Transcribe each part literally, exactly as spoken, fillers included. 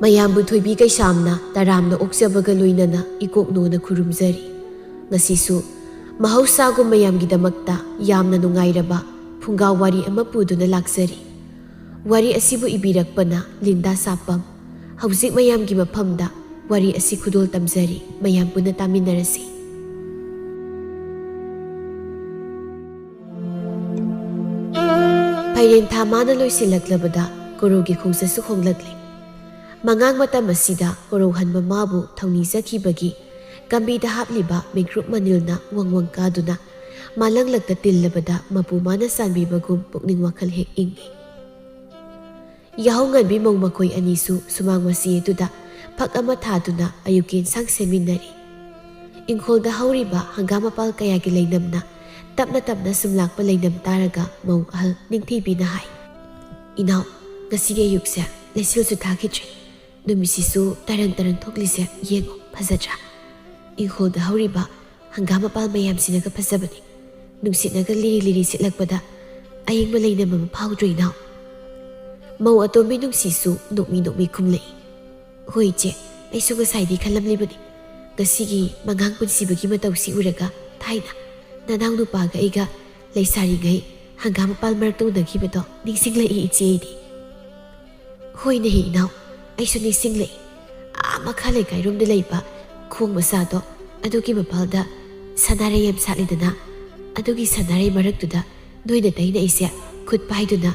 ꯃꯌꯥꯝꯕꯨ ꯊꯣꯏꯕꯤ ꯀꯩꯁꯥꯝꯅ ꯇꯔꯥꯝꯅ ꯑꯣꯛꯆꯕꯒ ꯂꯣꯏꯅꯅ ꯏꯀꯣꯛꯅꯣꯅ ꯈꯨꯔꯨꯝꯖꯔꯤ꯫ ꯉꯁꯤꯁꯨ ꯃꯍꯧꯁꯥꯒꯨꯝ ꯃꯌꯥꯝꯒꯤꯗꯃꯛꯇ ꯌꯥꯝꯅ ꯅꯨꯡꯉꯥꯏꯔꯕ ꯐꯨꯡꯒꯥ ꯋꯥꯔꯤ ꯑꯃ ꯄꯨꯗꯨꯅ ꯂꯥꯛꯆꯔꯤ꯫ ꯋꯥꯔꯤ ꯑꯁꯤꯕꯨ ꯏꯕꯤꯔꯛꯄꯅ ꯂꯤꯟꯗꯥ ꯁꯥꯄꯝ꯫ ꯍꯧꯖꯤꯛ ꯃꯌꯥꯝꯒꯤ ꯃꯐꯝꯗ ꯋꯥꯔꯤ ꯑꯁꯤ ꯈꯨꯗꯣꯜ ꯇꯝꯖꯔꯤ, ꯃꯌꯥꯝ ꯄꯨꯟꯅ ꯇꯥꯃꯤꯟꯅꯔꯁꯤ꯫ ꯐꯩꯔꯦꯟ ꯊꯥ ꯃꯥꯅ ꯂꯣꯏꯁꯤꯜꯂꯛꯂꯕꯗ ꯀꯣꯔꯧꯒꯤ ꯈꯣꯡꯆꯠꯁꯨ ꯍꯣꯡꯂꯛꯂꯦ꯫ ꯃꯉꯥꯡ ꯃꯇꯝ ꯑꯁꯤꯗ ꯀꯣꯔꯧ ꯍꯟꯕ ꯃꯥꯕꯨ ꯊꯧꯅꯤꯖꯈꯤꯕꯒꯤ ꯀꯝꯕꯤꯗ ꯍꯥꯞꯂꯤꯕ ꯃꯤꯀ꯭ꯔꯨꯞ ꯃꯅꯤꯜꯅ ꯋꯪ ꯋꯪ ꯀꯥꯗꯨꯅ ꯃꯥꯂꯪꯂꯛꯇ ꯇꯤꯜꯂꯕꯗ ꯃꯄꯨ ꯃꯥꯅ ꯆꯥꯟꯕꯤꯕꯒꯨꯝ ꯄꯨꯛꯅꯤꯡ ꯋꯥꯈꯜ ꯍꯦꯛ ꯏꯪꯏ꯫ ꯌꯥꯍꯧ ꯉꯟꯕꯤ ꯃꯧ ꯃꯈꯣꯏ ꯑꯅꯤꯁꯨ ꯁꯨꯃꯥꯡ ꯃꯆꯤ ꯑꯗꯨꯗ ꯐꯛ ꯑꯃ ꯊꯥꯗꯨꯅ ꯑꯌꯨꯛꯀꯤ ꯏꯟꯁꯥꯡ ꯁꯦꯝꯃꯤꯟꯅꯔꯤ꯫ ꯏꯪꯈꯣꯜꯗ ꯍꯧꯔꯤꯕ ꯍꯪꯒꯥꯝ ꯃꯄꯥꯜ ꯀꯌꯥꯒꯤ ꯂꯩꯅꯝꯅ ꯇꯞꯅ ꯇꯞꯅ ꯁꯨꯝ ꯂꯥꯛꯄ ꯂꯩꯅꯝ ꯇꯥꯔꯒ ꯃꯧ ꯑꯍꯜ ꯅꯤꯡꯊꯤꯕꯤꯅ ꯍꯥꯏ, "ꯏꯅꯥꯎ, ꯉꯁꯤꯒꯤ ꯑꯌꯨꯛꯁꯦ ꯂꯩꯁꯤꯜꯁꯨ ꯊꯥꯈꯤꯗ꯭ꯔꯤ꯫ ꯅꯨꯃꯤꯠꯁꯤꯁꯨ ꯇꯔꯪ ꯇꯔꯪ ꯊꯣꯛꯂꯤꯁꯦ ꯌꯦꯡꯉꯣ, ꯐꯖꯗ꯭ꯔꯥ? ꯏꯪꯈꯣꯜꯗ ꯍꯧꯔꯤꯕ ꯍꯪꯒꯥꯝ ꯃꯄꯥꯜ ꯃꯌꯥꯝꯁꯤꯅꯒ ꯐꯖꯕꯅꯤ꯫ ꯅꯨꯡꯁꯤꯠꯅꯒ ꯂꯤꯔꯤ ꯂꯤꯔꯤ ꯁꯤꯠꯂꯛꯄꯗ ꯑꯌꯤꯡꯕ ꯂꯩꯅꯝ ꯑꯃ ꯐꯥꯎꯗ꯭ꯔꯣ ꯏꯅꯥꯎ?" ꯃꯧ ꯑꯇꯣꯝꯕꯤ ꯅꯨꯡꯁꯤꯁꯨ ꯅꯣꯛꯃꯤ ꯅꯣꯛꯃꯤ ꯈꯨꯝꯂꯛꯏ, "ꯍꯣꯏ ꯏꯆꯦ, ꯑꯩꯁꯨ ꯉꯁꯥꯏꯗꯤ ꯈꯜꯂꯝꯂꯤꯕꯅꯤ꯫ ꯉꯁꯤꯒꯤ ꯃꯉꯥꯡ ꯄꯨꯟꯁꯤꯕꯒꯤ ꯃꯇꯧꯁꯤ ꯎꯔꯒ ꯊꯥꯏꯅ ꯅꯅꯥꯎ ꯅꯨꯄꯥꯒ ꯑꯩꯒ ꯂꯩꯁꯥꯔꯤꯉꯩ ꯍꯪꯒꯥꯝ ꯃꯄꯥꯜ ꯃꯔꯛꯇ ꯎꯅꯈꯤꯕꯗꯣ ꯅꯤꯡꯁꯤꯡꯂꯛꯏ ꯏꯆꯦ ꯑꯩꯗꯤ꯫" "ꯍꯣꯏꯅꯦꯍꯦ ꯏꯅꯥꯎ, ꯑꯩꯁꯨ ꯅꯤꯡꯁꯤꯡꯂꯛꯏ꯫ ꯑꯥ ꯃꯈꯥ ꯂꯩꯀꯥꯏꯔꯣꯝꯗ ꯂꯩꯕ ꯈꯣꯡ ꯃꯆꯥꯗꯣ, ꯑꯗꯨꯒꯤ ꯃꯄꯥꯜꯗ ꯁꯅꯥꯔꯩ ꯌꯥꯝ ꯁꯥꯠꯂꯤꯗꯅ, ꯑꯗꯨꯒꯤ ꯁꯅꯥꯔꯩ ꯃꯔꯛꯇꯨꯗ ꯅꯣꯏꯅ ꯇꯩꯅ ꯑꯩꯁꯦ ꯈꯨꯠ ꯄꯥꯏꯗꯨꯅ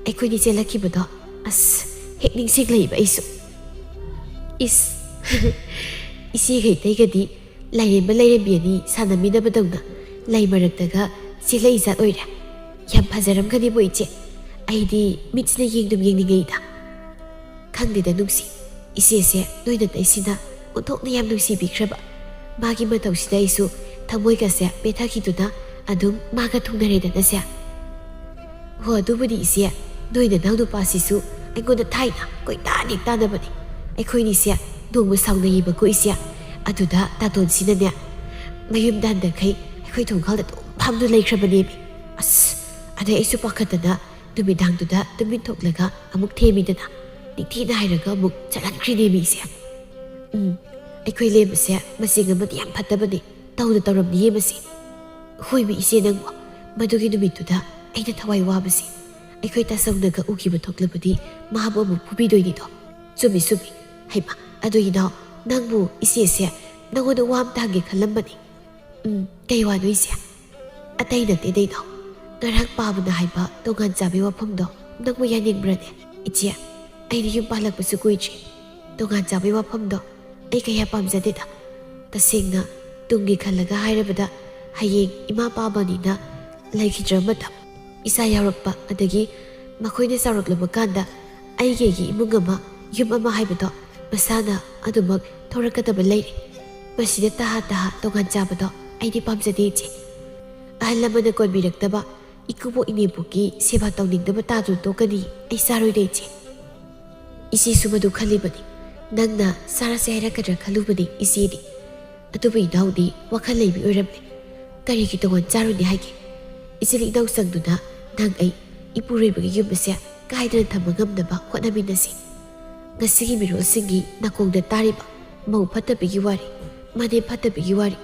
ꯑꯩꯈꯣꯏꯅꯤ ꯆꯦꯜꯂꯛꯈꯤꯕꯗꯣ꯫ ꯑꯁ, ꯍꯦꯛ ꯅꯤꯡꯁꯤꯡꯂꯛꯏꯕ ꯑꯩꯁꯨ꯫" "ꯏꯁ, ꯏꯆꯦꯒ ꯏꯇꯩꯒꯗꯤ ꯂꯥꯏꯔꯦꯝꯕ ꯂꯥꯏꯔꯦꯝꯕꯤ ꯑꯅꯤ ꯁꯥꯟꯅꯃꯤꯟꯅꯕꯗꯧꯅ ꯂꯩ ꯃꯔꯛꯇꯒ ꯆꯦꯜꯂꯛꯏ ꯖꯥꯠ ꯑꯣꯏꯔꯦ꯫ ꯌꯥꯝ ꯐꯖꯔꯝꯒꯅꯤꯕꯨ ꯏꯆꯦ, ꯑꯩꯗꯤ ꯃꯤꯠꯁꯤꯅ ꯌꯦꯡꯗꯨꯝ ꯌꯦꯡꯅꯤꯡꯉꯛꯏꯗ꯫ ꯈꯪꯗꯦꯗ ꯅꯨꯡꯁꯤ, ꯏꯆꯦꯁꯦ ꯅꯣꯏꯅ ꯇꯩꯁꯤꯅ ꯑꯣꯟꯊꯣꯛꯅ ꯌꯥꯝ ꯅꯨꯡꯁꯤꯕꯤꯈ꯭ꯔꯕ꯫ ꯃꯥꯒꯤ ꯃꯇꯧꯁꯤꯗ ꯑꯩꯁꯨ ꯊꯃꯣꯏꯒꯁꯦ ꯄꯦꯊꯈꯤꯗꯨꯅ ꯑꯗꯨꯝ ꯃꯥꯒ ꯊꯨꯡꯅꯔꯦꯗꯅꯁꯦ꯫ ꯍꯣ, ꯑꯗꯨꯕꯨꯗꯤ ꯏꯆꯦ, ꯅꯣꯏ ꯅꯅꯥꯎ ꯅꯨꯄꯥꯁꯤꯁꯨ ꯑꯩꯉꯣꯟꯗ ꯊꯥꯏꯅ ꯀꯣꯏꯇꯥꯟ ꯍꯦꯛ ꯇꯥꯟꯅꯕꯅꯦ꯫ ꯑꯩꯈꯣꯏꯅꯤꯁꯦ ꯅꯣꯡꯃ ꯁꯥꯎꯅꯩꯌꯦꯕꯀꯣ ꯏꯆꯦ꯫ ꯑꯗꯨꯗ ꯇꯥꯇꯣꯟꯁꯤꯅꯅꯦ ꯃꯌꯨꯝꯗ ꯍꯟꯗꯛꯈꯩ ꯑꯩꯈꯣꯏ ꯊꯣꯡꯒꯥꯜꯗ ꯑꯗꯨꯝ ꯐꯝꯗꯨꯅ ꯂꯩꯈ꯭ꯔꯕꯅꯦꯃꯤ꯫ ꯑꯁ, ꯑꯗꯩ ꯑꯩꯁꯨ ꯄꯥꯈꯠꯇꯅ ꯅꯨꯃꯤꯗꯥꯡꯗꯨꯗ ꯇꯨꯃꯤꯟ ꯊꯣꯛꯂꯒ ꯑꯃꯨꯛ ꯊꯦꯝꯃꯤꯗꯅ꯫ ꯅꯤꯡꯊꯤꯅ ꯍꯥꯏꯔꯒ ꯑꯃꯨꯛ ꯆꯠꯍꯟꯈ꯭ꯔꯤꯅꯦ ꯃꯤꯁꯦ꯫ ꯎꯝ, ꯑꯩꯈꯣꯏ ꯂꯦꯝꯕꯁꯦ ꯃꯆꯤꯡ ꯑꯃꯗꯤ ꯌꯥꯝ ꯐꯠꯇꯕꯅꯤ, ꯇꯧꯅ ꯇꯧꯔꯝꯅꯤꯌꯦ ꯃꯁꯤ꯫ ꯍꯣꯏ ꯃꯤ ꯏꯆꯦ, ꯅꯪꯕꯨ ꯃꯗꯨꯒꯤ ꯅꯨꯃꯤꯠꯇꯨꯗ ꯑꯩꯅ ꯊꯋꯥꯏ ꯋꯥꯕꯁꯤ ꯑꯩꯈꯣꯏ ꯇꯥꯆꯧꯅꯒ ꯎꯈꯤꯕ ꯊꯣꯛꯂꯕꯗꯤ ꯃꯍꯥꯛꯄꯨ ꯑꯃꯨꯛ ꯐꯨꯕꯤꯗꯣꯏꯅꯤꯗꯣ꯫ ꯆꯨꯝꯃꯤ ꯆꯨꯝꯃꯤ꯫ ꯍꯩꯃ, ꯑꯗꯨ ꯏꯅꯥꯎ, ꯅꯪꯕꯨ ꯏꯆꯦꯁꯦ ꯅꯪꯉꯣꯟꯗ ꯋꯥ ꯑꯝꯇ ꯍꯪꯒꯦ ꯈꯜꯂꯝꯕꯅꯤ꯫ ꯎꯝ, ꯀꯩ ꯋꯥꯅꯣ ꯏꯆꯦ? ꯑꯇꯩ ꯅꯠꯇꯦ ꯏꯅꯥꯎ, ꯉꯔꯥꯡ ꯄꯥꯕꯅ ꯍꯥꯏꯕ ꯇꯣꯉꯥꯟ ꯆꯥꯕꯤ ꯋꯥꯐꯝꯗꯣ ꯅꯪꯕꯨ ꯌꯥꯅꯤꯡꯕ꯭ꯔꯅꯦ? ꯏꯆꯦ, ꯑꯩꯗꯤ ꯌꯨꯝ ꯄꯥꯜꯂꯛꯄꯁꯨ ꯀꯨꯏꯗ꯭ꯔꯤ꯫ ꯇꯣꯉꯥꯟ ꯆꯥꯕꯤ ꯋꯥꯐꯝꯗꯣ ꯑꯩ ꯀꯌꯥ ꯄꯥꯝꯖꯗꯦꯗ꯫ ꯇꯁꯦꯡꯅ ꯇꯨꯡꯒꯤ ꯈꯜꯂꯒ ꯍꯥꯏꯔꯕꯗ ꯍꯌꯦꯡ ꯏꯃꯥ ꯄꯥꯕꯅꯤꯅ ꯂꯩꯈꯤꯗ꯭ꯔ ꯃꯇꯝ ꯏꯆꯥ ꯌꯥꯎꯔꯛꯄ, ꯑꯗꯒꯤ ꯃꯈꯣꯏꯅ ꯆꯥꯎꯔꯛꯂꯕ ꯀꯥꯟꯗ ꯑꯩꯒꯤ ꯑꯩꯒꯤ ꯏꯃꯨꯡ ꯑꯃ, ꯌꯨꯝ ꯑꯃ ꯍꯥꯏꯕꯗꯣ ꯃꯁꯥꯅ ꯑꯗꯨꯃꯛ ꯊꯣꯔꯛꯀꯗꯕ ꯂꯩꯔꯦ꯫ ꯃꯁꯤꯗ ꯇꯍꯥ ꯇꯍꯥ ꯇꯣꯉꯥꯟ ꯆꯥꯕꯗꯣ ꯑꯩꯗꯤ ꯄꯥꯝꯖꯗꯦ ꯏꯆꯦ꯫ ꯑꯍꯜ ꯂꯃꯟꯅ ꯀꯣꯟꯕꯤꯔꯛꯇꯕ ꯏꯀꯨꯕꯣꯛ ꯏꯅꯦꯕꯣꯛꯀꯤ ꯁꯦꯕꯥ ꯇꯧꯅꯤꯡꯗꯕ ꯇꯥꯗꯨꯅ ꯇꯣꯛꯀꯅꯤ꯫ ꯑꯩ ꯆꯥꯔꯣꯏꯗ ꯏꯆꯦ꯫ ꯏꯆꯦꯁꯨ ꯃꯗꯨ ꯈꯜꯂꯤꯕꯅꯤ꯫ ꯅꯪꯅ ꯆꯥꯔꯁꯦ ꯍꯥꯏꯔꯛꯀꯗ꯭ꯔꯥ ꯈꯜꯂꯨꯕꯅꯤ ꯏꯆꯦꯗꯤ꯫ ꯑꯗꯨꯕꯨ ꯏꯅꯥꯎꯗꯤ ꯋꯥꯈꯜ ꯂꯩꯕꯤ ꯑꯣꯏꯔꯝꯂꯦ꯫ ꯀꯔꯤꯒꯤ ꯇꯣꯉꯥꯟ ꯆꯥꯔꯨꯅꯤ ꯍꯥꯏꯒꯦ? ꯏꯆꯤꯜ ꯏꯅꯥꯎ ꯆꯪꯗꯨꯅ ꯅꯪ ꯑꯩ ꯏꯄꯨꯔꯣꯏꯕꯒꯤ ꯌꯨꯝ ꯑꯁꯦ ꯀꯥꯏꯗꯅ ꯊꯝꯕ ꯉꯝꯅꯕ ꯍꯣꯠꯅꯃꯤꯟꯅꯁꯤ꯫ ꯉꯁꯤꯒꯤ ꯃꯤꯔꯣꯜꯁꯤꯡꯒꯤ ꯅꯥꯀꯣꯡꯗ ꯇꯥꯔꯤꯕ ꯃꯧ ꯐꯠꯇꯕꯤꯒꯤ ꯋꯥꯔꯤ, ꯃꯅꯦꯝ ꯐꯠꯇꯕꯤꯒꯤ ꯋꯥꯔꯤ,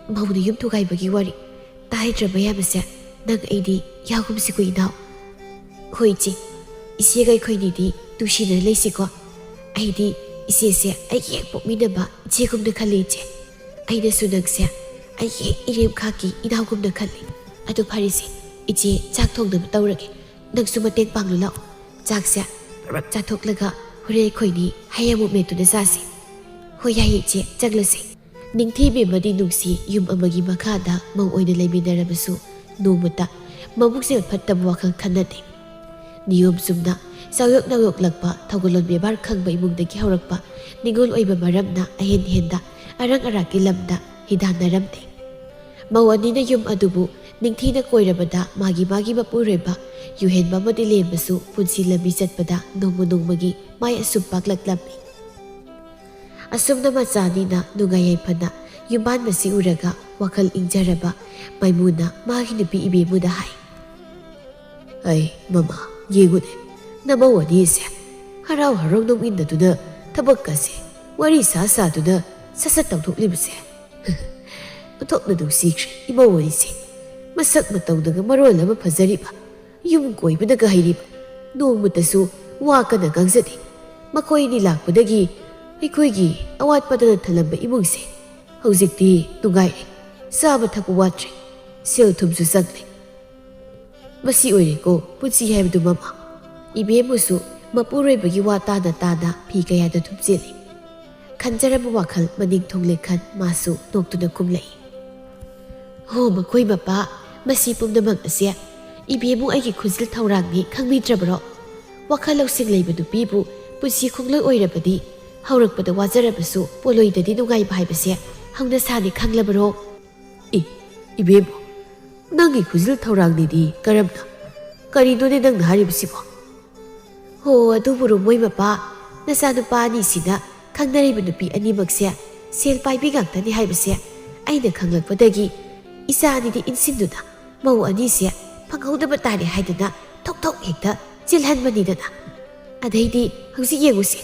ꯃꯧꯅ ꯌꯨꯝ ꯊꯨꯒꯥꯏꯕꯒꯤ ꯋꯥꯔꯤ, ꯇꯥꯍꯩꯗ꯭ꯔꯕ ꯌꯥꯕꯁꯦ ꯅꯪ ꯑꯩꯗꯤ ꯌꯥꯎꯒꯨꯝꯁꯤꯀꯣ ꯏꯅꯥꯎ꯫ ꯍꯣꯏ ꯏꯆꯦ, ꯏꯆꯦꯒ ꯑꯩꯈꯣꯏꯅꯤꯗꯤ ꯅꯨꯡꯁꯤꯅ ꯂꯩꯁꯤꯀꯣ꯫ ꯑꯩꯗꯤ ꯏꯆꯦꯁꯦ ꯑꯩꯒꯤ ꯍꯦꯛ ꯄꯣꯛꯃꯤꯟꯅꯕ ꯏꯆꯦꯒꯨꯝꯅ ꯈꯜꯂꯤ ꯏꯆꯦ꯫ ꯑꯩꯅꯁꯨ ꯅꯪꯁꯦ ꯑꯩꯒꯤ ꯍꯦꯛ ꯏꯔꯦꯝꯈꯥꯛꯀꯤ ꯏꯅꯥꯎꯒꯨꯝꯅ ꯈꯜꯂꯤ꯫ ꯑꯗꯨ ꯐꯔꯦꯁꯦ, ꯏꯆꯦ ꯆꯥꯛ ꯊꯣꯡꯅꯕ ꯇꯧꯔꯒꯦ꯫ ꯅꯪꯁꯨ ꯃꯇꯦꯡ ꯄꯥꯡꯂꯨ ꯂꯥꯛꯑꯣ꯫ ꯆꯥꯛꯁꯦ ꯄꯨꯂꯞ ꯆꯥꯊꯣꯛꯂꯒ ꯍꯣꯔꯦꯟ ꯑꯩꯈꯣꯏꯅꯤ ꯍꯩ ꯑꯃꯨꯛ ꯃꯦꯠꯇꯨꯅ ꯆꯥꯁꯤ꯫ ꯍꯣꯏ ꯌꯥꯏꯌꯦ ꯏꯆꯦ, ꯆꯠꯂꯁꯤ꯫ ꯅꯤꯡꯊꯤꯕꯤ ꯑꯃꯗꯤ ꯅꯨꯡꯁꯤ ꯌꯨꯝ ꯑꯃꯒꯤ ꯃꯈꯥꯗ ꯃꯧ ꯑꯣꯏꯅ ꯂꯩꯃꯤꯟꯅꯔꯕꯁꯨ ꯅꯣꯡꯃꯇ ꯃꯕꯨꯛꯆꯦꯜ ꯐꯠꯇꯕ ꯋꯥꯈꯜ ꯈꯟꯅꯗꯦ꯫ ꯅꯤꯌꯣꯝ ꯆꯨꯝꯅ ꯆꯥꯎꯌꯣꯛ ꯅꯥꯎꯌꯣꯛꯂꯛꯄ ꯊꯧꯒꯜꯂꯣꯟ ꯕꯦꯕꯥꯔ ꯈꯪꯕ ꯏꯃꯨꯡꯗꯒꯤ ꯍꯧꯔꯛꯄ ꯅꯤꯉꯣꯜ ꯑꯣꯏꯕ ꯃꯔꯝꯅ ꯑꯍꯦꯟ ꯍꯦꯟꯗ ꯑꯔꯥꯛ ꯑꯔꯥꯛꯀꯤ ꯂꯝꯗ ꯍꯤꯗꯥꯟꯅꯔꯝꯗꯦ꯫ ꯃꯧ ꯑꯅꯤꯅ ꯌꯨꯝ ꯑꯗꯨꯕꯨ ꯅꯤꯡꯊꯤꯅ ꯀꯣꯏꯔꯕꯗ ꯃꯥꯒꯤ ꯃꯥꯒꯤ ꯃꯄꯨꯔꯣꯏꯕ ꯌꯨꯍꯦꯟꯕ ꯑꯃꯗꯤ ꯂꯦꯝꯕꯁꯨ ꯄꯨꯟꯁꯤ ꯂꯝꯕꯤ ꯆꯠꯄꯗ ꯅꯣꯡꯃ ꯅꯣꯡꯃꯒꯤ ꯃꯥꯏ ꯑꯁꯨꯝ ꯄꯥꯛꯂꯛꯂꯝꯃꯤ꯫ ꯑꯁꯨꯝꯅ ꯃꯆꯥ ꯑꯅꯤꯅ ꯅꯨꯡꯉꯥꯏ ꯌꯥꯏꯐꯅ ꯌꯨꯝꯕꯥꯟꯕꯁꯤ ꯎꯔꯒ ꯋꯥꯈꯜ ꯏꯪꯖꯔꯕ ꯃꯥꯏꯃꯨꯅ ꯃꯥꯒꯤ ꯅꯨꯄꯤ ꯏꯕꯦꯝꯃꯨꯗ ꯍꯥꯏ, "ꯑꯩ ꯃꯃꯥ, ꯌꯦꯡꯉꯨꯅꯦ, ꯅꯃꯧ ꯑꯅꯤꯁꯦ ꯍꯔꯥꯎ ꯍꯔꯥꯎ ꯅꯣꯛꯃꯤꯟꯅꯗꯨꯅ ꯊꯕꯛꯀꯁꯦ ꯋꯥꯔꯤ ꯁꯥ ꯁꯥꯗꯨꯅ ꯁꯠ ꯁꯠ ꯇꯧꯊꯣꯛꯂꯤꯕꯁꯦ꯫ ꯑꯣꯟꯊꯣꯛꯅ ꯅꯨꯡꯁꯤꯈ꯭ꯔꯦ ꯏꯃꯧ ꯑꯅꯤꯁꯦ꯫ ꯃꯁꯛ ꯃꯇꯧꯅꯒ ꯃꯔꯣꯜ ꯑꯃ ꯐꯖꯔꯤꯕ, ꯌꯨꯝ ꯀꯣꯏꯕꯅꯒ ꯍꯩꯔꯤꯕ, ꯅꯣꯡꯃꯇꯁꯨ ꯋꯥ ꯀꯟꯅ ꯉꯥꯡꯖꯗꯦ꯫ ꯃꯈꯣꯏ ꯑꯅꯤ ꯂꯥꯛꯄꯗꯒꯤ ꯑꯩꯈꯣꯏꯒꯤ ꯑꯋꯥꯠꯄꯗꯅ ꯊꯜꯂꯝꯕ ꯏꯃꯨꯡꯁꯦ ꯍꯧꯖꯤꯛꯇꯤ ꯅꯨꯡꯉꯥꯏꯔꯦ꯫ ꯆꯥꯕ ꯊꯛꯄ ꯋꯥꯠꯇ꯭ꯔꯦ꯫ ꯁꯦꯜ ꯊꯨꯝꯁꯨ ꯆꯪꯂꯦ꯫ ꯃꯁꯤ ꯑꯣꯏꯔꯦꯀꯣ ꯄꯨꯟꯁꯤ ꯍꯥꯏꯕꯗꯨ, ꯃꯃꯥ꯫ ꯏꯕꯦꯝꯃꯁꯨ ꯃꯄꯨꯔꯣꯏꯕꯒꯤ ꯋꯥ ꯇꯥꯅ ꯇꯥꯅ ꯐꯤ ꯀꯌꯥꯗ ꯊꯨꯞꯆꯤꯜꯂꯤ꯫ ꯈꯟꯖꯔꯕ ꯋꯥꯈꯜ ꯃꯅꯤꯡ ꯊꯨꯡꯂꯦ ꯈꯟ ꯃꯥꯁꯨ ꯅꯣꯛꯇꯨꯅ ꯈꯨꯝꯂꯛꯏ꯫ "ꯍꯣ, ꯃꯈꯣꯏ ꯃꯄꯥ, ꯃꯁꯤ ꯄꯨꯝꯅꯃꯛ ꯑꯁꯦ ꯏꯕꯦꯝꯃꯨ ꯑꯩꯒꯤ ꯈꯨꯖꯤꯜ ꯊꯧꯔꯥꯡꯅꯤ ꯈꯪꯕꯤꯗ꯭ꯔꯕ꯭ꯔꯣ? ꯋꯥꯈꯜ ꯂꯧꯁꯤꯡ ꯂꯩꯕ ꯅꯨꯄꯤꯕꯨ ꯄꯨꯟꯁꯤ ꯈꯣꯡꯂꯣꯏ ꯑꯣꯏꯔꯕꯗꯤ ꯍꯧꯔꯛꯄꯗ ꯋꯥꯖꯔꯕꯁꯨ ꯄꯣꯂꯣꯏꯗꯗꯤ ꯅꯨꯡꯉꯥꯏꯕ ꯍꯥꯏꯕꯁꯦ ꯍꯧꯅꯁꯥꯅꯤ ꯈꯪꯂꯕꯔꯣ?" "ꯑꯦ, ꯏꯕꯦꯝꯃ, ꯅꯪꯒꯤ ꯈꯨꯖꯤꯜ ꯊꯧꯔꯥꯡꯅꯤꯗꯤ ꯀꯔꯝꯅ? ꯀꯔꯤꯅꯣꯅꯦ ꯅꯪꯅ ꯍꯥꯏꯔꯤꯕꯁꯤꯕꯣ?" "ꯍꯣ, ꯑꯗꯨꯕꯨ ꯔꯣꯃꯣꯏ ꯃꯄꯥ, ꯅꯆꯥꯅꯨꯄꯥ ꯑꯅꯤꯁꯤꯅ ꯈꯪꯅꯔꯤꯕ ꯅꯨꯄꯤ ꯑꯅꯤꯃꯛꯁꯦ ꯁꯦꯜ ꯄꯥꯏꯕꯤ ꯉꯥꯛꯇꯅꯤ ꯍꯥꯏꯕꯁꯦ ꯑꯩꯅ ꯈꯪꯂꯛꯄꯗꯒꯤ ꯏꯆꯥ ꯑꯅꯤꯗꯤ ꯏꯟꯁꯤꯟꯗꯨꯅ ꯃꯧ ꯑꯅꯤꯁꯦ ꯐꯪꯍꯧꯗꯕ ꯇꯥꯔꯦ ꯍꯥꯏꯗꯅ ꯊꯣꯛ ꯊꯣꯛ ꯍꯦꯛꯇ ꯆꯦꯜꯍꯟꯕꯅꯤꯗꯅ꯫ ꯑꯗꯩꯗꯤ ꯍꯧꯖꯤꯛ ꯌꯦꯡꯉꯨꯁꯦ,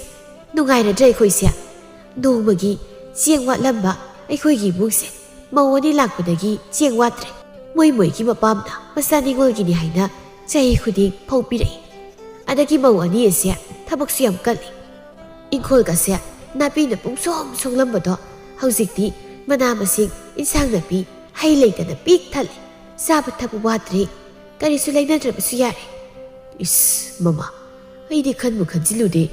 ꯅꯨꯡꯉꯥꯏꯔꯗ꯭ꯔꯥ ꯑꯩꯈꯣꯏꯁꯦ? ꯅꯣꯡꯃꯒꯤ ꯆꯦꯡ ꯋꯥꯠꯂꯝꯕ ꯑꯩꯈꯣꯏꯒꯤ ꯏꯃꯨꯡꯁꯦ ꯃꯧ ꯑꯅꯤ ꯂꯥꯛꯄꯗꯒꯤ ꯆꯦꯡ ꯋꯥꯠꯇ꯭ꯔꯦ꯫ ꯃꯣꯏ ꯃꯣꯏꯒꯤ ꯃꯄꯥꯝꯅ ꯃꯆꯥ ꯅꯤꯉꯣꯜꯒꯤꯅꯤ ꯍꯥꯏꯅ ꯆꯍꯤ ꯈꯨꯗꯤꯡ ꯐꯧ ꯄꯤꯔꯛꯏ꯫ ꯑꯗꯒꯤ ꯃꯧ ꯑꯅꯤ ꯑꯁꯦ ꯊꯕꯛꯁꯨ ꯌꯥꯝ ꯀꯜꯂꯤ꯫ ꯏꯪꯈꯣꯜꯒꯁꯦ ꯅꯥꯄꯤꯅ ꯄꯨꯡꯁꯣꯡ ꯁꯣꯡꯂꯝꯕꯗꯣ ꯍꯧꯖꯤꯛꯇꯤ ꯃꯅꯥ ꯃꯁꯤꯡ, ꯏꯟꯁꯥꯡ ꯅꯥꯄꯤ, ꯍꯩ ꯂꯩꯇꯅ ꯄꯤꯛ ꯊꯜꯂꯦ꯫ ꯆꯥꯕ ꯊꯛꯄ ꯋꯥꯠꯇ꯭ꯔꯦ꯫ ꯀꯔꯤꯁꯨ ꯂꯩꯅꯗ꯭ꯔꯕꯁꯨ ꯌꯥꯔꯦ꯫" "ꯏꯁ, ꯃꯃꯥ, ꯑꯩꯗꯤ ꯈꯟꯕꯨ ꯈꯟꯖꯤꯜꯂꯨꯗꯦ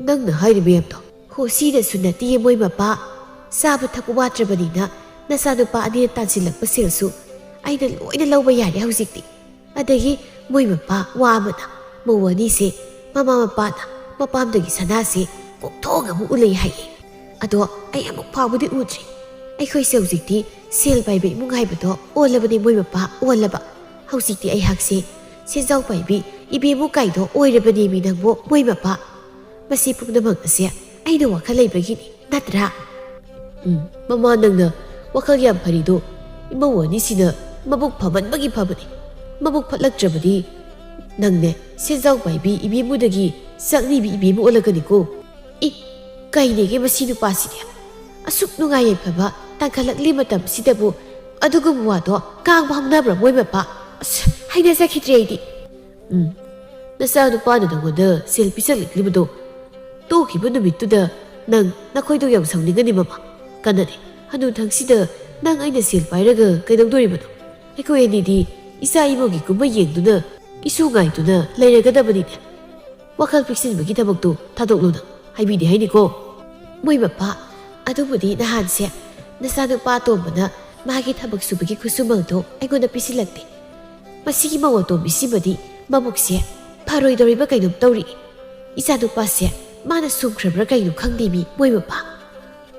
ꯅꯪꯅ ꯍꯥꯏꯔꯤ ꯃꯌꯥꯝꯗꯣ꯫" "ꯍꯣ, ꯁꯤꯗꯁꯨ ꯅꯠꯇꯤꯌꯦ ꯃꯣꯏ ꯃꯄꯥ꯫ ꯆꯥꯕ ꯊꯛꯄ ꯋꯥꯠꯇ꯭ꯔꯕꯅꯤꯅ ꯅꯆꯥꯅꯨꯄꯥ ꯑꯅꯤꯅ ꯇꯥꯟꯁꯤꯜꯂꯛꯄ ꯁꯦꯜꯁꯨ ꯑꯩꯅ ꯂꯣꯏꯅ ꯂꯧꯕ ꯌꯥꯔꯦ ꯍꯧꯖꯤꯛꯇꯤ꯫ ꯑꯗꯒꯤ ꯃꯣꯏ ꯃꯄꯥ ꯋꯥ ꯑꯃꯅ ꯃꯧ ꯑꯅꯤꯁꯦ ꯃꯃꯥ ꯃꯄꯥꯅ ꯃꯄꯥꯝꯗꯒꯤ ꯁꯅꯥꯁꯦ ꯀꯣꯛꯊꯣꯡ ꯑꯃ ꯎꯂꯩ ꯍꯥꯏꯌꯦ꯫ ꯑꯗꯣ ꯑꯩ ꯑꯃꯨꯛ ꯐꯥꯎꯕꯗꯤ ꯎꯗ꯭ꯔꯤ꯫ ꯑꯩꯈꯣꯏꯁꯦ ꯍꯧꯖꯤꯛꯇꯤ ꯁꯦꯜ ꯄꯥꯏꯕ ꯏꯃꯨꯡ ꯍꯥꯏꯕꯗꯣ ꯑꯣꯜꯂꯕꯅꯦ ꯃꯣꯏ ꯃꯄꯥ ꯑꯣꯜꯂꯕ꯫ ꯍꯧꯖꯤꯛꯇꯤ ꯑꯩꯍꯥꯛꯁꯦ ꯁꯦꯟꯖꯥꯎ ꯄꯥꯏꯕꯤ ꯏꯕꯦꯝꯃꯨ ꯀꯥꯏꯗꯣ ꯑꯣꯏꯔꯕꯅꯦꯃꯤ ꯅꯪꯕꯨ ꯃꯣꯏ ꯃꯄꯥ꯫ ꯃꯁꯤ ꯄꯨꯝꯅꯃꯛ ꯑꯁꯦ ꯑꯩꯅ ꯋꯥꯈꯜ ꯂꯩꯕꯒꯤꯅꯤ ꯅꯠꯇ꯭ꯔꯥ?" "ꯎꯝ, ꯃꯃꯥ, ꯅꯪꯅ ꯋꯥꯈꯜ ꯌꯥꯝ ꯐꯔꯤꯗꯣ ꯏꯃꯧ ꯑꯅꯤꯁꯤꯅ ꯃꯕꯨꯛ ꯐꯃꯟꯕꯒꯤ ꯐꯕꯅꯤ꯫ ꯃꯕꯨꯛ ꯐꯠꯂꯛꯇ꯭ꯔꯕꯗꯤ ꯅꯪꯅꯦ ꯁꯦꯟꯖꯥꯎ ꯄꯥꯏꯕꯤ ꯏꯕꯦꯝꯃꯨꯗꯒꯤ ꯆꯥꯛꯅꯤꯕꯤ ꯏꯕꯦꯝꯃ ꯑꯣꯜꯂꯒꯅꯤꯀꯣ꯫ ꯏ, ꯀꯩꯅꯦꯒꯦ ꯃꯁꯤ ꯅꯨꯄꯥꯁꯤꯗꯤ? ꯑꯁꯨꯛ ꯅꯨꯡꯉꯥꯏ ꯌꯥꯏꯐꯕ ꯇꯥꯟꯈꯠꯂꯛꯂꯤ ꯃꯇꯝꯁꯤꯗꯕꯨ ꯑꯗꯨꯒꯨꯝꯕ ꯋꯥꯗꯣ ꯉꯥꯡꯕ ꯍꯧꯅꯕ꯭ꯔꯥ ꯃꯣꯏ ꯃꯄꯥ? ꯑꯁ, ꯍꯩꯅꯖꯈꯤꯗ꯭ꯔꯦ ꯑꯩꯗꯤ꯫ ꯎꯝ, ꯅꯆꯥ ꯅꯨꯄꯥꯅ ꯅꯉꯣꯟꯗ ꯁꯦꯜ ꯄꯤꯁꯜꯂꯛꯂꯤꯕꯗꯣ ꯇꯣꯛꯈꯤꯕ ꯅꯨꯃꯤꯠꯇꯨꯗ ꯅꯪ ꯅꯈꯣꯏꯗꯣ ꯌꯥꯝ ꯁꯥꯎꯅꯤꯡꯒꯅꯤ ꯃꯃꯥ꯫ ꯀꯟꯅꯅꯦ, ꯍꯅꯨꯊꯪꯁꯤꯗ ꯅꯪ ꯑꯩꯅ ꯁꯦꯜ ꯄꯥꯏꯔꯒ ꯀꯩꯗꯧꯗꯣꯔꯤꯕꯅꯣ? ꯑꯩꯈꯣꯏ ꯑꯅꯤꯗꯤ ꯏꯆꯥ ꯏꯃꯧꯒꯤ ꯀꯨꯝꯍꯩ ꯌꯦꯡꯗꯨꯅ ꯏꯁꯨ ꯉꯥꯏꯗꯨꯅ ꯂꯩꯔꯒꯗꯕꯅꯤꯅꯦ꯫ ꯋꯥꯈꯜ ꯄꯤꯛꯁꯤꯟꯕꯒꯤ ꯊꯕꯛꯇꯨ ꯊꯥꯗꯣꯛꯂꯨ ꯅꯪ꯫ ꯍꯥꯏꯕꯤꯗꯦ ꯍꯥꯏꯅꯤꯀꯣ꯫ ꯃꯣꯏ ꯃꯄꯥ, ꯑꯗꯨꯕꯨꯗꯤ ꯅꯍꯥꯟꯁꯦ ꯅꯆꯥꯅꯨꯄꯥ ꯑꯇꯣꯝꯕꯅ ꯃꯥꯒꯤ ꯊꯕꯛ ꯁꯨꯕꯒꯤ ꯈꯨꯠꯁꯨꯃꯜꯗꯣ ꯑꯩꯉꯣꯟꯗ ꯄꯤꯁꯤꯜꯂꯛꯇꯦ꯫ ꯃꯁꯤꯒꯤ ꯃꯧ ꯑꯇꯣꯝꯕꯤꯁꯤꯃꯗꯤ ꯃꯕꯨꯛꯁꯦ ꯐꯔꯣꯏꯗꯧꯔꯤꯕ ꯀꯩꯅꯣꯝ ꯇꯧꯔꯤ꯫ ꯏꯆꯥꯅꯨꯄꯥꯁꯦ ꯃꯥꯅ ꯁꯨꯝꯈ꯭ꯔꯕ꯭ꯔꯥ ꯀꯩꯅꯣ ꯈꯪꯗꯦ ꯃꯤ ꯃꯣꯏ ꯃꯄꯥ꯫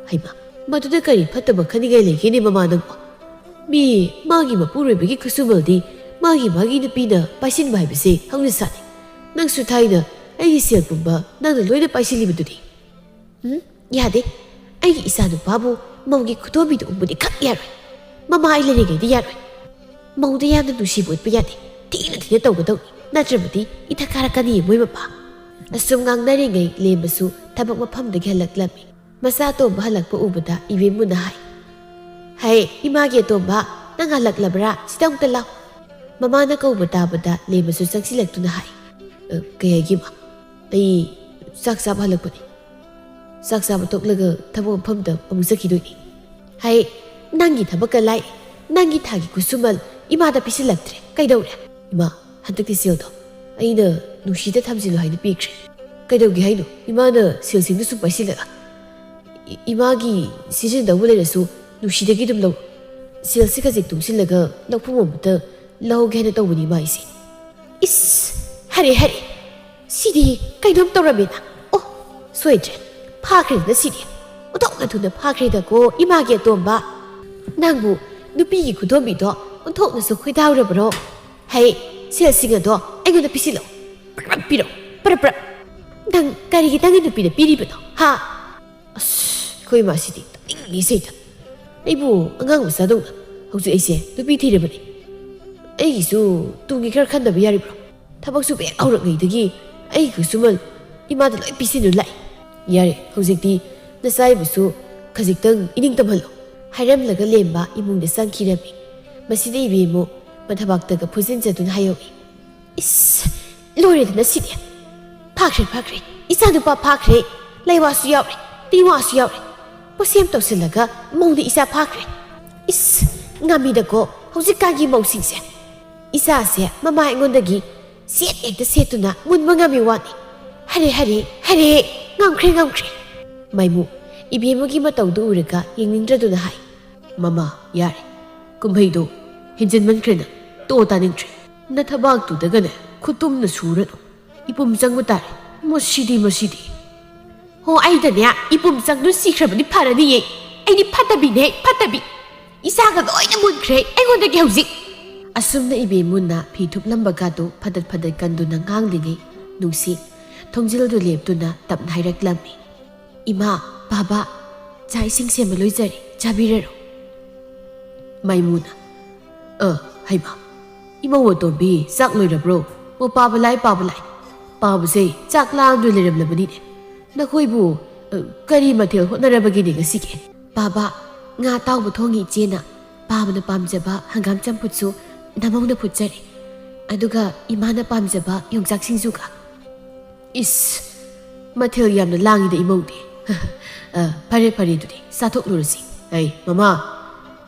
ꯍꯩꯃꯥ, ꯃꯗꯨꯗ ꯀꯔꯤ ꯐꯠꯇꯕ ꯈꯟꯅꯤꯡꯉꯥꯏ ꯂꯩꯒꯦꯅꯦ ꯃꯃꯥ ꯅꯪꯕꯣ? ꯃꯤ ꯃꯥꯒꯤ ꯃꯄꯨꯔꯣꯏꯕꯒꯤ ꯈꯨꯠꯁꯨꯃꯜꯗꯤ ꯃꯥꯒꯤ ꯃꯥꯒꯤ ꯅꯨꯄꯤꯅ ꯄꯥꯏꯁꯤꯟꯕ ꯍꯥꯏꯕꯁꯦ ꯍꯧꯅꯁꯥꯅꯤ꯫ ꯅꯪꯁꯨ ꯊꯥꯏꯅ ꯑꯩꯒꯤ ꯁꯦꯜ ꯄꯨꯝꯕ ꯅꯪꯅ ꯂꯣꯏꯅ ꯄꯥꯏꯁꯤꯜꯂꯤꯕꯗꯨꯗꯤ꯫ ꯎꯝ, ꯌꯥꯗꯦ꯫ ꯑꯩꯒꯤ ꯏꯆꯥꯅꯨꯄꯥꯕꯨ ꯃꯧꯒꯤ ꯈꯨꯗꯣꯝꯕꯤꯗ ꯎꯕꯗꯤ ꯈꯛ ꯌꯥꯔꯣꯏ꯫ ꯃꯃꯥ ꯑꯩ ꯂꯩꯔꯤꯉꯩꯗ ꯌꯥꯔꯣꯏ꯫ ꯃꯧꯗ ꯌꯥꯝꯅ ꯅꯨꯡꯁꯤꯕ ꯎꯠꯄ ꯌꯥꯗꯦ꯫ ꯊꯤꯅ ꯊꯤꯅ ꯇꯧꯒꯗꯧꯅꯤ꯫ ꯅꯠꯇ꯭ꯔꯕꯗꯤ ꯏꯊꯛ ꯀꯥꯔꯛꯀꯅꯤ ꯃꯣꯏ ꯃꯄꯥ꯫ ꯑꯁꯨꯝ ꯉꯥꯡꯅꯔꯤꯉꯩ ꯂꯦꯝꯕꯁꯨ ꯊꯕꯛ ꯃꯐꯝꯗꯒꯤ ꯍꯜꯂꯛꯂꯝꯃꯤ꯫ ꯃꯆꯥ ꯑꯇꯣꯝꯕ ꯍꯜꯂꯛꯄ ꯎꯕꯗ ꯏꯕꯦꯝꯃꯨꯅ ꯍꯥꯏ, "ꯍꯩ, ꯏꯃꯥꯒꯤ ꯑꯇꯣꯝꯕ, ꯅꯪ ꯍꯜꯂꯛꯂꯕ꯭ꯔꯥ? ꯁꯤꯗ ꯑꯃꯨꯛꯇ ꯂꯥꯎ꯫" ꯃꯃꯥꯅ ꯀꯧꯕ ꯇꯥꯕꯗ ꯂꯦꯝꯕꯁꯨ ꯆꯪꯁꯤꯜꯂꯛꯇꯨꯅ ꯍꯥꯏ, "ꯑ, ꯀꯩ ꯍꯥꯏꯒꯦ ꯏꯃꯥ? ꯑꯩ ꯆꯥꯛ ꯆꯥꯕ ꯍꯜꯂꯛꯄꯅꯤ꯫ ꯆꯥꯛ ꯆꯥꯕ ꯇꯣꯛꯂꯒ ꯊꯕꯛ ꯃꯐꯝꯗ ꯑꯃꯨꯛ ꯆꯠꯈꯤꯗꯣꯏꯅꯤ꯫" "ꯍꯩ, ꯅꯪꯒꯤ ꯊꯕꯛꯀ ꯂꯥꯏ, ꯅꯪꯒꯤ ꯊꯥꯒꯤ ꯈꯨꯠꯁꯨꯃꯜ ꯏꯃꯥꯗ ꯄꯤꯁꯤꯜꯂꯛꯇ꯭ꯔꯦ꯫ ꯀꯩꯗꯧꯔꯦ?" "ꯏꯃꯥ, ꯍꯟꯗꯛꯀꯤ ꯁꯦꯜꯗꯣ ꯑꯩꯅ ꯅꯨꯡꯁꯤꯗ ꯊꯝꯖꯤꯜꯂꯨ ꯍꯥꯏꯅ ꯄꯤꯈ꯭ꯔꯦ꯫" "ꯀꯩꯗꯧꯒꯦ ꯍꯥꯏꯅꯣ? ꯏꯃꯥꯅ ꯁꯦꯜꯁꯤꯡꯗꯨ ꯁꯨꯝ ꯄꯥꯏꯁꯤꯜꯂꯒ?" "ꯏ-, ꯏꯃꯥꯒꯤ ꯁꯤꯖꯤꯟꯅꯗꯧꯕ ꯂꯩꯔꯁꯨ ꯅꯨꯡꯁꯤꯗꯒꯤ ꯑꯗꯨꯝ ꯂꯧ꯫ ꯁꯦꯜꯁꯤ ꯈꯖꯤꯛ ꯇꯨꯡꯁꯤꯜꯂꯒ ꯂꯧꯐꯝ ꯑꯃꯇ ꯂꯧꯍꯧꯒꯦ ꯍꯥꯏꯅ ꯇꯧꯕꯅꯤ ꯏꯃꯥ ꯑꯩꯁꯦ꯫" "ꯏꯁ, ꯍꯔꯦ, ꯍꯔꯦ, ꯁꯤꯗꯤ ꯀꯩꯅꯣꯝ ꯇꯧꯔꯝꯃꯦꯗ꯫ ꯑꯣ, ꯁꯣꯏꯗ꯭ꯔꯦ, ꯐꯥꯈ꯭ꯔꯦꯗꯅ ꯁꯤꯗꯤ꯫ ꯑꯣꯟꯊꯣꯛꯅ ꯊꯨꯅ ꯐꯥꯈ꯭ꯔꯦꯗꯀꯣ ꯏꯃꯥꯒꯤ ꯑꯇꯣꯝꯕ꯫ ꯅꯪꯕꯨ ꯅꯨꯄꯤꯒꯤ ꯈꯨꯗꯣꯝꯕꯤꯗꯣ ꯑꯣꯟꯊꯣꯛꯅꯁꯨ ꯈꯣꯏꯗꯥꯎꯔꯕ꯭ꯔꯣ? ꯍꯩ, ꯁꯦꯜꯁꯤꯡ ꯑꯗꯣ ꯑꯩꯉꯣꯟꯗ ꯄꯤꯁꯤꯜꯂꯛꯑꯣ꯫ ꯄꯔꯞ ꯄꯤꯔꯛꯑꯣ, ꯄꯔꯞ ꯄꯔꯞ꯫ ꯅꯪ ꯀꯔꯤꯒꯤ ꯅꯪꯒꯤ ꯅꯨꯄꯤꯗ ꯄꯤꯔꯤꯕꯅꯣ, ꯍꯥ?" ꯑꯁ, ꯑꯩꯈꯣꯏ ꯏꯃꯥꯁꯤꯗꯤ ꯇꯥꯅꯤꯡꯉꯤꯁꯦ ꯑꯩꯗ꯫ ꯑꯩꯕꯨ ꯑꯉꯥꯡ ꯃꯆꯥꯗꯧꯅ ꯍꯧꯖꯤꯛ ꯑꯩꯁꯦ ꯅꯨꯄꯤ ꯊꯤꯔꯕꯅꯤ꯫ ꯑꯩꯒꯤꯁꯨ ꯇꯨꯡꯒꯤ ꯈꯔ ꯈꯟꯗꯕ ꯌꯥꯔꯤꯕ꯭ꯔꯣ? ꯊꯕꯛ ꯁꯨꯕ ꯍꯦꯛ ꯍꯧꯔꯛꯉꯩꯗꯒꯤ ꯑꯩꯒꯤ ꯈꯨꯠꯁꯨꯃꯜ ꯏꯃꯥꯗ ꯂꯣꯏ ꯄꯤꯁꯤꯟꯗꯨꯅ ꯂꯥꯛꯏ꯫ "ꯌꯥꯔꯦ, ꯍꯧꯖꯤꯛꯇꯤ ꯅꯆꯥ ꯏꯕꯨꯁꯨ ꯈꯖꯤꯛꯇꯪ ꯏꯅꯤꯡ ꯇꯝꯍꯜꯂꯣ," ꯍꯥꯏꯔꯝꯂꯒ ꯂꯦꯝꯕ ꯏꯃꯨꯡꯗ ꯆꯪꯈꯤꯔꯝꯃꯤ꯫ ꯃꯁꯤꯗ ꯏꯕꯦꯝꯃꯨ ꯃꯊꯕꯥꯛꯇꯒ ꯐꯨꯖꯤꯟꯖꯗꯨꯅ ꯍꯥꯏꯍꯧꯏ꯫ "ꯏꯁ, ꯂꯣꯏꯔꯦꯗꯅ ꯁꯤꯗꯤ꯫ ꯐꯥꯈ꯭ꯔꯦ, ꯐꯥꯈ꯭ꯔꯦ꯫ ꯏꯆꯥꯅꯨꯄꯥ ꯐꯥꯈ꯭ꯔꯦ꯫ ꯂꯩꯋꯥꯁꯨ ꯌꯥꯎꯔꯦ, ꯇꯤꯋꯥꯁꯨ ꯌꯥꯎꯔꯦ꯫ ꯄꯣꯠꯁꯦꯝ ꯇꯧꯁꯤꯜꯂꯒ ꯃꯧꯅ ꯏꯆꯥ ꯐꯥꯈ꯭ꯔꯦ꯫ ꯏꯁ, ꯉꯥꯃꯤꯗꯀꯣ ꯍꯧꯖꯤꯛꯀꯥꯟꯒꯤ ꯃꯧꯁꯤꯡꯁꯦ꯫ ꯏꯆꯥꯁꯦ ꯃꯃꯥ ꯑꯩꯉꯣꯟꯗꯒꯤ ꯁꯦꯠ ꯍꯦꯛꯇ ꯁꯦꯠꯇꯨꯅ ꯃꯨꯟꯕ ꯉꯝꯃꯤ ꯋꯥꯅꯤ꯫ ꯍꯔꯦ, ꯍꯔꯦ, ꯍꯔꯦ, ꯉꯝꯈ꯭ꯔꯦ, ꯉꯝꯈ꯭ꯔꯦ꯫" ꯃꯥꯏꯃꯨ ꯏꯕꯦꯝꯃꯒꯤ ꯃꯇꯧꯗꯨ ꯎꯔꯒ ꯌꯦꯡꯅꯤꯡꯗ꯭ꯔꯗꯨꯅ ꯍꯥꯏ꯫ "ꯃꯃꯥ, ꯌꯥꯔꯦ꯫ ꯀꯨꯝꯍꯩꯗꯣ ꯍꯦꯟꯖꯤꯟꯃꯟꯈ꯭ꯔꯦ ꯅꯪ꯫ ꯇꯣꯛꯑꯣ, ꯇꯥꯅꯤꯡꯗ꯭ꯔꯦ꯫ ꯅꯊꯕꯥꯛꯇꯨꯗꯒꯅꯦ ꯈꯨꯇꯨꯝꯅ ꯁꯨꯔꯅꯨ꯫ ꯏꯄꯨꯝ ꯆꯪꯕ ꯇꯥꯔꯦ꯫ ꯃꯁꯤꯗꯤ, ꯃꯁꯤꯗꯤ꯫" "ꯍꯣ, ꯑꯩꯗꯅꯦ ꯏꯄꯨꯝ ꯆꯪꯗꯨꯅ ꯁꯤꯈ꯭ꯔꯕꯅꯤ ꯐꯔꯅꯤꯌꯦ꯫ ꯑꯩꯗꯤ ꯐꯠꯇꯕꯤꯅꯦ, ꯐꯠꯇꯕꯤ꯫ ꯏꯆꯥꯒ ꯂꯣꯏꯅ ꯃꯨꯟꯈ꯭ꯔꯦ ꯑꯩꯉꯣꯟꯗꯒꯤ ꯍꯧꯖꯤꯛ꯫" ꯑꯁꯨꯝꯅ ꯏꯕꯦꯝꯃꯨꯅ ꯐꯤ ꯊꯨꯞꯂꯝꯕꯒꯗꯨ ꯐꯗꯠ ꯐꯗꯠ ꯀꯟꯗꯨꯅ ꯉꯥꯡꯂꯤꯉꯩ, ꯅꯨꯡꯁꯤ ꯊꯣꯡꯖꯤꯜꯗꯨ ꯂꯦꯞꯇꯨꯅ ꯇꯞꯅ ꯍꯥꯏꯔꯛꯂꯝꯃꯤ꯫ "ꯏꯃꯥ, ꯕꯥꯕꯥ, ꯆꯥꯛ ꯏꯁꯤꯡ ꯁꯦꯝꯕ ꯂꯣꯏꯖꯔꯦ, ꯆꯥꯕꯤꯔꯔꯣ꯫" ꯃꯥꯏꯃꯨꯅ, "ꯑ, ꯍꯩꯃꯥ, ꯏꯃꯧ ꯑꯇꯣꯝꯕꯤ, ꯆꯥꯛ ꯂꯣꯏꯔꯕ꯭ꯔꯣ? ꯑꯣ, ꯄꯥꯕ ꯂꯥꯏ, ꯄꯥꯕ ꯂꯥꯏ꯫ ꯄꯥꯕꯁꯦ ꯆꯥꯛ ꯂꯥꯝꯗꯨꯅ ꯂꯩꯔꯝꯂꯕꯅꯤꯅꯦ꯫ ꯅꯈꯣꯏꯕꯨ, ꯑ, ꯀꯔꯤ ꯃꯊꯦꯜ ꯍꯣꯠꯅꯔꯕꯒꯦꯅꯦ ꯉꯁꯤꯒꯤ?" "ꯄꯥꯕ, ꯉꯥ ꯑꯇꯥꯎꯕ ꯊꯣꯡꯉꯤ ꯏꯆꯦꯅ꯫ ꯄꯥꯕꯅ ꯄꯥꯝꯖꯕ ꯍꯪꯒꯥꯝ ꯆꯝꯐꯨꯠꯁꯨ ꯅꯃꯧꯅ ꯐꯨꯠꯆꯔꯦ꯫ ꯑꯗꯨꯒ ꯏꯃꯥꯅ ꯄꯥꯝꯖꯕ ꯌꯣꯡꯆꯥꯛ ꯁꯤꯡꯖꯨꯒ꯫" "ꯏꯁ, ꯃꯊꯦꯜ ꯌꯥꯝꯅ ꯂꯥꯡꯉꯤꯗ ꯏꯃꯧꯗꯤ꯫" "ꯑ, ꯐꯔꯦ, ꯐꯔꯦ, ꯑꯗꯨꯗꯤ ꯆꯥꯊꯣꯛꯂꯨꯔꯁꯤ꯫ ꯑꯩ, ꯃꯃꯥ,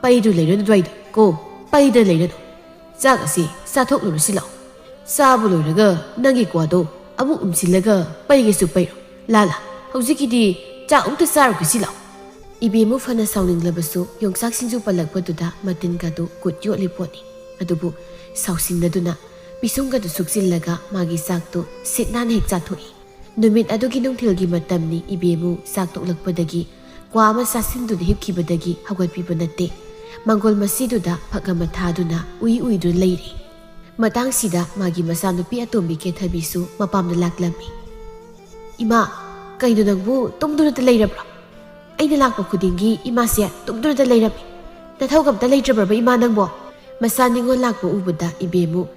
ꯄꯩꯗꯨ ꯂꯩꯔꯅꯨ ꯑꯗꯨꯋꯥꯏꯗ ꯀꯣ, ꯄꯩꯗ ꯂꯩꯔꯅꯨ꯫ ꯆꯥꯛ ꯑꯁꯤ ꯆꯥꯊꯣꯛꯂꯨꯔꯁꯤ ꯂꯥꯛꯑꯣ꯫ ꯆꯥꯕ ꯂꯣꯏꯔꯒ ꯅꯪꯒꯤ ꯀ꯭ꯋꯥꯗꯣ ꯑꯃꯨꯛ ꯎꯝꯁꯤꯜꯂꯒ ꯄꯩꯒꯦꯁꯨ ꯄꯩꯔꯣ꯫ ꯂꯥ, ꯂꯥ, ꯍꯧꯖꯤꯛꯀꯤꯗꯤ ꯆꯥꯛ ꯑꯃꯨꯛꯇ ꯆꯥꯔꯨꯈꯤꯁꯤ ꯂꯥꯛꯑꯣ꯫" ꯏꯕꯦꯝꯃꯨ ꯐꯅ ꯁꯥꯎꯅꯤꯡꯂꯕꯁꯨ ꯌꯣꯡꯆꯥꯛ ꯁꯤꯡꯖꯨ ꯄꯜꯂꯛꯄꯗꯨꯗ ꯃꯇꯤꯟꯒꯗꯨ ꯀꯨꯠ ꯌꯣꯠꯂꯤ ꯄꯣꯠꯅꯤ꯫ ꯑꯗꯨꯕꯨ ꯁꯥꯎꯁꯤꯟꯅꯗꯨꯅ ꯄꯤꯁꯨꯝꯒꯗꯨ ꯁꯨꯛꯆꯤꯜꯂꯒ ꯃꯥꯒꯤ ꯆꯥꯛꯇꯨ ꯁꯤꯠ ꯅꯥꯟꯅ ꯍꯦꯛ ꯆꯥꯊꯣꯛꯏ꯫ ꯅꯨꯃꯤꯠ ꯑꯗꯨꯒꯤ ꯅꯨꯡꯊꯤꯜꯒꯤ ꯃꯇꯝꯅꯤ꯫ ꯏꯕꯦꯝꯃꯨ ꯆꯥꯛ ꯇꯣꯛꯂꯛꯄꯗꯒꯤ ꯀ꯭ꯋꯥ ꯑꯃ ꯆꯥꯁꯤꯟꯗꯨꯅ ꯍꯤꯞꯈꯤꯕꯗꯒꯤ ꯍꯧꯒꯠꯄꯤꯕ ꯅꯠꯇꯦ꯫ ꯃꯪꯒꯣꯜ ꯃꯁꯤꯗꯨꯗ ꯐꯛ ꯑꯃ ꯊꯥꯗꯨꯅ ꯎꯏ ꯎꯏꯗꯨꯅ ꯂꯩꯔꯤ꯫ ꯃꯇꯥꯡꯁꯤꯗ ꯃꯥꯒꯤ ꯃꯆꯥꯅꯨꯄꯤ ꯑꯇꯣꯝꯕꯤ ꯀꯦꯊꯕꯤꯁꯨ ꯃꯄꯥꯝꯗ ꯂꯥꯛꯂꯝꯃꯤ꯫ "ꯏꯃꯥ, ꯀꯩꯅꯣ ꯅꯪꯕꯨ ꯇꯨꯝꯗꯨꯅꯇ ꯂꯩꯔꯕ꯭ꯔꯣ? ꯑꯩꯅ ꯂꯥꯛꯄ ꯈꯨꯗꯤꯡꯒꯤ ꯏꯃꯥꯁꯦ ꯇꯨꯝꯗꯨꯅꯇ ꯂꯩꯔꯝꯃꯤ꯫ ꯅꯊꯧꯒ ꯑꯝꯇ ꯂꯩꯇ꯭ꯔꯕ꯭ꯔꯕ ꯏꯃꯥ ꯅꯪꯕꯣ?" ꯃꯆꯥ ꯅꯤꯉꯣꯜ ꯂꯥꯛꯄ ꯎꯕꯗ ꯏꯕꯦꯝꯃꯨ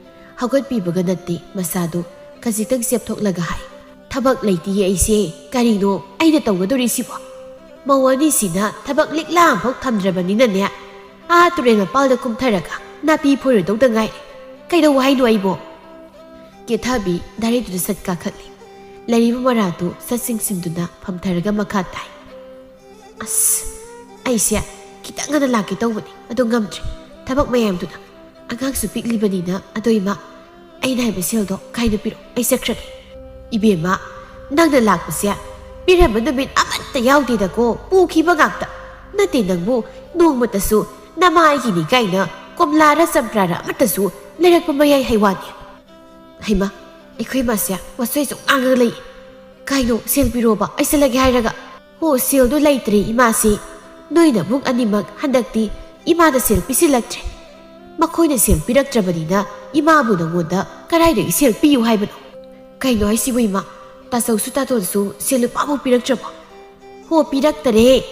ꯍꯧꯒꯠꯄꯤꯕꯒ ꯅꯠꯇꯦ, ꯃꯁꯥꯗꯨ ꯈꯖꯤꯛꯇꯪ ꯆꯦꯞꯊꯣꯛꯂꯒ ꯍꯥꯏ, "ꯊꯕꯛ ꯂꯩꯇꯤꯌꯦ ꯑꯩꯁꯦ꯫ ꯀꯔꯤꯅꯣ ꯑꯩꯅ ꯇꯧꯒꯗꯧꯔꯤꯁꯤꯕꯣ? ꯃꯧ ꯑꯅꯤꯁꯤꯅ ꯊꯕꯛ ꯂꯤꯛꯂꯥ ꯑꯃꯐꯥꯎ ꯊꯝꯗ꯭ꯔꯕꯅꯤꯅꯅꯦ, ꯑꯥ ꯇꯨꯔꯦꯜ ꯃꯄꯥꯜꯗ ꯀꯨꯝꯊꯔꯒ ꯅꯥꯄꯤ ꯐꯣꯏꯔꯨꯗꯧꯗ ꯉꯥꯏꯔꯦ꯫ ꯀꯩꯗꯧ ꯍꯥꯏꯅꯣ ꯑꯩꯕꯣ?" ꯀꯦꯊꯕꯤ ꯗꯥꯏꯔꯤꯗꯨꯗ ꯁꯠ ꯀꯥꯈꯠꯂꯤ꯫ ꯂꯩꯔꯤꯕ ꯃꯔꯥꯗꯨ ꯁꯠ ꯆꯤꯡꯁꯤꯟꯗꯨꯅ ꯐꯝꯊꯔꯒ ꯃꯈꯥ ꯇꯥꯏ꯫ "ꯑꯁ, ꯑꯩꯁꯦ ꯈꯤꯇꯪ ꯉꯟꯅ ꯂꯥꯛꯀꯦ ꯇꯧꯕꯅꯤ, ꯑꯗꯣ ꯉꯝꯗ꯭ꯔꯦ꯫ ꯊꯕꯛ ꯃꯌꯥꯝꯗꯨꯅ꯫ ꯑꯉꯥꯡꯁꯨ ꯄꯤꯛꯂꯤꯕꯅꯤꯅ꯫ ꯑꯗꯣ ꯏꯃꯥ, ꯑꯩꯅ ꯍꯥꯏꯕ ꯁꯦꯜꯗꯣ ꯀꯥꯏꯅ ꯄꯤꯔꯣ, ꯑꯩ ꯆꯠꯈ꯭ꯔꯒꯦ꯫" "ꯏꯕꯦꯝꯃ, ꯅꯪꯅ ꯂꯥꯛꯄꯁꯦ ꯄꯤꯔꯝꯕ ꯅꯨꯃꯤꯠ ꯑꯃꯠꯇ ꯌꯥꯎꯗꯦꯗꯀꯣ, ꯄꯨꯈꯤꯕ ꯉꯥꯛꯇ꯫ ꯅꯠꯇꯦ ꯅꯪꯕꯨ, ꯅꯣꯡꯃꯇꯁꯨ ꯅꯃꯥ ꯑꯩꯒꯤꯅꯤ ꯀꯥꯏꯅ ꯀꯣꯝꯂꯥꯔ ꯆꯝꯄ꯭ꯔꯥꯔ ꯑꯃꯠꯇꯁꯨ ꯂꯩꯔꯛꯄ ꯃꯌꯥꯏ ꯍꯩꯋꯥꯅꯤ꯫" ꯍꯩꯃꯥ, ꯑꯩꯈꯣꯏ ꯃꯥꯁꯦ ꯋꯥꯆꯣꯏ ꯁꯨꯝ ꯉꯥꯡꯉꯒ ꯂꯩ꯫ "ꯀꯥꯏꯅꯣ, ꯁꯦꯜ ꯄꯤꯔꯣꯕ, ꯑꯩ ꯆꯠꯂꯒꯦ ꯍꯥꯏꯔꯒ?" "ꯍꯣ, ꯁꯦꯜꯗꯣ ꯂꯩꯇ꯭ꯔꯦ ꯏꯃꯥꯁꯤ꯫ ꯅꯣꯏ ꯅꯕꯨꯡ ꯑꯅꯤꯃꯛ ꯍꯟꯗꯛꯇꯤ ꯏꯃꯥꯗ ꯁꯦꯜ ꯄꯤꯁꯤꯜꯂꯛꯇ꯭ꯔꯦ꯫ ꯃꯈꯣꯏꯅ ꯁꯦꯜ ꯄꯤꯔꯛꯇ꯭ꯔꯕꯅꯤꯅ ꯏꯃꯥꯕꯨ ꯅꯉꯣꯟꯗ ꯀꯗꯥꯏꯗꯒꯤ ꯁꯦꯜ ꯄꯤꯌꯨ ꯍꯥꯏꯕꯅꯣ?" "ꯀꯩꯅꯣ ꯍꯥꯏꯁꯤꯕꯨ ꯏꯃꯥ? ꯇꯥꯆꯧꯁꯨ ꯇꯥꯇꯣꯟꯁꯨ ꯁꯦꯜ ꯂꯨꯄꯥꯕꯨ ꯄꯤꯔꯛꯇ꯭ꯔꯕꯣ?" "ꯍꯣ, ꯄꯤꯔꯛꯇꯔꯦ꯫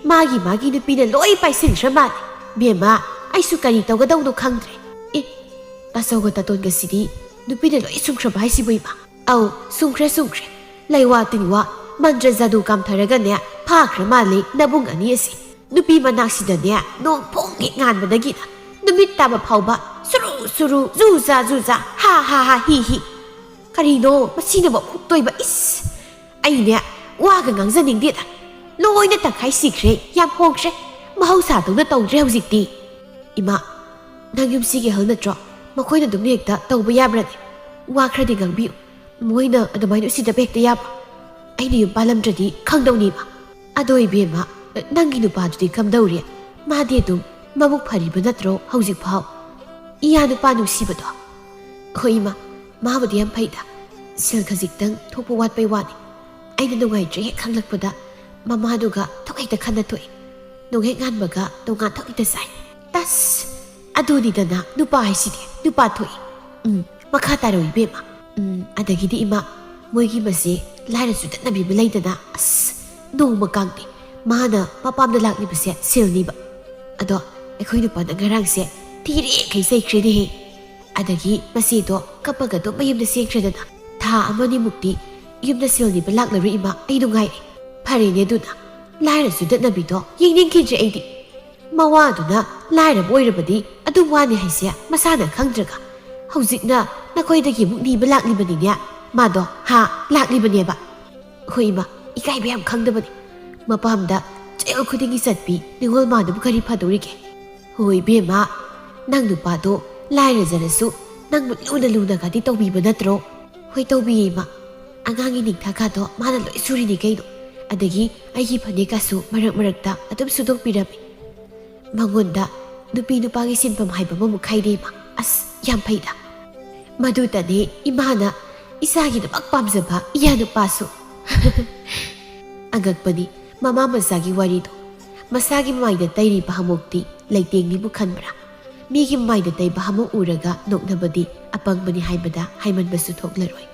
ꯃꯥꯒꯤ ꯃꯥꯒꯤ ꯅꯨꯄꯤꯅ ꯂꯣꯏ ꯄꯥꯏꯁꯤꯟꯈ꯭ꯔ ꯃꯥꯜꯂꯦ꯫ ꯕꯦꯝꯃ, ꯑꯩꯁꯨ ꯀꯔꯤ ꯇꯧꯒꯗꯧꯅꯣ ꯈꯪꯗ꯭ꯔꯦ꯫ ꯑꯦ, ꯇꯥꯆꯧꯒ ꯇꯥꯇꯣꯟꯒꯁꯤꯗꯤ ꯅꯨꯄꯤꯅ ꯂꯣꯏ ꯁꯨꯝꯈ꯭ꯔꯕ ꯍꯥꯏꯁꯤꯕꯨ ꯏꯃꯥ?" "ꯑꯧ, ꯁꯨꯝꯈ꯭ꯔꯦ, ꯁꯨꯝꯈ꯭ꯔꯦ꯫ ꯂꯩꯋꯥ ꯇꯤꯟꯋꯥ, ꯃꯟꯇ꯭ꯔ ꯖꯥꯗꯨ ꯀꯥꯝꯊꯔꯒꯅꯦ, ꯐꯥꯈ꯭ꯔ ꯃꯥꯜꯂꯦ ꯅꯕꯨꯡ ꯑꯅꯤ ꯑꯁꯤ꯫ ꯅꯨꯄꯤ ꯃꯅꯥꯛꯁꯤꯗꯅꯦ, ꯅꯣꯡ ꯐꯣꯡ ꯍꯦꯛ ꯉꯥꯟꯕꯗꯒꯤꯅ ꯅꯨꯃꯤꯠ ꯇꯥꯕ ꯐꯥꯎꯕ ꯁꯨꯔꯨ ꯁꯨꯔꯨ, ꯖꯨ ꯖꯥ ꯖꯨ ꯖꯥ, ꯍꯥ ꯍꯥ ꯍꯥ, ꯍꯤ ꯍꯤ꯫ ꯀꯔꯤꯅꯣ ꯃꯁꯤꯅ ꯃꯈꯨꯛ ꯇꯣꯏꯕ? ꯏꯁ! ꯑꯩꯅꯦ ꯋꯥꯒ ꯉꯥꯡꯖꯅꯤꯡꯗꯦꯗ꯫ ꯂꯣꯏꯅ ꯇꯪꯈꯥꯏ ꯁꯤꯈ꯭ꯔꯦ, ꯌꯥꯝ ꯍꯣꯡꯈ꯭ꯔꯦ꯫ ꯃꯍꯧꯁꯥꯗꯧꯅ ꯇꯧꯗ꯭ꯔꯦ ꯍꯧꯖꯤꯛꯇꯤ꯫" "ꯏꯃꯥ, ꯅꯪ ꯌꯨꯝꯁꯤꯒꯤ ꯑꯍꯜ ꯅꯠꯇ꯭ꯔꯣ? ꯃꯈꯣꯏꯅ ꯑꯗꯨꯝ ꯍꯦꯛꯇ ꯇꯧꯕ ꯌꯥꯕ꯭ꯔꯅꯦ? ꯋꯥ ꯈꯔꯗꯤ ꯉꯥꯡꯕꯤꯌꯨ꯫ ꯃꯣꯏꯅ ꯑꯗꯨꯃꯥꯏꯅ ꯎꯁꯤꯠꯇꯕ ꯍꯦꯛꯇ ꯌꯥꯕ꯭ꯔꯣ? ꯑꯩꯅ ꯌꯨꯝ ꯄꯥꯜꯂꯝꯗ꯭ꯔꯗꯤ ꯈꯪꯗꯧꯅꯤꯕ꯫ ꯑꯗꯣ ꯏꯕꯦꯝꯃ, ꯅꯪꯒꯤ ꯅꯨꯄꯥꯗꯨꯗꯤ ꯀꯝꯗꯧꯔꯤ? ꯃꯥꯗꯤ ꯑꯗꯨꯝ ꯃꯕꯨꯛ ꯐꯔꯤꯕ ꯅꯠꯇ꯭ꯔꯣ ꯍꯧꯖꯤꯛ ꯐꯥꯎ? ꯏꯌꯥ ꯅꯨꯄꯥ ꯅꯨꯡꯁꯤꯕꯗꯣ?" "ꯍꯣꯏ ꯏꯃꯥ, ꯃꯥꯕꯨꯗꯤ ꯌꯥꯝ ꯐꯩꯗ꯫ ꯁꯦꯜ ꯈꯖꯤꯛꯇꯪ ꯊꯣꯛꯄ ꯋꯥꯠꯄꯩ ꯋꯥꯅꯤ꯫ ꯑꯩꯅ ꯅꯨꯡꯉꯥꯏꯇ꯭ꯔꯦ ꯍꯦꯛ ꯈꯪꯂꯛꯄꯗ ꯃꯃꯥꯗꯨꯒ ꯊꯣꯛ ꯍꯦꯛꯇ ꯈꯟꯅ ꯊꯣꯛꯑꯦ꯫ ꯅꯣꯡꯍꯦꯛ ꯉꯥꯟꯕꯒ ꯇꯣꯉꯥꯟ ꯊꯣꯛ ꯍꯦꯛꯇ ꯆꯥꯏ꯫ ꯇꯁ! ꯑꯗꯨꯅꯤꯗꯅ ꯅꯨꯄꯥ ꯍꯥꯏꯁꯤꯗꯤ, ꯅꯨꯄꯥ ꯊꯣꯛꯏ꯫ ꯎꯝ, ꯃꯈꯥ ꯇꯥꯔꯣ ꯏꯕꯦꯝꯃ꯫ ꯎꯝ, ꯑꯗꯒꯤꯗꯤ ꯏꯃꯥ, ꯃꯣꯏꯒꯤ ꯃꯁꯦ ꯂꯥꯏꯔ ꯆꯨꯗꯠꯅꯕꯤ ꯑꯃ ꯂꯩꯗꯅ, ꯑꯁ, ꯅꯣꯡꯃ ꯀꯥꯡꯗꯤ ꯃꯥꯅ ꯃꯄꯥꯝꯗ ꯂꯥꯛꯂꯤꯕꯁꯦ ꯁꯦꯜꯅꯤꯕ꯫ ꯑꯗꯣ ꯑꯩꯈꯣꯏ ꯅꯨꯄꯥꯅ ꯉꯔꯥꯡꯁꯦ ꯊꯤꯔꯦꯈꯩ ꯆꯩꯈ꯭ꯔꯦꯅꯦꯍꯦ꯫ ꯑꯗꯒꯤ ꯃꯆꯦꯗꯣ ꯀꯞꯄꯒ ꯑꯗꯨꯝ ꯃꯌꯨꯝꯗ ꯆꯦꯟꯈ꯭ꯔꯦꯗꯅ꯫ ꯊꯥ ꯑꯃꯅꯤꯃꯨꯛꯇꯤ ꯌꯨꯝꯗ ꯁꯦꯜ ꯅꯤꯕ ꯂꯥꯛꯂꯔꯣꯏ ꯏꯃꯥ, ꯑꯩ ꯅꯨꯡꯉꯥꯏꯔꯦ꯫ ꯐꯔꯦꯅꯦ ꯑꯗꯨꯅ, ꯂꯥꯏꯔ ꯆꯨꯗꯠꯅꯕꯤꯗꯣ ꯌꯦꯡꯅꯤꯡꯈꯤꯗ꯭ꯔꯦ ꯑꯩꯗꯤ꯫ ꯃꯋꯥꯗꯨꯅ ꯂꯥꯏꯔꯕ ꯑꯣꯏꯔꯕꯗꯤ ꯑꯗꯨꯝ ꯋꯥꯅꯤ ꯍꯥꯏꯁꯦ ꯃꯁꯥꯅ ꯈꯪꯗ꯭ꯔꯒ꯫ ꯍꯧꯖꯤꯛꯅ ꯅꯈꯣꯏꯗꯒꯤ ꯑꯃꯨꯛ ꯅꯤꯕ ꯂꯥꯛꯂꯤꯕꯅꯤꯅꯦ꯫ ꯃꯥꯗꯣ ꯍꯥ ꯂꯥꯛꯂꯤꯕꯅꯦꯕ꯫ ꯍꯣꯏ ꯏꯃꯥ, ꯏꯀꯥꯏꯕ ꯌꯥꯝ ꯈꯪꯗꯕꯅꯤ꯫ ꯃꯄꯥꯝꯗ ꯆꯌꯣꯜ ꯈꯨꯗꯤꯡꯒꯤ ꯆꯠꯄꯤ ꯅꯤꯉꯣꯜ ꯃꯥꯗꯨꯕꯨ ꯀꯔꯤ ꯐꯗꯧꯔꯤꯒꯦ? ꯍꯣꯏ ꯏꯕꯦꯝꯃ, ꯅꯪ ꯅꯨꯄꯥꯗꯣ ꯂꯥꯏꯔꯖꯔꯁꯨ ꯅꯪꯕꯨ ꯂꯨꯅ ꯂꯨꯅꯒꯗꯤ ꯇꯧꯕꯤꯕ ꯅꯠꯇ꯭ꯔꯣ? ꯍꯣꯏ ꯇꯧꯕꯤꯌꯦ ꯏꯃꯥ꯫ ꯑꯉꯥꯡꯒꯤ ꯅꯤꯡꯊꯥꯀꯥꯗꯣ ꯃꯥꯅ ꯂꯣꯏ ꯁꯨꯔꯤꯅꯤ ꯀꯩꯅꯣ꯫ ꯑꯗꯒꯤ ꯑꯩꯒꯤ ꯐꯅꯦꯛꯀꯁꯨ ꯃꯔꯛ ꯃꯔꯛꯇ ꯑꯗꯨꯝ ꯁꯨꯗꯣꯛꯄꯤꯔꯝꯃꯤ꯫ ꯃꯉꯣꯟꯗ ꯅꯨꯄꯤ ꯅꯨꯄꯥꯒꯤ ꯁꯤꯟꯐꯝ ꯍꯥꯏꯕ ꯑꯃꯃꯨꯛ ꯈꯥꯏꯗꯦ ꯏꯃꯥ꯫ ꯑꯁ ꯌꯥꯝ ꯐꯩꯗ꯫ ꯃꯗꯨꯇꯅꯦ ꯏꯃꯥꯅ ꯏꯆꯥꯒꯤꯗꯃꯛ ꯄꯥꯝꯖꯕ ꯏꯌꯥ ꯅꯨꯄꯥꯁꯨ꯫ ꯑꯉꯛꯄꯅꯤ ꯃꯃꯥ ꯃꯆꯥꯒꯤ ꯋꯥꯔꯤꯗꯣ꯫ ꯃꯁꯥꯒꯤ ꯃꯃꯥꯏꯗ ꯇꯩꯔꯤꯕ ꯍꯥꯃꯣꯛꯇꯤ ꯂꯩꯇꯦꯡꯅꯤꯕꯨ ꯈꯟꯕ꯭ꯔꯥ? ꯃꯤꯒꯤ ꯃꯃꯥꯏꯗ ꯇꯩꯕ ꯍꯥꯃꯣꯛ ꯎꯔꯒ ꯅꯣꯛꯅꯕꯗꯤ ꯑꯄꯪꯕꯅꯤ ꯍꯥꯏꯕꯗ ꯍꯥꯏꯃꯟꯕꯁꯨ ꯊꯣꯛꯂꯔꯣꯏ꯫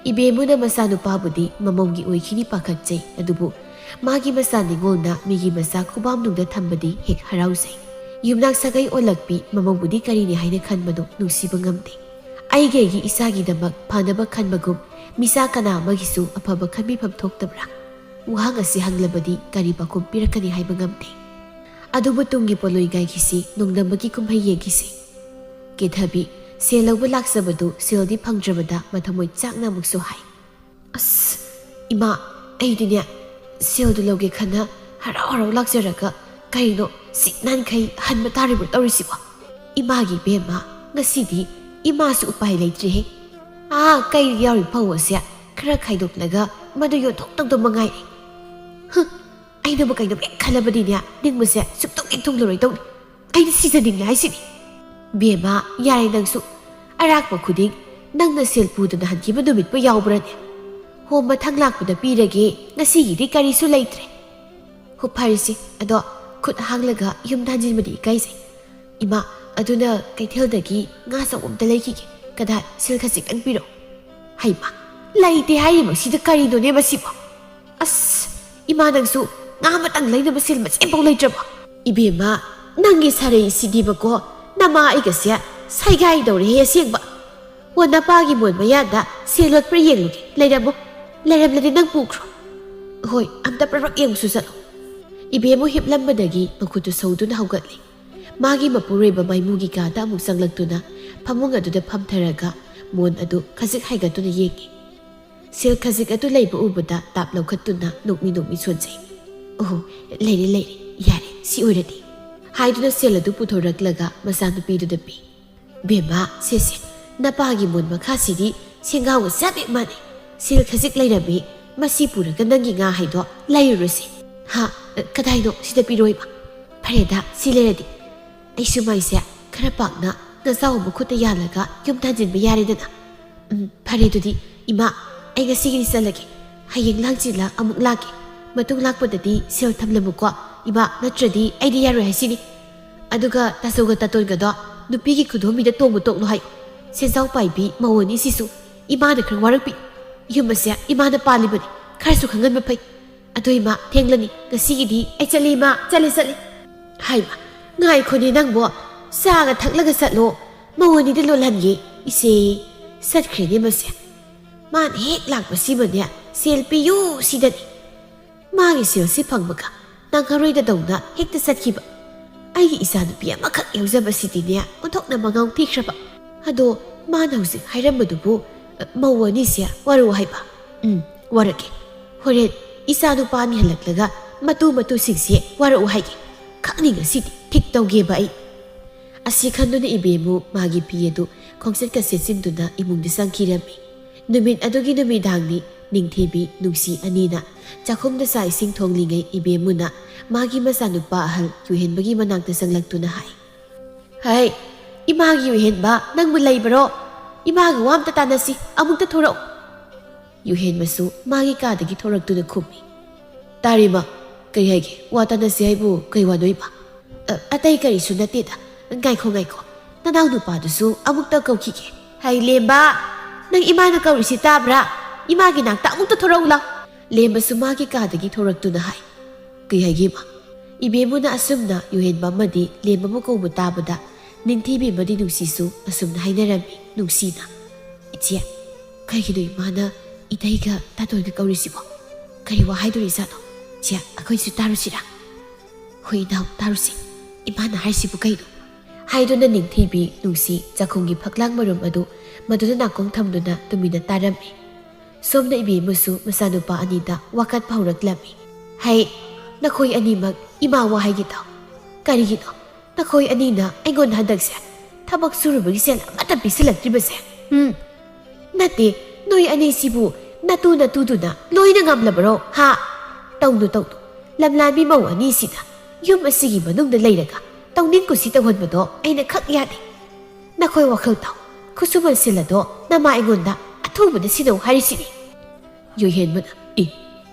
ꯏꯕꯦꯝꯃꯨꯅ ꯃꯆꯥꯅꯨꯄꯥꯕꯨꯗꯤ ꯃꯃꯧꯒꯤ ꯑꯣꯏꯈꯤꯅꯤ ꯄꯥꯈꯠꯆꯩ, ꯑꯗꯨꯕꯨ ꯃꯥꯒꯤ ꯃꯆꯥ ꯅꯤꯉꯣꯜꯅ ꯃꯤꯒꯤ ꯃꯆꯥ ꯈꯨꯕꯥꯝꯅꯨꯡꯗ ꯊꯝꯕꯗꯤ ꯍꯦꯛ ꯍꯔꯥꯎꯖꯩ꯫ ꯌꯨꯝꯅꯥꯛ ꯁꯥꯒꯩ ꯑꯣꯜꯂꯛꯄꯤ ꯃꯃꯧꯕꯨꯗꯤ ꯀꯔꯤꯅꯤ ꯍꯥꯏꯅ ꯈꯟꯕꯅꯣ ꯅꯨꯡꯁꯤꯕ ꯉꯝꯗꯦ꯫ ꯑꯩꯒꯤ ꯑꯩꯒꯤ ꯏꯆꯥꯒꯤꯗꯃꯛ ꯐꯅꯕ ꯈꯟꯕꯒꯨꯝ ꯃꯤꯆꯥ ꯀꯅꯥ ꯑꯃꯒꯤꯁꯨ ꯑꯐꯕ ꯈꯟꯕꯤꯐꯝ ꯊꯣꯛꯇꯕ꯭ꯔꯥ? ꯋꯥꯍꯪ ꯑꯁꯤ ꯍꯪꯂꯕꯗꯤ ꯀꯔꯤ ꯄꯥꯎꯈꯨꯝ ꯄꯤꯔꯛꯀꯅꯤ ꯍꯥꯏꯕ ꯉꯝꯗꯦ꯫ ꯑꯗꯨꯕꯨ ꯇꯨꯡꯒꯤ ꯄꯣꯠꯂꯣꯏ ꯉꯥꯏꯈꯤꯁꯤ, ꯅꯣꯡꯗꯝꯕꯒꯤ ꯀꯨꯝꯍꯩ ꯌꯦꯡꯈꯤꯁꯤ꯫ ꯀꯦꯊꯕꯤ, ꯁꯦꯜ ꯂꯧꯕ ꯂꯥꯛꯆꯕꯗꯨ ꯁꯦꯜꯗꯤ ꯐꯪꯗ꯭ꯔꯕꯗ ꯃꯊꯃꯣꯏ ꯆꯥꯛꯅ ꯑꯃꯨꯛꯁꯨ ꯍꯥꯏ꯫ ꯑꯁ, ꯏꯃꯥ, ꯑꯩꯗꯤꯅꯦ, ꯁꯦꯜꯗꯨ ꯂꯧꯒꯦ ꯈꯟꯅ ꯍꯔꯥꯎ ꯍꯔꯥꯎ ꯂꯥꯛꯆꯔꯒ ꯀꯩꯅꯣ ꯁꯤꯠ ꯅꯥꯟꯈꯩ ꯍꯟꯕ ꯇꯥꯔꯤꯕ꯭ꯔꯣ ꯇꯧꯔꯤꯁꯤꯕꯣ? ꯏꯃꯥꯒꯤ ꯏꯕꯦꯝꯃ, ꯉꯁꯤꯗꯤ ꯏꯃꯥꯁꯨ ꯎꯄꯥꯏ ꯂꯩꯇ꯭ꯔꯦꯍꯦ꯫ ꯑꯥ, ꯀꯩ ꯌꯥꯎꯔꯤ ꯐꯧ ꯑꯁꯦ ꯈꯔ ꯈꯥꯏꯗꯣꯛꯂꯒ ꯃꯗꯨ ꯌꯣꯟꯊꯣꯛꯇꯧꯗ ꯃꯉꯥꯏꯔꯦ꯫ ꯍꯨ, ꯑꯩꯅꯕꯨ ꯀꯩꯅꯣ ꯍꯦꯛ ꯈꯜꯂꯕꯗꯤꯅꯦ, ꯅꯤꯡꯕꯁꯦ ꯁꯨꯛꯇꯨꯝ ꯍꯦꯛ ꯊꯨꯡꯂꯔꯣꯏ ꯇꯧꯅꯤ꯫ ꯑꯩꯗꯤ ꯁꯤꯖꯅꯤꯡꯂꯦ ꯍꯥꯏꯁꯤꯅꯤ꯫ ꯕꯦꯝꯃ, ꯌꯥꯔꯦ ꯅꯪꯁꯨ꯫ ꯑꯔꯥꯛꯄ ꯈꯨꯗꯤꯡ ꯅꯪꯅ ꯁꯦꯜ ꯄꯨꯗꯅ ꯍꯟꯈꯤꯕ ꯅꯨꯃꯤꯠꯄꯨ ꯌꯥꯎꯕ꯭ꯔꯅꯦ? ꯍꯣ, ꯃꯊꯪ ꯂꯥꯛꯄꯗ ꯄꯤꯔꯒꯦ, ꯉꯁꯤꯒꯤꯗꯤ ꯀꯔꯤꯁꯨ ꯂꯩꯇ꯭ꯔꯦ꯫ ꯍꯣ, ꯐꯔꯦꯁꯦ, ꯑꯗꯣ ꯈꯨꯠ ꯍꯥꯡꯂꯒ ꯌꯨꯝꯗ ꯍꯟꯖꯤꯟꯕꯗꯤ ꯏꯀꯥꯏꯖꯩ꯫ ꯏꯃꯥ, ꯑꯗꯨꯅ ꯀꯩꯊꯦꯜꯗꯒꯤ ꯉꯥ ꯑꯆꯧꯕ ꯑꯝꯇ ꯂꯩꯈꯤꯒꯦ꯫ ꯀꯗꯥꯏ, ꯁꯦꯜ ꯈꯖꯤꯛꯇꯪ ꯄꯤꯔꯣ꯫ ꯍꯩꯃꯥ, ꯂꯩꯇꯦ ꯍꯥꯏꯔꯤꯕꯁꯤꯗ ꯀꯔꯤꯅꯣꯅꯦ ꯃꯁꯤꯕꯣ? ꯑꯁ, ꯏꯃꯥ ꯅꯪꯁꯨ ꯉꯥ ꯑꯃꯇꯪ ꯂꯩꯅꯕ ꯁꯦꯜ ꯃꯆꯦꯠ ꯑꯝꯐꯥꯎ ꯂꯩꯇ꯭ꯔꯕꯣ? ꯏꯕꯦꯝꯃ, ꯅꯪꯒꯤ ꯁꯥꯔꯩꯁꯤꯗꯤꯕꯀꯣ, ꯅꯃꯥ ꯑꯩꯒꯁꯦ ꯁꯥꯏꯒꯥꯏꯗꯧꯔꯦꯍꯦ ꯑꯁꯦꯡꯕ꯫ ꯑꯣ, ꯅꯄꯥꯒꯤ ꯃꯣꯟ ꯃꯌꯥꯗ ꯁꯦꯜ ꯂꯣꯠꯄ꯭ꯔꯥ ꯌꯦꯡꯂꯨꯒꯦ, ꯂꯩꯔꯝꯃꯣ꯫ "ꯂꯩꯔꯝꯂꯗꯤ ꯅꯪ ꯄꯨꯈ꯭ꯔꯣ꯫ ꯍꯣꯏ, ꯑꯝꯇ ꯄ꯭ꯔꯞ ꯄ꯭ꯔꯞ ꯌꯦꯡꯉꯨꯁꯨ ꯆꯠꯂꯣ꯫" ꯏꯕꯦꯝꯃꯨ ꯍꯤꯞꯂꯝꯕꯗꯒꯤ ꯃꯈꯨꯠꯇꯨ ꯁꯧꯗꯨꯅ ꯍꯧꯒꯠꯂꯦ꯫ ꯃꯥꯒꯤ ꯃꯄꯨꯔꯣꯏꯕ ꯃꯥꯏꯃꯨꯒꯤ ꯀꯥꯗ ꯑꯃꯨꯛ ꯆꯪꯂꯛꯇꯨꯅ ꯐꯃꯨꯡ ꯑꯗꯨꯗ ꯐꯝꯊꯔꯒ ꯃꯣꯟ ꯑꯗꯨ ꯈꯖꯤꯛ ꯍꯥꯏꯒꯠꯇꯨꯅ ꯌꯦꯡꯉꯤ꯫ ꯁꯤꯜ ꯈꯖꯤꯛ ꯑꯗꯨ ꯂꯩꯕ ꯎꯕꯗ ꯇꯥꯞ ꯂꯧꯈꯠꯇꯨꯅ ꯅꯣꯛꯃꯤ ꯅꯣꯛꯃꯤ ꯁꯣꯟꯖꯩ꯫ "ꯑꯣꯍꯣ, ꯂꯩꯔꯦ ꯂꯩꯔꯦ, ꯌꯥꯔꯦ, ꯁꯤ ꯑꯣꯏꯔꯗꯤ," ꯍꯥꯏꯗꯨꯅ ꯁꯤꯜ ꯑꯗꯨ ꯄꯨꯊꯣꯔꯛꯂꯒ ꯃꯆꯥꯅꯨꯄꯤꯗꯨꯗ ꯄꯤ꯫ "ꯕꯦꯝꯃ, ꯁꯦ ꯁꯦ, ꯅꯄꯥꯒꯤ ꯃꯣꯟ ꯃꯈꯥꯁꯤꯗꯤ ꯁꯦꯡꯒꯥꯎꯒ ꯆꯞ ꯍꯦꯛ ꯃꯥꯟꯅꯩ꯫ ꯁꯤꯜ ꯈꯖꯤꯛ ꯂꯩꯔꯝꯃꯤ, ꯃꯁꯤ ꯄꯨꯔꯒ ꯅꯪꯒꯤ ꯉꯥ ꯍꯥꯏꯗꯣ ꯂꯩꯔꯨꯔꯁꯤ꯫" "ꯍꯥ? ꯀꯗꯥꯏꯅꯣ? ꯁꯤꯗ ꯄꯤꯔꯣ ꯏꯃꯥ꯫" "ꯐꯔꯦꯗ, ꯁꯤ ꯂꯩꯔꯗꯤ ꯑꯩꯁꯨ ꯃꯥꯏꯁꯦ ꯈꯔ ꯄꯥꯛꯅ ꯅꯆꯥꯎ ꯃꯈꯨꯠꯇ ꯌꯥꯜꯂꯒ ꯌꯨꯝ ꯊꯥꯟꯖꯤꯟꯕ ꯌꯥꯔꯦꯗꯅ꯫" "ꯎꯝ, ꯐꯔꯦ ꯑꯗꯨꯗꯤ ꯏꯃꯥ, ꯑꯩ ꯉꯁꯤꯒꯤꯗꯤ ꯆꯠꯂꯒꯦ꯫ ꯍꯌꯦꯡ ꯂꯥꯡꯆꯤꯜꯂ ꯑꯃꯨꯛ ꯂꯥꯛꯀꯦ꯫ ꯃꯇꯨꯡ ꯂꯥꯛꯄꯗꯗꯤ ꯁꯦꯜ ꯊꯝꯂꯝꯃꯨꯀꯣ ꯏꯃꯥ, ꯅꯠꯇ꯭ꯔꯗꯤ ꯑꯩꯗꯤ ꯌꯥꯔꯣꯏ ꯍꯥꯏꯁꯤꯅꯤ꯫ ꯑꯗꯨꯒ ꯇꯥꯆꯧꯒ ꯇꯥꯇꯣꯟꯒꯗꯣ ꯅꯨꯄꯤꯒꯤ ꯈꯨꯗꯣꯝꯕꯤꯗ ꯇꯣꯡꯕ ꯇꯣꯛꯂꯣ ꯍꯥꯏꯌꯨ꯫ ꯁꯦꯟꯖꯥꯎ ꯄꯥꯏꯕꯤ ꯃꯧ ꯑꯅꯤꯁꯤꯁꯨ ꯏꯃꯥꯅ ꯈꯔ ꯋꯥꯔꯛꯄꯤ꯫ ꯌꯨꯝ ꯑꯁꯦ ꯏꯃꯥꯅ ꯄꯥꯜꯂꯤꯕꯅꯤ, ꯈꯔꯁꯨ ꯈꯪꯍꯟꯕ ꯐꯩ꯫ ꯑꯗꯣ ꯏꯃꯥ, ꯊꯦꯡꯂꯅꯤ꯫ ꯉꯁꯤꯒꯤꯗꯤ ꯑꯩ ꯆꯠꯂꯤ ꯏꯃꯥ, ꯆꯠꯂꯦ, ꯆꯠꯂꯦ꯫" "ꯍꯥꯏꯃ, ꯉꯥꯏꯈꯣꯅꯦ ꯅꯪꯕꯣ, ꯆꯥꯒ ꯊꯛꯂꯒ ꯆꯠꯂꯣ꯫ ꯃꯧ ꯑꯅꯤꯗ ꯂꯣꯜꯍꯟꯒꯦ꯫" ꯏꯆꯦ, ꯆꯠꯈ꯭ꯔꯦꯅꯦ ꯃꯁꯦ꯫ ꯃꯥꯅ ꯍꯦꯛ ꯂꯥꯛꯄꯁꯤꯃꯅꯦ ꯁꯦꯜ ꯄꯤꯌꯨ ꯁꯤꯗꯅꯤ꯫ ꯃꯥꯒꯤ ꯁꯦꯜꯁꯤ ꯐꯪꯕꯒ ꯅꯪꯍꯔꯣꯏꯗꯗꯧꯅ ꯍꯦꯛꯇ ꯆꯠꯈꯤꯕ꯫ ꯑꯩꯒꯤ ꯏꯆꯥꯅꯨꯄꯤ ꯑꯃꯈꯛ ꯌꯥꯎꯖꯕꯁꯤꯗꯤꯅꯦ ꯑꯣꯟꯊꯣꯛꯅ ꯃꯉꯥꯎ ꯊꯤꯈ꯭ꯔꯕ꯫ ꯑꯗꯣ ꯃꯥꯅ ꯍꯧꯖꯤꯛ ꯍꯥꯏꯔꯝꯕꯗꯨꯕꯨ, ꯑ, ꯃꯧ ꯑꯅꯤꯁꯦ ꯋꯥꯔꯛꯑꯣ ꯍꯥꯏꯕ? ꯎꯝ, ꯋꯥꯔꯛꯀꯦ꯫ ꯍꯣꯔꯦꯟ ꯏꯆꯥꯅꯨꯄꯥ ꯑꯅꯤ ꯍꯜꯂꯛꯂꯒ ꯃꯇꯨ ꯃꯇꯨꯁꯤꯡꯁꯦ ꯋꯥꯔꯛꯑꯣ ꯍꯥꯏꯒꯦ꯫ ꯈꯪꯅꯤ ꯉꯁꯤꯗꯤ ꯊꯤꯛ ꯇꯧꯒꯦꯕ ꯑꯩ꯫ ꯑꯁꯤ ꯈꯟꯗꯨꯅ ꯏꯕꯦꯝꯃꯨ ꯃꯥꯒꯤ ꯐꯤ ꯑꯗꯨ ꯈꯣꯡꯆꯠꯀ ꯁꯦꯠꯆꯤꯟꯗꯨꯅ ꯏꯃꯨꯡꯗ ꯆꯪꯈꯤꯔꯝꯃꯤ꯫ ꯅꯨꯃꯤꯠ ꯑꯗꯨꯒꯤ ꯅꯨꯃꯤꯗꯥꯡꯅꯤ꯫ ꯅꯤꯡꯊꯤꯕꯤ, ꯅꯨꯡꯁꯤ ꯑꯅꯤꯅ ꯆꯥꯛꯈꯨꯝꯗ ꯆꯥꯛ ꯏꯁꯤꯡ ꯊꯣꯡꯂꯤꯉꯩ ꯏꯕꯦꯝꯃꯨꯅ ꯃꯥꯒꯤ ꯃꯆꯥꯅꯨꯄꯥ ꯑꯍꯜ ꯌꯨꯍꯦꯟꯕꯒꯤ ꯃꯅꯥꯛꯇ ꯆꯪꯂꯛꯇꯨꯅ ꯍꯥꯏ, "ꯍꯩ, ꯏꯃꯥꯒꯤ ꯌꯨꯍꯦꯟꯕ, ꯅꯪꯕꯨ ꯂꯩꯕꯔꯣ? ꯏꯃꯥꯒ ꯋꯥ ꯑꯝꯇ ꯇꯥꯟꯅꯁꯤ, ꯑꯃꯨꯛꯇ ꯊꯣꯔꯛꯎ꯫" ꯌꯨꯍꯦꯟꯕꯁꯨ ꯃꯥꯒꯤ ꯀꯥꯗꯒꯤ ꯊꯣꯔꯛꯇꯨꯅ ꯈꯨꯝꯃꯤ, "ꯇꯥꯔꯤꯃ, ꯀꯩ ꯍꯥꯏꯒꯦ? ꯋꯥ ꯇꯥꯟꯅꯁꯤ ꯍꯥꯏꯕꯨ ꯀꯩ ꯋꯥꯅꯣ ꯏꯃꯥ?" "ꯑ, ꯑꯇꯩ ꯀꯔꯤꯁꯨ ꯅꯠꯇꯦꯗ꯫ ꯉꯥꯏꯈꯣ, ꯉꯥꯏꯈꯣ꯫ ꯅꯅꯥꯎ ꯅꯨꯄꯥꯗꯨꯁꯨ ꯑꯃꯨꯛꯇ ꯀꯧꯈꯤꯒꯦ꯫ ꯍꯩ, ꯂꯦꯝꯕ, ꯅꯪ ꯏꯃꯥꯅ ꯀꯧꯔꯤꯁꯤ ꯇꯥꯕ꯭ꯔꯥ? ꯏꯃꯥꯒꯤ ꯅꯥꯛꯇ ꯑꯃꯨꯛꯇ ꯊꯣꯔꯛꯎ ꯂꯥꯎ꯫" ꯂꯦꯝꯕꯁꯨ ꯃꯥꯒꯤ ꯀꯥꯗꯒꯤ ꯊꯣꯔꯛꯇꯨꯅ ꯍꯥꯏ, "ꯀꯩ ꯍꯥꯏꯒꯦ ꯏꯃꯥ?" ꯏꯕꯦꯝꯃꯨꯅ ꯑꯁꯨꯝꯅ ꯌꯨꯍꯦꯟꯕ ꯑꯃꯗꯤ ꯂꯦꯝꯕꯕꯨ ꯀꯧꯕ ꯇꯥꯕꯗ ꯅꯤꯡꯊꯤꯕꯤ ꯑꯃꯗꯤ ꯅꯨꯡꯁꯤꯁꯨ ꯑꯁꯨꯝꯅ ꯍꯥꯏꯅꯔꯝꯃꯤ ꯅꯨꯡꯁꯤꯅ, "ꯏꯆꯦ, ꯀꯩꯒꯤꯅꯣ ꯏꯃꯥꯅ "ꯏꯇꯩꯒ ꯇꯥꯇꯣꯟꯒ ꯀꯧꯔꯤꯁꯤꯕꯣ? ꯀꯔꯤ ꯋꯥ ꯍꯥꯏꯗꯣꯔꯤꯖꯥꯠꯅꯣ? ꯆꯦ, ꯑꯩꯈꯣꯏꯁꯨ ꯇꯥꯔꯨꯁꯤꯔꯥ?" "ꯍꯣꯏ ꯏꯅꯥꯎ, ꯇꯥꯔꯨꯁꯤ꯫ ꯏꯃꯥꯅ ꯍꯥꯏꯔꯤꯁꯤꯕꯨ ꯀꯩꯅꯣ?" ꯍꯥꯏꯗꯨꯅ ꯅꯤꯡꯊꯤꯕꯤ ꯅꯨꯡꯁꯤ ꯆꯥꯛꯈꯨꯝꯒꯤ ꯐꯛꯂꯥꯡ ꯃꯔꯨꯝ ꯑꯗꯨ ꯃꯗꯨꯗ ꯅꯥꯀꯣꯡ ꯊꯝꯗꯨꯅ ꯇꯨꯃꯤꯟꯅ ꯇꯥꯔꯝꯃꯤ꯫ ꯁꯣꯝꯗ ꯏꯕꯦꯝꯃꯁꯨ ꯃꯆꯥꯅꯨꯄꯥ ꯑꯅꯤꯗ ꯋꯥꯀꯠꯄ ꯍꯧꯔꯛꯂꯝꯃꯤ꯫ "ꯍꯩ, ꯅꯈꯣꯏ ꯑꯅꯤꯃꯛ ꯏꯃꯥ ꯋꯥ ꯍꯥꯏꯒꯦ ꯇꯥꯎ꯫ ꯀꯔꯤꯒꯤꯅꯣ ꯅꯈꯣꯏ ꯑꯅꯤꯅ ꯑꯩꯉꯣꯟꯗ ꯍꯟꯗꯛꯁꯦ ꯊꯕꯛ ꯁꯨꯔꯨꯕꯒꯤ ꯁꯦꯜ ꯑꯃꯠꯇ ꯄꯤꯁꯤꯜꯂꯛꯇ꯭ꯔꯤꯕꯁꯦ? ꯎꯝ? ꯅꯠꯇꯦ, ꯅꯣꯏ ꯑꯅꯤꯁꯤꯕꯨ ꯅꯇꯨ ꯅꯇꯨꯗꯨꯅ ꯂꯣꯏꯅ ꯉꯝꯂꯕꯔꯣ? ꯍꯥ? ꯇꯧꯅꯨ, ꯇꯧꯅꯨ꯫ ꯂꯝꯂꯥꯟꯕꯤ ꯃꯧ ꯑꯅꯤꯁꯤꯅ ꯌꯨꯝ ꯑꯁꯤꯒꯤ ꯃꯅꯨꯡꯗ ꯂꯩꯔꯒ ꯇꯧꯅꯤꯡ ꯀꯨꯁꯤ ꯇꯧꯍꯟꯕꯗꯣ ꯑꯩꯅ ꯈꯛ ꯌꯥꯗꯦ꯫ ꯅꯈꯣꯏ ꯋꯥꯈꯜ ꯇꯥꯎ꯫ ꯈꯨꯠꯁꯨꯃꯟ ꯁꯦꯜ ꯑꯗꯣ ꯅꯃꯥ ꯑꯩꯉꯣꯟꯗ ꯑꯊꯨꯕꯗ ꯁꯤꯟꯅꯧ ꯍꯥꯏꯔꯤꯁꯤꯅꯤ꯫" ꯌꯣꯏꯍꯦꯟꯕꯅ, "ꯑꯦ,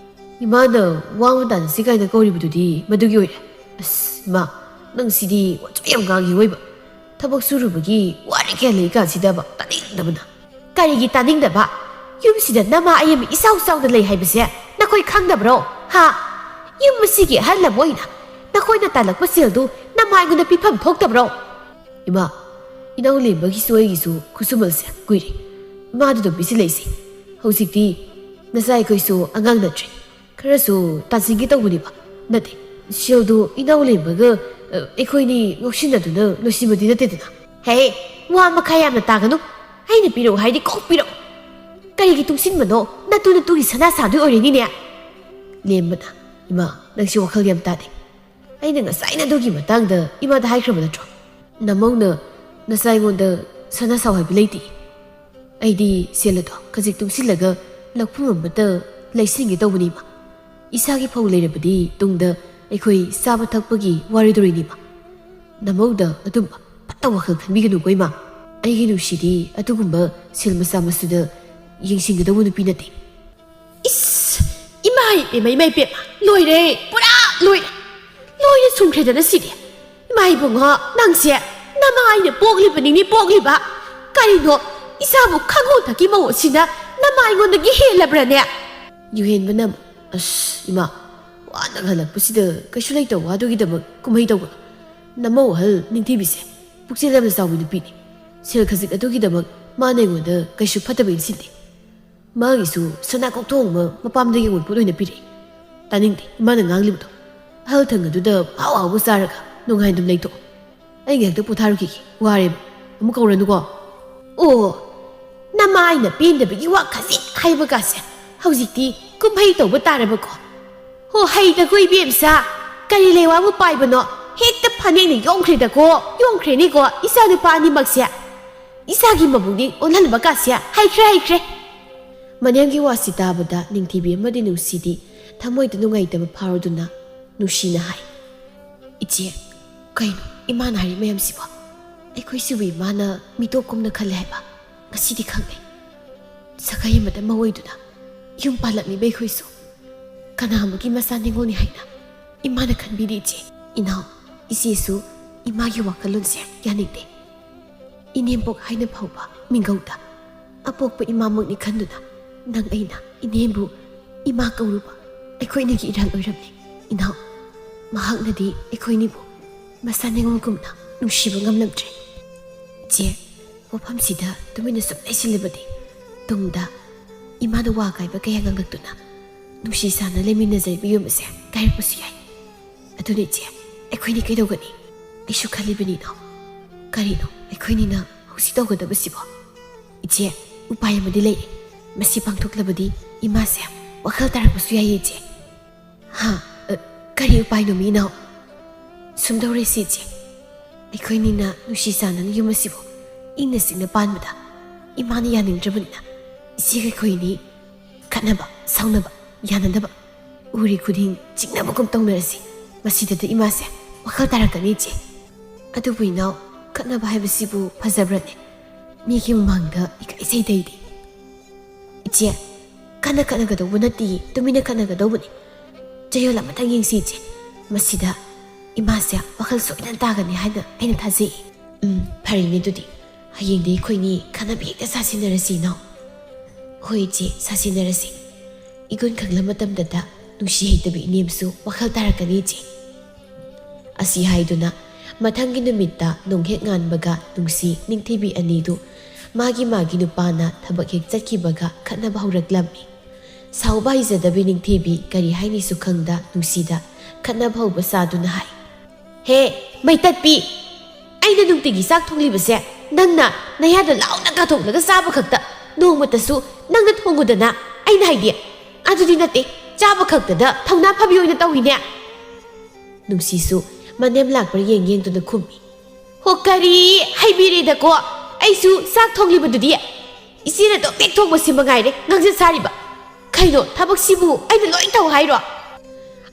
ꯏꯃꯥꯅ ꯋꯥ ꯑꯃ ꯇꯥꯟꯅꯁꯤ ꯀꯥꯏꯅ ꯀꯧꯔꯤꯕꯗꯨꯗꯤ ꯃꯗꯨꯒꯤ ꯑꯣꯏꯔꯦ꯫ ꯑꯁ, ꯏꯃꯥ, ꯅꯪ ꯁꯤꯗꯤ ꯋꯥꯆꯣꯏ ꯌꯥꯝ ꯉꯥꯡꯉꯤ ꯑꯣꯏꯕ꯫ ꯊꯕꯛ ꯁꯨꯔꯨꯕꯒꯤ ꯋꯥꯔꯦ ꯀꯌꯥ ꯂꯩ ꯀꯥꯟꯁꯤꯗꯕ ꯇꯥꯅꯤꯡꯗꯕꯅ꯫" "ꯀꯔꯤꯒꯤ ꯇꯥꯅꯤꯡꯗꯕ? ꯌꯨꯝꯁꯤꯗ ꯅꯃꯥ ꯑꯌꯦꯝꯕ ꯏꯆꯥꯎ ꯆꯥꯎꯅ ꯂꯩ ꯍꯥꯏꯕꯁꯦ ꯅꯈꯣꯏ ꯈꯪꯗꯕ꯭ꯔꯣ? ꯍꯥ? ꯌꯨꯝ ꯑꯁꯤꯒꯤ ꯑꯍꯜ ꯑꯃ ꯑꯣꯏꯅ ꯅꯈꯣꯏꯅ ꯇꯥꯜꯂꯛꯄ ꯁꯦꯜꯗꯨ ꯅꯃꯥ ꯑꯩꯉꯣꯟꯗ ꯄꯤꯐꯝ ꯊꯣꯛꯇꯕ꯭ꯔꯣ?" "ꯏꯃꯥ, ꯏꯅꯥꯎ ꯂꯦꯝꯕꯒꯤꯁꯨ ꯑꯩꯒꯤꯁꯨ ꯈꯨꯠꯁꯨꯃꯟꯁꯦ ꯀꯨꯏꯔꯦ ꯏꯃꯥꯗꯨꯗ ꯄꯤꯁꯤꯜꯂꯛꯏꯁꯦ꯫ ꯍꯧꯖꯤꯛꯇꯤ ꯅꯆꯥ ꯑꯩꯈꯣꯏꯁꯨ ꯑꯉꯥꯡ ꯅꯠꯇ꯭ꯔꯦ꯫ ꯈꯔꯁꯨ ꯇꯥꯟꯁꯤꯟꯒꯦ ꯇꯧꯕꯅꯦꯕ꯫ ꯅꯠꯇꯦ, ꯁꯦꯜꯗꯨ ꯏꯅꯥꯎ ꯂꯦꯝꯕꯒ, ꯑ, ꯑꯩꯈꯣꯏꯅꯤ ꯉꯧꯁꯤꯟꯅꯗꯨꯅ ꯂꯣꯏꯁꯤꯟꯕꯗꯤ ꯅꯠꯇꯦꯗꯅ꯫" "ꯍꯦ, ꯋꯥ ꯃꯈꯥ ꯌꯥꯝꯅ ꯇꯥꯒꯅꯨ꯫ ꯑꯩꯅ ꯄꯤꯔꯛꯎ ꯍꯥꯏꯗꯤ ꯀꯣꯛ ꯄꯤꯔꯛꯎ꯫ ꯀꯔꯤꯒꯤ ꯇꯨꯡꯁꯤꯟꯕꯅꯣ? ꯅꯇꯨ ꯅꯇꯨꯒꯤ ꯁꯅꯥ ꯁꯥꯗꯣꯏ ꯑꯣꯏꯔꯦꯅꯤꯅꯦ꯫" ꯂꯦꯝꯕꯅ, "ꯏꯃꯥ, ꯅꯪꯁꯤ ꯋꯥꯈꯜ ꯌꯥꯝ ꯇꯥꯗꯦ꯫ ꯑꯩꯅ ꯉꯁꯥꯏꯅ ꯑꯗꯨꯒꯤ ꯃꯇꯥꯡꯗ ꯏꯃꯥꯗ ꯍꯥꯏꯈ꯭ꯔꯕ ꯅꯠꯇ꯭ꯔꯣ? ꯅꯃꯧꯅ ꯅꯆꯥ ꯑꯩꯉꯣꯟꯗ ꯁꯅꯥ ꯁꯥꯎ ꯍꯥꯏꯕ ꯂꯩꯇꯦ꯫ ꯑꯩꯗꯤ ꯁꯦꯜ ꯑꯗꯣ ꯈꯖꯤꯛ ꯇꯨꯡꯁꯤꯜꯂꯒ ꯂꯧꯐꯝ ꯑꯃꯠꯇ ꯂꯩꯁꯤꯟꯒꯦ ꯇꯧꯕꯅꯤ ꯏꯃꯥ꯫ ꯏꯁꯥꯒꯤ ꯐꯧ ꯂꯩꯔꯕꯗꯤ ꯇꯨꯡꯗ ꯑꯩꯈꯣꯏ ꯆꯥꯕ ꯊꯛꯄꯒꯤ ꯋꯥꯔꯣꯏꯗꯧꯔꯤꯅꯤ ꯏꯃꯥ꯫ ꯅꯃꯧꯗ ꯑꯗꯨꯝꯕ ꯐꯠꯇ ꯋꯥꯈꯜ ꯈꯟꯕꯤꯒꯅꯨꯀꯣ ꯏꯃꯥ꯫ ꯑꯩꯒꯤ ꯅꯨꯡꯁꯤꯗꯤ ꯑꯗꯨꯒꯨꯝꯕ ꯁꯦꯜ ꯃꯆꯥ ꯃꯁꯨꯗ ꯌꯦꯡꯁꯤꯟꯒꯗꯧꯕ ꯅꯨꯄꯤ ꯅꯠꯇꯦ꯫" ꯏꯁ! ꯏꯃꯥ ꯏꯄꯦꯝꯃ, ꯏꯃꯥ ꯏꯄꯦꯝꯃ, ꯂꯣꯏꯔꯦ, ꯄꯨꯔꯥ ꯂꯣꯏꯔꯦ꯫ ꯂꯣꯏꯅ ꯁꯨꯝꯈ꯭ꯔꯦꯗꯅ ꯁꯤꯗꯤ꯫ ꯏꯃꯥ ꯏꯕꯨꯡꯉꯣ, ꯅꯪꯁꯦ ꯅꯃꯥ ꯑꯩꯅ ꯄꯣꯛꯂꯤꯕꯅꯤꯅꯦ, ꯄꯣꯛꯂꯤꯕ꯫ ꯀꯔꯤꯅꯣ, ꯏꯆꯥꯕꯨ ꯈꯪꯍꯧꯗꯒꯤ ꯃꯧ ꯑꯁꯤꯅ ꯅꯃꯥ ꯑꯩꯉꯣꯟꯗꯒꯤ ꯍꯦꯜꯂꯕ꯭ꯔꯅꯦ? ꯌꯨꯍꯦꯟꯕꯅ, "ꯑꯁ, ꯏꯃꯥ, ꯋꯥꯅ ꯍꯜꯂꯛꯄꯁꯤꯗ ꯀꯩꯁꯨ ꯂꯩꯇꯕ ꯋꯥꯗꯨꯒꯤꯗꯃꯛ ꯀꯨꯝꯍꯩ ꯇꯧꯒꯅꯨ꯫ ꯅꯃꯧ ꯑꯍꯜ ꯅꯤꯡꯊꯤꯕꯤꯁꯦ ꯄꯨꯛꯆꯦꯜ ꯌꯥꯝꯅ ꯆꯥꯎꯕ ꯅꯨꯄꯤꯅꯤ꯫ ꯁꯦꯜ ꯈꯖꯤꯛ ꯑꯗꯨꯒꯤꯗꯃꯛ ꯃꯥꯅ ꯑꯩꯉꯣꯟꯗ ꯀꯩꯁꯨ ꯐꯠꯇꯕ ꯏꯟꯁꯤꯟꯗꯦ꯫" ꯃꯥꯒꯤꯁꯨ ꯁꯅꯥ ꯀꯣꯛꯊꯣꯡ ꯑꯃ ꯃꯄꯥꯝꯗꯒꯤ ꯑꯣꯏꯄꯣꯠ ꯑꯣꯏꯅ ꯄꯤꯔꯛꯏ꯫ ꯇꯥꯅꯤꯡꯗꯦ ꯏꯃꯥꯅ ꯉꯥꯡꯂꯤꯕꯗꯣ꯫ ꯑꯍꯜ ꯊꯪꯅꯗꯨꯗ ꯍꯥꯎ ꯍꯥꯎꯕ ꯆꯥꯔꯒ ꯅꯨꯡꯉꯥꯏꯅ ꯑꯗꯨꯝ ꯂꯩꯊꯣꯛꯑꯣ꯫ ꯑꯩ ꯉꯥꯏꯍꯥꯛꯇ ꯄꯣꯊꯥꯔꯨꯈꯤꯒꯦ, ꯋꯥꯔꯦꯕ꯫ ꯑꯃꯨꯛ ꯀꯧꯔꯅꯨꯀꯣ꯫ ꯑꯣ, ꯅꯃꯥꯏꯅ ꯄꯦꯟꯗꯕꯒꯤ ꯋꯥ ꯈꯖꯤꯛ ꯍꯥꯏꯕꯒꯁꯦ ꯍꯧꯖꯤꯛꯇꯤ ꯀꯨꯝꯍꯩ ꯇꯧꯕ ꯇꯥꯔꯕꯀꯣ꯫ ꯍꯣ, ꯍꯩꯗꯀꯣ ꯏꯕꯦꯝꯆꯥ, ꯀꯔꯤ ꯂꯩꯋꯥꯕꯨ ꯄꯥꯏꯕꯅꯣ? ꯍꯦꯛꯇ ꯐꯅꯦꯛꯅ ꯌꯣꯝꯈ꯭ꯔꯦꯗꯀꯣ, ꯌꯣꯝꯈ꯭ꯔꯦꯅꯦꯀꯣ ꯏꯆꯥ ꯅꯨꯄꯥ ꯑꯅꯤꯃꯛꯁꯦ꯫ ꯏꯆꯥꯒꯤ ꯃꯕꯨꯛꯅꯤꯡ ꯑꯣꯜꯍꯟꯕ ꯀꯥꯁꯦ ꯍꯩꯈ꯭ꯔꯦ, ꯍꯩꯈ꯭ꯔꯦ꯫ ꯃꯅꯦꯝꯒꯤ ꯋꯥꯁꯤ ꯇꯥꯕꯗ ꯅꯤꯡꯊꯤꯕꯤ ꯑꯃꯗꯤ ꯅꯨꯡꯁꯤꯗꯤ ꯊꯃꯣꯏꯗ ꯅꯨꯡꯉꯥꯏꯇꯕ ꯐꯥꯎꯔꯗꯨꯅ ꯅꯨꯡꯁꯤꯅ ꯍꯥꯏ, "ꯏꯆꯦ, ꯀꯩꯅꯣ ꯏꯃꯥꯅ ꯍꯥꯏꯔꯤ ꯃꯌꯥꯝꯁꯤꯕꯣ? ꯑꯩꯈꯣꯏꯁꯤꯕꯨ ꯏꯃꯥꯅ ꯃꯤꯇꯣꯞ ꯀꯨꯝꯅ ꯈꯜꯂꯦ ꯍꯥꯏꯕ ꯉꯁꯤꯗꯤ ꯈꯪꯉꯦ꯫ ꯁꯥꯒꯩ ꯑꯃꯗ ꯃꯧ ꯑꯣꯏꯗꯨꯅ ꯌꯨꯝ ꯄꯥꯜꯂꯛꯂꯤꯕ ꯑꯩꯈꯣꯏꯁꯨ ꯀꯅꯥ ꯑꯃꯒꯤ ꯃꯆꯥ ꯅꯤꯉꯣꯜꯅꯤ ꯍꯥꯏꯅ ꯏꯃꯥꯅ ꯈꯟꯕꯤꯔꯤ ꯏꯆꯦ꯫ ꯏꯅꯥꯎ, ꯏꯆꯦꯁꯨ ꯏꯃꯥꯒꯤ ꯋꯥꯈꯜꯂꯣꯟꯁꯦ ꯌꯥꯅꯤꯡꯗꯦ꯫ ꯏꯅꯦꯝꯄꯣꯛ ꯍꯥꯏꯅ ꯐꯥꯎꯕ ꯃꯤꯡꯒꯧꯗ ꯑꯄꯣꯛꯄ ꯏꯃꯥꯃꯛꯅꯤ ꯈꯟꯗꯨꯅ ꯅꯪ ꯑꯩꯅ ꯏꯅꯦꯕꯨ ꯏꯃꯥ ꯀꯧꯔꯨꯕ ꯑꯩꯈꯣꯏ ꯑꯅꯤꯒꯤ ꯏꯔꯥꯜ ꯑꯣꯏꯔꯝꯂꯦ꯫ ꯏꯅꯥꯎ, ꯃꯍꯥꯛꯅꯗꯤ ꯑꯩꯈꯣꯏꯅꯤꯕꯨ ꯃꯆꯥ ꯅꯤꯉꯣꯜꯒꯨꯝꯅ ꯅꯨꯡꯁꯤꯕ ꯉꯝꯂꯝꯗ꯭ꯔꯦ꯫ ꯏꯆꯦ, ꯋꯥꯐꯝꯁꯤꯗ ꯇꯨꯃꯤꯟꯅ ꯁꯨꯝ ꯂꯩꯁꯤꯜꯂꯕꯗꯤ ꯇꯨꯡꯗ ꯏꯃꯥꯅ ꯋꯥ ꯀꯥꯏꯕ ꯀꯌꯥ ꯉꯥꯡꯂꯛꯇꯨꯅ ꯅꯨꯡꯁꯤ ꯆꯥꯟꯅ ꯂꯩꯃꯤꯟꯅꯖꯔꯤꯕ ꯌꯨꯝ ꯑꯁꯦ ꯀꯥꯏꯔꯛꯄꯁꯨ ꯌꯥꯏ꯫ ꯑꯗꯨꯅ ꯏꯆꯦ, ꯑꯩꯈꯣꯏꯅꯤ ꯀꯩꯗꯧꯒꯅꯤ? ꯑꯩꯁꯨ ꯈꯜꯂꯤꯕꯅꯤꯅꯣ꯫ ꯀꯔꯤꯅꯣ ꯑꯩꯈꯣꯏꯅꯤꯅ ꯍꯧꯖꯤꯛ ꯇꯧꯒꯗꯕꯁꯤꯕꯣ? ꯏꯆꯦ, ꯎꯄꯥꯏ ꯑꯃꯗꯤ ꯂꯩꯔꯦ꯫ ꯃꯁꯤ ꯄꯥꯡꯊꯣꯛꯂꯕꯗꯤ ꯏꯃꯥꯁꯦ ꯋꯥꯈꯜ ꯇꯥꯔꯛꯄꯁꯨ ꯌꯥꯏꯌꯦ ꯏꯆꯦ꯫ ꯍꯥ? ꯑ, ꯀꯔꯤ ꯎꯄꯥꯏꯅꯣ ꯃꯤꯅꯥꯎ? ꯁꯨꯝ ꯇꯧꯔꯁꯤ ꯏꯆꯦ꯫ ꯑꯩꯈꯣꯏꯅꯤꯅ ꯅꯨꯡꯁꯤ ꯆꯥꯟꯅꯅ ꯌꯨꯝ ꯑꯁꯤꯕꯨ ꯏꯪꯅ ꯆꯤꯛꯅ ꯄꯥꯟꯕꯗ ꯏꯃꯥꯅ ꯌꯥꯅꯤꯡꯗ꯭ꯔꯕꯅꯤꯅ ꯏꯆꯦꯒ ꯑꯩꯈꯣꯏꯅꯤ ꯈꯠꯅꯕ, ꯁꯥꯎꯅꯕ, ꯌꯥꯅꯗꯕ ꯎꯔꯤ ꯈꯨꯗꯤꯡ ꯆꯤꯡꯅꯕꯒꯨꯝ ꯇꯧꯅꯔꯁꯤ꯫ ꯃꯁꯤꯗꯗꯤ ꯏꯃꯥꯁꯦ ꯋꯥꯈꯜ ꯇꯥꯔꯛꯀꯅꯤ ꯏꯆꯦ꯫ ꯑꯗꯨꯕꯨ ꯏꯅꯥꯎ, ꯈꯠꯅꯕ ꯍꯥꯏꯕꯁꯤꯕꯨ ꯐꯖꯕ꯭ꯔꯅꯦ? ꯃꯤꯒꯤ ꯃꯃꯥꯡꯗ ꯏꯀꯥꯏꯖꯩꯗ ꯑꯩꯗꯤ꯫ ꯏꯆꯦ, ꯀꯟꯅ ꯈꯠꯅꯒꯗꯧꯕ ꯅꯠꯇꯦ, ꯇꯨꯃꯤꯟꯅ ꯈꯠꯅꯒꯗꯧꯕꯅꯤ꯫ ꯆꯌꯣꯜ ꯑꯃꯇꯪ ꯌꯦꯡꯁꯤ ꯏꯆꯦ꯫ ꯃꯁꯤꯗ ꯏꯃꯥꯁꯦ ꯋꯥꯈꯜ ꯁꯣꯏꯗꯅ ꯇꯥꯒꯅꯤ ꯍꯥꯏꯅ ꯑꯩꯅ ꯊꯥꯖꯩ꯫ ꯎꯝ, ꯐꯔꯦꯅꯦ ꯑꯗꯨꯗꯤ꯫ ꯍꯌꯦꯡꯗꯤ ꯑꯩꯈꯣꯏꯅꯤ ꯈꯠꯅꯕ ꯍꯦꯛꯇ ꯁꯥꯁꯤꯟꯅꯔꯁꯤ ꯏꯅꯥꯎ꯫ ꯍꯣꯏ ꯏꯆꯦ, ꯁꯥꯁꯤꯟꯅꯔꯁꯤ꯫ ꯏꯒꯨꯟ ꯈꯪꯂ ꯃꯇꯝꯗꯇ ꯅꯨꯡꯁꯤ ꯍꯩꯇꯕꯤ ꯏꯅꯦꯝꯁꯨ ꯋꯥꯈꯜ ꯇꯥꯔꯛꯀꯅꯤ ꯏꯆꯦ꯫ ꯑꯁꯤ ꯍꯥꯏꯗꯨꯅ ꯃꯊꯪꯒꯤ ꯅꯨꯃꯤꯠꯇ ꯅꯣꯡ ꯍꯦꯛ ꯉꯥꯟꯕꯒ ꯅꯨꯡꯁꯤ ꯅꯤꯡꯊꯤꯕꯤ ꯑꯅꯤꯗꯨ ꯃꯥꯒꯤ ꯃꯥꯒꯤ ꯅꯨꯄꯥꯅ ꯊꯕꯛ ꯍꯦꯛ ꯆꯠꯈꯤꯕꯒ ꯈꯠꯅꯕ ꯍꯧꯔꯛꯂꯝꯃꯤ꯫ ꯁꯥꯎꯕ ꯍꯩꯖꯗꯕꯤ ꯅꯤꯡꯊꯤꯕꯤ ꯀꯔꯤ ꯍꯥꯏꯅꯤꯁꯨ ꯈꯪꯗ ꯅꯨꯡꯁꯤꯗ ꯈꯠꯅꯕ ꯍꯧꯕ ꯁꯥꯗꯨꯅ ꯍꯥꯏ, "ꯍꯦ, ꯃꯩꯇꯠꯄꯤ! ꯑꯩꯅ ꯅꯨꯡꯇꯤꯒꯤ ꯆꯥꯛ ꯊꯣꯡꯂꯤꯕꯁꯦ ꯅꯪꯅ ꯅꯌꯥꯗ ꯂꯥꯎꯅ ꯀꯥꯊꯣꯛꯂꯒ ꯆꯥꯕ ꯈꯛꯇ, ꯅꯣꯡꯃꯇꯁꯨ ꯅꯪꯅ ꯊꯣꯡꯉꯨꯗꯅ ꯑꯩꯅ ꯍꯥꯏꯗꯤ꯫ ꯑꯗꯨꯗꯤ ꯅꯠꯇꯦ, ꯆꯥꯕ ꯈꯛꯇꯗ ꯊꯧꯅꯥ ꯐꯕꯤ ꯑꯣꯏꯅ ꯇꯧꯏꯅꯦ!" ꯅꯨꯡꯁꯤꯁꯨ ꯃꯅꯦꯝ ꯂꯥꯛꯄ꯭ꯔꯥ ꯌꯦꯡ ꯌꯦꯡꯗꯨꯅ ꯈꯨꯝꯃꯤ꯫ "ꯍꯣ, ꯀꯔꯤ ꯍꯩꯕꯤꯔꯦꯗꯀꯣ, ꯑꯩꯁꯨ ꯆꯥꯛ ꯊꯣꯡꯂꯤꯕꯗꯨꯗꯤ꯫ ꯏꯆꯦꯅ ꯑꯗꯨꯝ ꯍꯦꯛ ꯊꯣꯡꯕꯁꯤ ꯃꯉꯥꯏꯔꯦ ꯉꯥꯡꯖ ꯁꯥꯔꯤꯕ꯫ ꯀꯩꯅꯣ, ꯊꯕꯛꯁꯤꯕꯨ ꯑꯩꯅ ꯂꯣꯏ ꯇꯧ ꯍꯥꯏꯔꯣ?"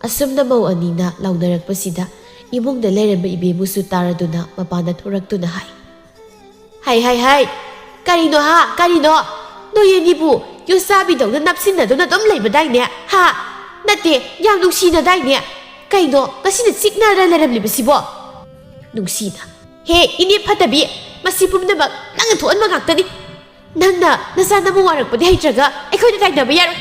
ꯑꯁꯨꯝꯅ ꯃꯧ ꯑꯅꯤꯅ ꯂꯥꯎꯅꯔꯛꯄꯁꯤꯗ ꯏꯃꯨꯡꯗ ꯂꯩꯔꯝꯕ ꯏꯕꯦꯝꯃꯨꯁꯨ ꯇꯥꯔꯗꯨꯅ ꯃꯄꯥꯟꯗ ꯊꯣꯔꯛꯇꯨꯅ ꯍꯥꯏ, "ꯍꯥꯏ, ꯍꯥꯏ, ꯍꯥꯏ! ꯀꯔꯤꯅꯣ ꯍꯥ, ꯀꯔꯤꯅꯣ? ꯅꯣꯏ ꯑꯅꯤꯕꯨ ꯌꯨ ꯆꯥꯕꯤꯗꯧꯅ ꯅꯞꯁꯤꯟꯅꯗꯨꯅ ꯑꯗꯨꯝ ꯂꯩꯕꯗꯥꯏꯅꯦ? ꯍꯥ? ꯅꯠꯇꯦ, ꯌꯥꯝ ꯅꯨꯡꯁꯤꯅꯗꯥꯏꯅꯦ? ꯀꯩꯅꯣ, ꯉꯁꯤꯅ ꯆꯤꯛꯅꯔ ꯂꯩꯔꯝꯂꯤꯕꯁꯤꯕꯣ?" ꯅꯨꯡꯁꯤꯅ, "ꯍꯦ, ꯏꯅꯦ ꯐꯠꯇꯕꯤ, ꯃꯁꯤ ꯄꯨꯝꯅꯃꯛ ꯅꯪꯅ ꯊꯣꯛꯍꯟꯕ ꯉꯥꯛꯇꯅꯤ꯫ ꯅꯪꯅ ꯅꯆꯥ ꯅꯃꯧ ꯋꯥꯔꯛꯄꯗꯤ ꯍꯩꯇ꯭ꯔꯒ ꯑꯩꯈꯣꯏꯗ ꯇꯥꯏꯅꯕ ꯌꯥꯔꯣꯏ꯫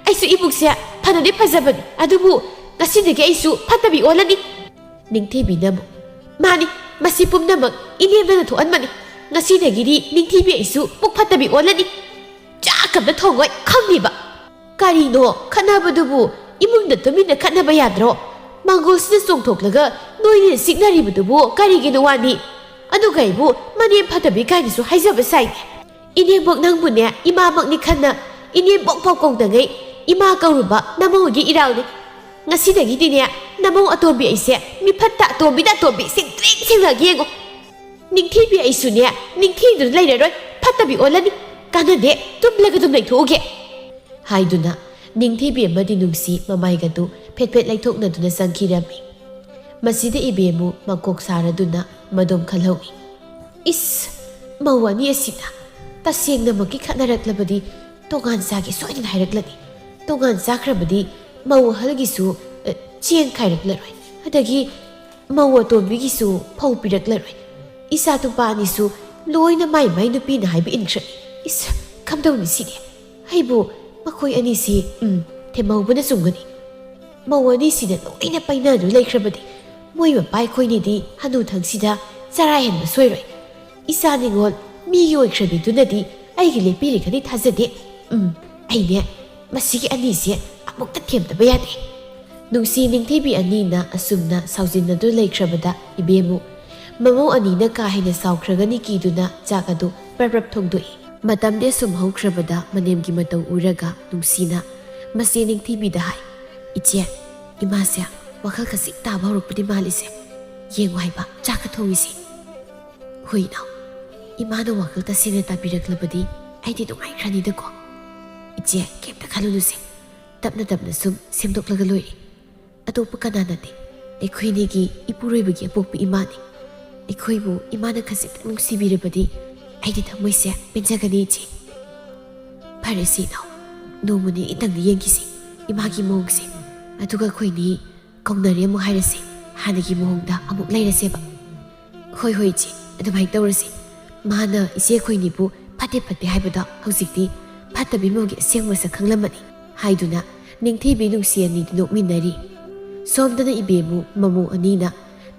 ꯑꯩꯁꯨ ꯏꯕꯨꯛꯁꯦ ꯐꯅꯗꯤ ꯐꯖꯕꯅꯤ, ꯑꯗꯨꯕꯨ ꯉꯁꯤꯗꯒꯤ ꯑꯩꯁꯨ ꯐꯠꯇꯕꯤ ꯑꯣꯜꯂꯅꯤ꯫" ꯅꯤꯡꯊꯤꯕꯤꯅ ꯑꯃꯨꯛ, "ꯃꯥꯅꯤ, ꯃꯁꯤ ꯄꯨꯝꯅꯃꯛ ꯏꯅꯦꯝꯕꯅ ꯊꯣꯛꯍꯟꯕꯅꯤ꯫ ꯉꯁꯤꯗꯒꯤꯗꯤ ꯅꯤꯡꯊꯤꯕꯤ ꯑꯩꯁꯨ ꯄꯨꯛ ꯐꯠꯇꯕꯤ ꯑꯣꯜꯂꯅꯤ꯫ ꯆꯥꯛ ꯑꯝꯇ ꯊꯣꯡꯉꯣꯏ, ꯈꯪꯉꯤꯕ?" "ꯀꯔꯤꯅꯣ ꯈꯠꯅꯕꯗꯨꯕꯨ? ꯏꯃꯨꯡꯗ ꯇꯨꯃꯤꯟꯅ ꯈꯠꯅꯕ ꯌꯥꯗ꯭ꯔꯣ? ꯃꯥꯡꯒꯣꯜꯁꯤꯗ ꯆꯣꯡꯊꯣꯛꯂꯒ ꯅꯣꯏꯅ ꯆꯤꯛꯅꯔꯤꯕꯗꯨꯕꯨ ꯀꯔꯤꯒꯤꯅꯣ ꯋꯥꯅꯤ? ꯑꯗꯨꯒ ꯑꯩꯕꯨ ꯃꯅꯦꯝ ꯐꯠꯇꯕꯤ ꯀꯥꯏꯅꯁꯨ ꯍꯥꯏꯖꯕ ꯁꯥꯏꯅꯦ꯫ ꯏꯅꯦꯝꯕꯣꯛ ꯅꯪꯕꯨꯅꯦ ꯏꯃꯥꯃꯛꯅꯤ ꯈꯟꯅ ꯏꯅꯦꯝꯕꯣꯛ ꯐꯥꯎ ꯀꯧꯗꯉꯩ ꯏꯃꯥ ꯀꯧꯔꯨꯕ ꯅꯃꯧꯒꯤ ꯏꯔꯥꯜꯅꯤ꯫ ꯉꯁꯤꯗꯒꯤꯗꯤꯅꯦ ꯅꯃꯧ ꯑꯇꯣꯝꯕꯤ ꯑꯩꯁꯦ ꯃꯤꯐꯠꯇ ꯑꯇꯣꯝꯕꯤꯗ ꯑꯇꯣꯝꯕꯤ ꯁꯦꯡꯇ꯭ꯔꯤꯛ ꯁꯦꯡꯅꯒ ꯌꯦꯡꯉꯣ꯫ ꯅꯤꯡꯊꯤꯕꯤ ꯑꯩꯁꯨꯅꯦ ꯅꯤꯡꯊꯤꯗꯨꯅ ꯂꯩꯔꯔꯣꯏ, ꯐꯠꯇꯕꯤ ꯑꯣꯜꯂꯅꯤ꯫ ꯀꯥꯟꯅꯗꯦ, ꯇꯨꯝꯂꯒ ꯑꯗꯨꯝ ꯂꯩꯊꯣꯛꯎꯒꯦ" ꯍꯥꯏꯗꯨꯅ ꯅꯤꯡꯊꯤꯕꯤ ꯑꯃꯗꯤ ꯅꯨꯡꯁꯤ ꯃꯃꯥꯏꯒꯗꯨ ꯐꯦꯠ ꯐꯦꯠ ꯂꯩꯊꯣꯛꯅꯗꯨꯅ ꯆꯪꯈꯤꯔꯝꯃꯤ꯫ ꯃꯁꯤꯗ ꯏꯕꯦꯝꯃꯨ ꯃꯀꯣꯛ ꯁꯥꯔꯗꯨꯅ ꯃꯗꯣꯝ ꯈꯜꯍꯧꯏ꯫ "ꯏꯁ, ꯃꯧ ꯑꯅꯤ ꯑꯁꯤꯅ ꯇꯁꯦꯡꯅꯃꯛꯀꯤ ꯈꯠꯅꯔꯛꯂꯕꯗꯤ ꯇꯣꯉꯥꯟ ꯆꯥꯒꯦ ꯁꯣꯏꯗꯅ ꯍꯥꯏꯔꯛꯂꯅꯤ꯫ ꯇꯣꯉꯥꯟ ꯆꯥꯈ꯭ꯔꯕꯗꯤ ꯃꯧ ꯑꯍꯜꯒꯤꯁꯨ, ꯑ, ꯆꯦꯡ ꯈꯥꯏꯔꯛꯂꯔꯣꯏ꯫ ꯑꯗꯒꯤ ꯃꯧ ꯑꯇꯣꯝꯕꯤꯒꯤꯁꯨ ꯐꯧ ꯄꯤꯔꯛꯂꯔꯣꯏ꯫ ꯏꯆꯥ ꯅꯨꯄꯥ ꯑꯅꯤꯁꯨ ꯂꯣꯏꯅ ꯃꯥꯏ ꯃꯥꯏ ꯅꯨꯄꯤꯅ ꯍꯥꯏꯕ ꯏꯟꯈ꯭ꯔꯅꯤ꯫ ꯏꯁ, ꯀꯝꯗꯧꯅꯤ ꯁꯤꯗꯤ? ꯑꯩꯕꯨ ꯃꯈꯣꯏ ꯑꯅꯤꯁꯤ, ꯎꯝ, ꯊꯦꯝꯍꯧꯕꯅ ꯆꯨꯝꯒꯅꯤ꯫ ꯃꯧ ꯑꯅꯤꯁꯤꯅ ꯂꯣꯏꯅ ꯄꯩꯅꯗꯨꯅ ꯂꯩꯈ꯭ꯔꯕꯗꯤ ꯃꯣꯏ ꯃꯄꯥ ꯑꯩꯈꯣꯏꯅꯤꯗꯤ ꯍꯅꯨꯊꯪꯁꯤꯗ ꯆꯔꯥ ꯍꯦꯟꯕ ꯁꯣꯏꯔꯣꯏ꯫ ꯏꯆꯥ ꯅꯤꯉꯣꯜ ꯃꯤꯒꯤ ꯑꯣꯏꯈ꯭ꯔꯕꯤꯗꯨꯅꯗꯤ ꯑꯩꯒꯤ ꯂꯦꯞꯄꯤꯔꯒꯗꯤ ꯊꯥꯖꯗꯦ꯫ ꯎꯝ, ꯑꯩꯅꯦ ꯃꯁꯤꯒꯤ ꯑꯅꯤꯁꯦ ꯑꯃꯨꯛꯇ ꯊꯦꯝꯗꯕ ꯌꯥꯗꯦ꯫ ꯅꯨꯡꯁꯤ ꯅꯤꯡꯊꯤꯕꯤ ꯑꯅꯤꯅ ꯑꯁꯨꯝꯅ ꯁꯥꯎꯖꯤꯟꯅꯗꯨꯅ ꯂꯩꯈ꯭ꯔꯕꯗ ꯏꯕꯦꯝꯃꯨ ꯃꯃꯧ ꯑꯅꯤꯅ ꯀꯥ ꯍꯦꯟꯅ ꯁꯥꯎꯈ꯭ꯔꯒꯅꯤ ꯀꯤꯗꯨꯅ ꯆꯥꯛ ꯑꯗꯨ ꯄ꯭ꯔꯞ ꯄ꯭ꯔꯞ ꯊꯣꯡꯗꯣꯛꯏ꯫ ꯃꯇꯝꯗꯤ ꯑꯁꯨꯝ ꯍꯧꯈ꯭ꯔꯕꯗ ꯃꯅꯦꯝꯒꯤ ꯃꯇꯧ ꯎꯔꯒ ꯅꯨꯡꯁꯤꯅ ꯃꯆꯦ ꯅꯤꯡꯊꯤꯕꯤꯗ ꯍꯥꯏ, "ꯏꯆꯦ, ꯏꯃꯥꯁꯦ ꯋꯥꯈꯜ ꯈꯖꯤꯛ ꯇꯥꯕ ꯍꯧꯔꯛꯄꯗꯤ ꯃꯥꯜꯂꯤꯁꯦ꯫ ꯌꯦꯡꯉꯨ ꯍꯥꯏꯕ ꯆꯥꯛꯀ ꯊꯣꯡꯉꯤꯁꯦ꯫ ꯍꯣꯏ ꯏꯅꯥꯎ, ꯏꯃꯥꯅ ꯋꯥꯈꯜ ꯇꯁꯦꯡꯅ ꯇꯥꯕꯤꯔꯛꯂꯕꯗꯤ ꯑꯩꯗꯤ ꯅꯨꯡꯉꯥꯏꯈ꯭ꯔꯅꯤꯗꯀꯣ꯫ ꯏꯆꯦ, ꯀꯩꯝꯇ ꯈꯜꯂꯨꯅꯨꯁꯦ꯫ ꯇꯞꯅ ꯇꯞꯅ ꯁꯨꯝ ꯁꯦꯝꯗꯣꯛꯂꯒ ꯂꯣꯏꯔꯦ꯫ ꯑꯇꯣꯞꯄ ꯀꯅꯥꯅꯗꯦ꯫ ꯑꯩꯈꯣꯏꯅꯤꯒꯤ ꯏꯄꯨꯔꯣꯏꯕꯒꯤ ꯑꯄꯣꯛꯄ ꯏꯃꯥꯅꯤ꯫ ꯑꯩꯈꯣꯏꯕꯨ ꯏꯃꯥꯅ ꯈꯖꯤꯛꯇꯪ ꯅꯨꯡꯁꯤꯕꯤꯔꯕꯗꯤ ꯑꯩꯗꯤ ꯊꯃꯣꯏꯁꯦ ꯄꯦꯟꯖꯒꯅꯤ ꯏꯆꯦ꯫ ꯐꯔꯦꯁꯦ ꯏꯅꯥꯎ, ꯅꯣꯡꯃ ꯅꯤꯅꯤꯇꯪꯗꯤ ꯌꯦꯡꯈꯤꯁꯦ ꯏꯃꯥꯒꯤ ꯃꯑꯣꯡꯁꯦ꯫ ꯑꯗꯨꯒ ꯑꯩꯈꯣꯏꯅꯤ ꯀꯧꯅꯔꯦ ꯑꯃꯨꯛ ꯍꯥꯏꯔꯁꯦ, ꯍꯥꯟꯅꯒꯤ ꯃꯑꯣꯡꯗ ꯑꯃꯨꯛ ꯂꯩꯔꯁꯦꯕ꯫" "ꯍꯣꯏ, ꯍꯣꯏ, ꯏꯆꯦ, ꯑꯗꯨꯃꯥꯏꯅ ꯇꯧꯔꯁꯤ꯫ ꯃꯥꯅ ꯏꯆꯦ ꯑꯩꯈꯣꯏꯅꯤꯕꯨ ꯐꯠꯇꯦ ꯐꯠꯇꯦ ꯍꯥꯏꯕꯗꯣ ꯍꯧꯖꯤꯛꯇꯤ ꯐꯠꯇꯕꯤ ꯃꯧꯒꯤ ꯑꯁꯦꯡꯕ ꯃꯁꯛ ꯈꯪꯂꯝꯃꯅꯤ", ꯍꯥꯏꯗꯨꯅ ꯅꯤꯡꯊꯤꯕꯤ ꯅꯨꯡꯁꯤ ꯑꯅꯤꯗꯤ ꯅꯣꯛꯃꯤꯟꯅꯔꯤ꯫ ꯁꯣꯝꯗꯅ ꯏꯕꯦꯝꯃꯨ ꯃꯃꯧ ꯑꯅꯤꯅ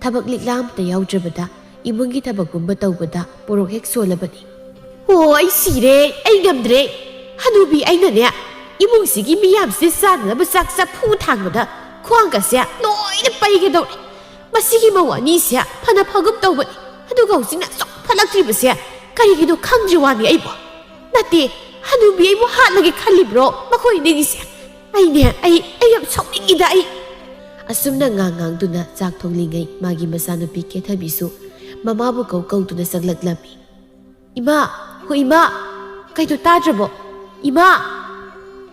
ꯊꯕꯛ ꯂꯤꯛꯂꯥ ꯑꯃꯇ ꯌꯥꯎꯗ꯭ꯔꯕꯗ ꯏꯃꯨꯡꯒꯤ ꯊꯕꯛ ꯄꯨꯝꯕ ꯇꯧꯕꯗ ꯄꯣꯔꯣꯛ ꯍꯦꯛ ꯁꯣꯜꯂꯕꯅꯤ꯫ "ꯑꯣ, ꯑꯩ ꯁꯤꯔꯦ, ꯑꯩ ꯉꯝꯗ꯭ꯔꯦ꯫ ꯍꯅꯨꯕꯤ ꯑꯩꯅꯅꯦ ꯏꯃꯨꯡꯁꯤꯒꯤ ꯃꯤꯌꯥꯝꯁꯦ ꯆꯥꯅꯅꯕ ꯆꯥꯛ ꯆꯐꯨ ꯊꯥꯡꯕꯗ ꯈ꯭ꯋꯥꯡꯒꯁꯦ ꯂꯣꯏꯅ ꯄꯩꯒꯗꯧꯔꯦ꯫ ꯃꯁꯤꯒꯤ ꯃꯧ ꯑꯅꯤꯁꯦ ꯐꯅ ꯐꯒꯨꯝ ꯇꯧꯕꯅꯤ, ꯑꯗꯨꯒ ꯍꯧꯖꯤꯛꯅ ꯑꯁꯨꯛ ꯐꯠꯂꯛꯇ꯭ꯔꯤꯕꯁꯦ ꯀꯔꯤꯒꯤꯅꯣ ꯈꯪꯗ꯭ꯔꯤ ꯋꯥꯅꯤ ꯑꯩꯕꯨ꯫ ꯅꯠꯇꯦ, ꯍꯅꯨꯕꯤ ꯑꯩꯕꯨ ꯍꯥꯠꯂꯒꯦ ꯈꯜꯂꯤꯕ꯭ꯔꯣ ꯃꯈꯣꯏ ꯑꯅꯤꯒꯤꯁꯦ? ꯑꯩꯅꯦ, ꯑꯩ, ꯑꯩ ꯌꯥꯝ ꯁꯥꯎꯅꯤꯡꯉꯤꯗ ꯑꯩ꯫" ꯑꯁꯨꯝꯅ ꯉꯥꯡ ꯉꯥꯡꯗꯨꯅ ꯆꯥꯛ ꯊꯣꯡꯂꯤꯉꯩ ꯃꯥꯒꯤ ꯃꯆꯥꯅꯨꯄꯤ ꯀꯦꯊꯕꯤꯁꯨ ꯃꯃꯥꯕꯨ ꯀꯧ ꯀꯧꯗꯨꯅ ꯆꯪꯂꯛꯂꯝꯃꯤ꯫ "ꯏꯃꯥ, ꯍꯣ ꯏꯃꯥ, ꯀꯩꯅꯣ ꯇꯥꯗ꯭ꯔꯕꯣ? ꯏꯃꯥ!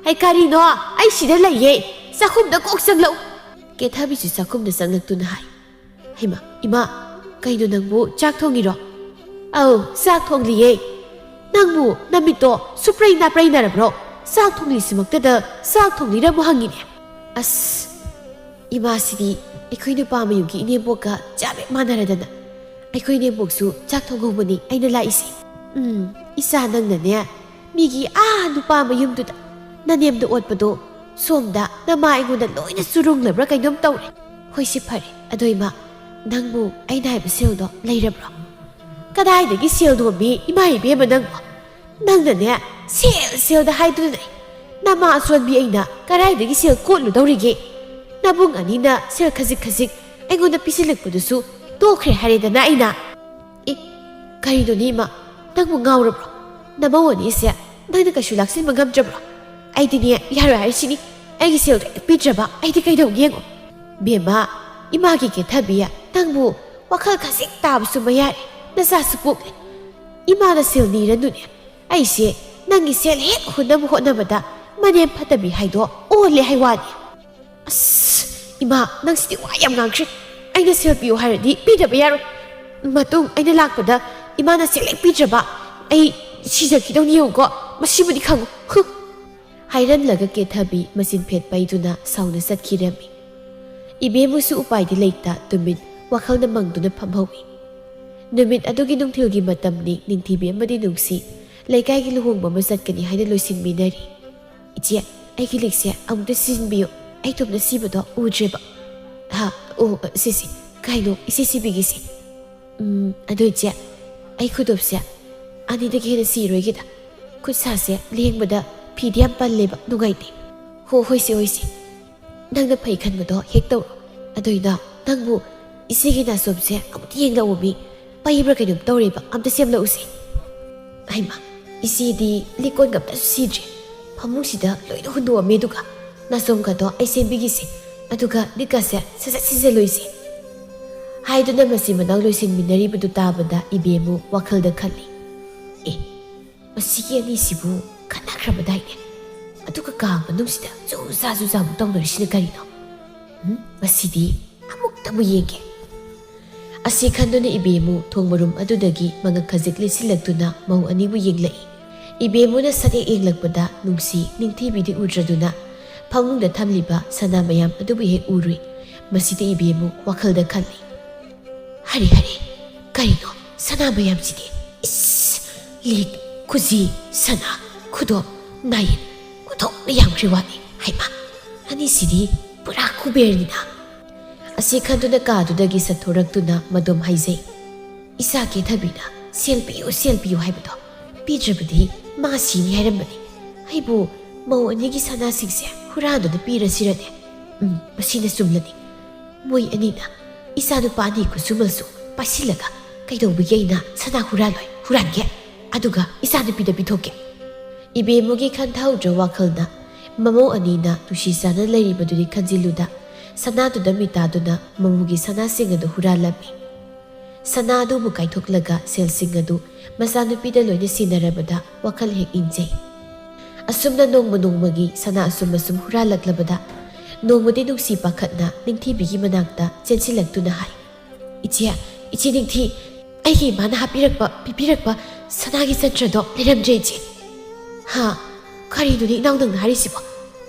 ꯍꯩ, ꯀꯔꯤꯅꯣ? ꯑꯩ ꯁꯤꯗ ꯂꯩꯌꯦ꯫ ꯆꯥꯛꯈꯨꯝꯗ ꯀꯣꯛ ꯆꯪꯂꯛꯎ꯫" ꯀꯦꯊꯕꯤꯁꯨ ꯆꯥꯛꯈꯨꯝꯗ ꯆꯪꯂꯛꯇꯨꯅ ꯍꯥꯏ, "ꯍꯩꯃꯥ, ꯏꯃꯥ, ꯀꯩꯅꯣ ꯅꯪꯕꯨ ꯆꯥꯛ ꯊꯣꯡꯉꯤꯔꯣ?" "ꯑꯧ, ꯆꯥꯛ ꯊꯣꯡꯂꯤꯌꯦ꯫ ꯅꯪꯕꯨ ꯅꯃꯤꯠꯇꯣ ꯁꯨꯞꯔꯩ ꯅꯥꯄ꯭ꯔꯩꯅꯔꯕ꯭ꯔꯣ? ꯆꯥꯛ ꯊꯣꯡꯂꯤꯁꯤꯃꯛꯇꯗ ꯆꯥꯛ ꯊꯣꯡꯂꯤꯔ ꯑꯃꯨꯛ ꯍꯪꯉꯤꯅꯦ꯫ ꯑꯁ, ꯏꯃꯥꯁꯤꯗꯤ ꯑꯩꯈꯣꯏ ꯅꯨꯄꯥ ꯃꯌꯨꯝꯒꯤ ꯏꯅꯦꯝꯕꯣꯛꯀ ꯆꯞ ꯍꯦꯛ ꯃꯥꯟꯅꯔꯗꯅ꯫ ꯑꯩꯈꯣꯏ ꯏꯅꯦꯝꯕꯣꯛꯁꯨ ꯆꯥꯛ ꯊꯣꯡꯍꯧꯕꯅꯤ ꯑꯩꯅ ꯂꯥꯛꯏꯁꯦ꯫ ꯎꯝ, ꯏꯆꯥ ꯅꯪꯅꯅꯦ ꯃꯤꯒꯤ ꯑꯥ ꯅꯨꯄꯥ ꯃꯌꯨꯝꯗꯨꯗ ꯅꯅꯦꯝꯗ ꯑꯣꯠꯄꯗꯣ ꯁꯣꯝꯗ ꯅꯃꯥ ꯑꯩꯉꯣꯟꯗ ꯂꯣꯏꯅ ꯆꯨꯔꯨꯡꯂꯕ꯭ꯔꯥ ꯀꯩꯅꯣꯝ ꯇꯧꯔꯦ꯫ ꯍꯣꯏꯁꯦ ꯐꯔꯦ, ꯑꯗꯣ ꯏꯃꯥ, ꯅꯪꯕꯨ ꯑꯩꯅ ꯍꯥꯏꯕ ꯁꯦꯜꯗꯣ ꯂꯩꯔꯕ꯭ꯔꯣ?" "ꯀꯗꯥꯏꯗꯒꯤ ꯁꯦꯜꯅꯣꯃꯤ, ꯏꯃꯥ ꯏꯕꯦꯝꯃ ꯅꯪꯕꯣ? ꯅꯪꯅꯅꯦ, ꯁꯦꯜ ꯁꯦꯜꯗ ꯍꯥꯏꯗꯨꯅ ꯂꯩ꯫ ꯅꯃꯥ ꯑꯁꯣꯟꯕꯤ ꯑꯩꯅ ꯀꯗꯥꯏꯗꯒꯤ ꯁꯦꯜ ꯀꯣꯠꯂꯨꯗꯧꯔꯤꯒꯦ? ꯅꯕꯨꯡ ꯑꯅꯤꯅ ꯁꯦꯜ ꯈꯖꯤꯛ ꯈꯖꯤꯛ ꯑꯩꯉꯣꯟꯗ ꯄꯤꯁꯤꯜꯂꯛꯄꯗꯨꯁꯨ ꯇꯣꯛꯈ꯭ꯔꯦ ꯍꯥꯏꯔꯦꯗꯅ ꯑꯩꯅ꯫" "ꯑꯦ, ꯀꯔꯤꯅꯣꯅꯦ ꯏꯃꯥ, ꯅꯪꯕꯨ ꯉꯥꯎꯔꯕ꯭ꯔꯣ? ꯅꯃꯧ ꯑꯅꯤꯁꯦ ꯅꯪꯅ ꯀꯩꯁꯨ ꯂꯥꯛꯁꯤꯟꯕ ꯉꯝꯗ꯭ꯔꯕ꯭ꯔꯣ? ꯑꯩꯗꯤꯅꯦ, ꯌꯥꯔꯣꯏ ꯍꯥꯏꯔꯤꯁꯤꯅꯤ꯫ ꯑꯩꯒꯤ ꯁꯦꯜꯗꯣ ꯍꯦꯛꯇ ꯄꯤꯗ꯭ꯔꯕ ꯑꯩꯗꯤ ꯀꯩꯗꯧꯅꯤ ꯌꯦꯡꯉꯣ꯫" "ꯕꯦꯝꯃ, ꯏꯃꯥꯒꯤ ꯀꯦꯊꯕꯤ, ꯅꯪꯕꯨ ꯋꯥꯈꯜ ꯈꯖꯤꯛ ꯇꯥꯕꯁꯨ ꯃꯌꯥꯏ, ꯅꯆꯥꯁꯨ ꯄꯣꯛꯂꯦ꯫ ꯏꯃꯥꯅ ꯁꯦꯜ ꯅꯤꯔꯅꯨꯅꯦ꯫ ꯑꯩꯁꯦ ꯅꯪꯒꯤ ꯁꯦꯜ ꯍꯦꯛ ꯍꯨꯟꯅꯕ ꯍꯣꯠꯅꯕꯗ ꯃꯅꯦꯝ ꯐꯠꯇꯕꯤ ꯍꯥꯏꯗꯣ ꯑꯣꯜꯂꯦ ꯍꯥꯏ ꯋꯥꯅꯤ꯫" "ꯑꯁ, ꯏꯃꯥ, ꯅꯪꯁꯤꯗꯤ ꯋꯥ ꯌꯥꯝ ꯉꯥꯡꯈ꯭ꯔꯦ꯫ ꯑꯩꯅ ꯁꯦꯜ ꯄꯤꯌꯨ ꯍꯥꯏꯔꯗꯤ ꯄꯤꯗꯕ ꯌꯥꯔꯣꯏ꯫ ꯃꯇꯨꯡ ꯑꯩꯅ ꯂꯥꯛꯄꯗ ꯏꯃꯥꯅ ꯁꯦꯜ ꯍꯦꯛ ꯄꯤꯗ꯭ꯔꯕ ꯑꯩ ꯁꯤꯖꯈꯤꯗꯧꯅꯤ ꯌꯦꯡꯉꯨꯀꯣ꯫ ꯃꯁꯤꯃꯗꯤ ꯈꯪꯉꯨ꯫" "ꯍꯨ!" ꯍꯥꯏꯔꯝꯂꯒ ꯀꯦꯊꯕꯤ ꯃꯆꯤꯟ ꯐꯦꯠ ꯄꯩꯗꯨꯅ ꯁꯥꯎꯅ ꯆꯠꯈꯤꯔꯝꯃꯤ꯫ ꯏꯕꯦꯝꯃꯨꯁꯨ ꯎꯄꯥꯏꯗꯤ ꯂꯩꯇ ꯇꯨꯃꯤꯟ ꯋꯥꯈꯜꯅ ꯃꯪꯗꯨꯅ ꯐꯝꯍꯧꯏ꯫ ꯅꯨꯃꯤꯠ ꯑꯗꯨꯒꯤ ꯅꯨꯡꯊꯤꯜꯒꯤ ꯃꯇꯝꯅꯤ꯫ ꯅꯤꯡꯊꯤꯕꯤ ꯑꯃꯗꯤ ꯅꯨꯡꯁꯤ ꯂꯩꯀꯥꯏꯒꯤ ꯂꯨꯍꯣꯡꯕ ꯑꯃ ꯆꯠꯀꯅꯤ ꯍꯥꯏꯅ ꯂꯣꯏꯁꯤꯟꯃꯤꯟꯅꯔꯤ꯫ "ꯏꯆꯦ, ꯑꯩꯒꯤ ꯂꯤꯛꯁꯦ ꯑꯃꯨꯛꯇ ꯁꯤꯖꯤꯟꯕꯤꯌꯨ꯫ ꯑꯩ ꯊꯨꯞꯅ ꯁꯤꯕꯗꯣ ꯎꯗ꯭ꯔꯦꯕ꯫" "ꯍꯥ? ꯑꯣ, ꯁꯤꯁꯤ꯫ ꯀꯩꯅꯣ ꯏꯆꯦ ꯁꯤꯕꯤꯒꯤꯁꯦ?" "ꯎꯝ, ꯑꯗꯨ ꯏꯆꯦ, ꯑꯩ ꯈꯨꯗꯣꯞꯁꯦ ꯑꯅꯤꯗꯒꯤ ꯍꯦꯟꯅ ꯁꯤꯔꯣꯏꯒꯦꯗ꯫ ꯈꯨꯠ ꯁꯥꯁꯦ ꯂꯦꯡꯕꯗ ꯐꯤꯗꯤ ꯌꯥꯝ ꯄꯜꯂꯦꯕ, ꯅꯨꯡꯉꯥꯏꯇꯦ꯫" "ꯍꯣ, ꯍꯣꯏꯁꯦ, ꯍꯣꯏꯁꯦ꯫ ꯅꯪꯅ ꯐꯩ ꯈꯟꯕꯗꯣ ꯍꯦꯛ ꯇꯧꯔꯣ꯫ ꯑꯗꯣ ꯏꯅꯥꯎ, ꯅꯪꯕꯨ ꯏꯆꯦꯒꯤ ꯅꯥꯆꯣꯝꯁꯦ ꯑꯃꯨꯛꯇ ꯌꯦꯡꯂꯛꯎ ꯃꯤ꯫ ꯄꯩꯕ꯭ꯔꯥ ꯀꯩꯅꯣꯝ ꯇꯧꯔꯦꯕ, ꯑꯝꯇ ꯁꯦꯝꯂꯛꯎꯁꯦ꯫" ꯍꯩꯃꯥ, ꯏꯆꯦꯗꯤ ꯂꯤꯛꯀꯣꯟꯒ ꯑꯝꯇꯁꯨ ꯁꯤꯗ꯭ꯔꯤ꯫ ꯐꯃꯨꯡꯁꯤꯗ ꯂꯣꯏꯅ ꯍꯨꯟꯗꯣꯛꯑꯝꯃꯦ꯫ "ꯑꯗꯨꯒ ꯅꯥꯆꯣꯝꯒꯗꯣ ꯑꯩ ꯁꯦꯝꯕꯤꯒꯦꯁꯦ꯫ ꯑꯗꯨꯒ ꯂꯤꯛꯀꯁꯦ ꯁꯠ ꯁꯠ ꯁꯤꯖꯜꯂꯨ ꯏꯆꯦ꯫" ꯍꯥꯏꯗꯨꯅ ꯃꯆꯤꯟ ꯃꯅꯥꯎ ꯂꯣꯏꯁꯤꯟꯃꯤꯟꯅꯔꯤꯕꯗꯨ ꯇꯥꯕꯗ ꯏꯕꯦꯝꯃꯨ ꯋꯥꯈꯜꯗ ꯈꯜꯂꯤ, "ꯑꯦ, ꯃꯁꯤꯒꯤ ꯑꯅꯤꯁꯤꯕꯨ ꯈꯠꯅꯈ꯭ꯔꯕꯗꯥꯏꯅꯦ? ꯑꯗꯨꯒ ꯀꯥ ꯃꯅꯨꯡꯁꯤꯗ ꯖꯨꯖꯥ ꯖꯨꯖꯥꯃꯨꯛ ꯇꯧꯅꯔꯤꯁꯤꯅ ꯀꯔꯤꯅꯣ? ꯎꯝ, ꯃꯁꯤꯗꯤ ꯑꯃꯨꯛꯇꯕꯨ ꯌꯦꯡꯒꯦ꯫" ꯑꯁꯤ ꯈꯟꯗꯨꯅ ꯏꯕꯦꯝꯃꯨ ꯊꯣꯡ ꯃꯔꯨꯝ ꯑꯗꯨꯗꯒꯤ ꯃꯉꯛ ꯈꯖꯤꯛ ꯂꯤꯠꯁꯤꯜꯂꯛꯇꯨꯅ ꯃꯧ ꯑꯅꯤꯕꯨ ꯌꯦꯡꯂꯛꯏ꯫ ꯏꯕꯦꯝꯃꯨꯅ ꯁꯠ ꯍꯦꯛ ꯌꯦꯡꯂꯛꯄꯗ ꯅꯨꯡꯁꯤ ꯅꯤꯡꯊꯤꯕꯤꯗꯤ ꯎꯗ꯭ꯔꯗꯨꯅ ꯐꯃꯨꯡꯗ ꯊꯝꯂꯤꯕ ꯁꯅꯥ ꯃꯌꯥꯝ ꯑꯗꯨꯕꯨ ꯍꯦꯛ ꯎꯔꯨꯏ꯫ ꯃꯁꯤꯗ ꯏꯕꯦꯝꯃꯨ ꯋꯥꯈꯜꯗ ꯈꯜꯂꯤ, "ꯍꯔꯦ, ꯍꯔꯦ, ꯀꯔꯤꯅꯣ ꯁꯅꯥ ꯃꯌꯥꯝꯁꯤꯗꯤ? ꯏꯁ, ꯂꯤꯛ, ꯈꯨꯖꯤ, ꯁꯅꯥ, ꯈꯨꯗꯣꯞ, ꯅꯥꯌꯤꯟ, ꯑꯣꯟꯊꯣꯛꯅ ꯌꯥꯝꯈ꯭ꯔꯦ ꯋꯥꯅꯤ꯫ ꯍꯩꯃꯥ, ꯑꯅꯤꯁꯤꯗꯤ ꯄꯨꯔꯥ ꯀꯨꯕꯦꯔꯅꯤꯅ꯫" ꯑꯁꯤ ꯈꯟꯗꯨꯅ ꯀꯥꯗꯨꯗꯒꯤ ꯁꯠꯊꯣꯔꯛꯇꯨꯅ ꯃꯗꯣꯝ ꯍꯥꯏꯖꯩ, "ꯏꯆꯥ ꯀꯦꯊꯕꯤꯅ ꯁꯦꯜ ꯄꯤꯌꯨ, ꯁꯦꯜ ꯄꯤꯌꯨ ꯍꯥꯏꯕꯗꯣ ꯄꯤꯗ꯭ꯔꯕꯗꯤ ꯃꯥ ꯁꯤꯅꯤ ꯍꯥꯏꯔꯝꯕꯅꯤ꯫ ꯑꯩꯕꯨ ꯃꯧ ꯑꯅꯤꯒꯤ ꯁꯅꯥꯁꯤꯡꯁꯦ ꯍꯨꯔꯥꯟꯗꯨꯅ ꯄꯤꯔꯁꯤꯔꯅꯦ? ꯎꯝ, ꯃꯁꯤꯅ ꯆꯨꯝꯂꯅꯤ꯫ ꯃꯣꯏ ꯑꯅꯤꯅ ꯏꯆꯥꯅꯨꯄꯥ ꯑꯅꯤ ꯈꯨꯠꯁꯨꯃꯜꯁꯨ ꯄꯥꯏꯁꯤꯜꯂꯒ ꯀꯩꯗꯧꯕꯒꯤ ꯑꯩꯅ ꯁꯅꯥ ꯍꯨꯔꯥꯜꯂꯣꯏ? ꯍꯨꯔꯥꯟꯒꯦ, ꯑꯗꯨꯒ ꯏꯆꯥꯅꯨꯄꯤꯗ ꯄꯤꯊꯣꯛꯀꯦ꯫" ꯏꯕꯦꯝꯃꯨꯒꯤ ꯈꯟꯊꯍꯧꯗ꯭ꯔ ꯋꯥꯈꯜꯅ ꯃꯃꯧ ꯑꯅꯤꯅ ꯅꯨꯡꯁꯤ ꯆꯥꯟꯅ ꯂꯩꯔꯤꯕꯗꯨꯗꯤ ꯈꯟꯖꯤꯜꯂꯨꯗ, ꯁꯅꯥꯗꯨꯗ ꯃꯤꯇꯥꯗꯨꯅ ꯃꯃꯧꯒꯤ ꯁꯅꯥꯁꯤꯡ ꯑꯗꯨ ꯍꯨꯔꯥꯜꯂꯝꯃꯤ꯫ ꯁꯅꯥ ꯑꯗꯨꯕꯨ ꯀꯥꯏꯊꯣꯛꯂꯒ ꯁꯦꯜꯁꯤꯡ ꯑꯗꯨ ꯃꯆꯥꯅꯨꯄꯤꯗ ꯂꯣꯏꯅ ꯁꯤꯟꯅꯔꯕꯗ ꯋꯥꯈꯜ ꯍꯦꯛ ꯏꯪꯖꯩ꯫ ꯑꯁꯨꯝꯅ ꯅꯣꯡꯃ ꯅꯣꯡꯃꯒꯤ ꯁꯅꯥ ꯑꯁꯨꯝ ꯑꯁꯨꯝ ꯍꯨꯔꯥꯜꯂꯛꯂꯕꯗ ꯅꯣꯡꯃꯗꯤ ꯅꯨꯡꯁꯤ ꯄꯥꯈꯠꯅ ꯅꯤꯡꯊꯤꯕꯤꯒꯤ ꯃꯅꯥꯛꯇ ꯆꯦꯟꯁꯤꯜꯂꯛꯇꯨꯅ ꯍꯥꯏ, "ꯏꯆꯦ, ꯏꯆꯦ ꯅꯤꯡꯊꯤ, ꯑꯩꯒꯤ ꯏꯃꯥꯅ ꯍꯥꯞꯄꯤꯔꯛꯄ, ꯄꯤꯕꯤꯔꯛꯄ ꯁꯅꯥꯒꯤ ꯆꯟꯇ꯭ꯔꯗꯣ ꯂꯩꯔꯝꯗ꯭ꯔꯦ ꯏꯆꯦ꯫" "ꯍꯥ? ꯀꯔꯤꯅꯣꯅꯦ ꯏꯅꯥꯎ ꯅꯪꯅ ꯍꯥꯏꯔꯤꯁꯤꯕꯣ?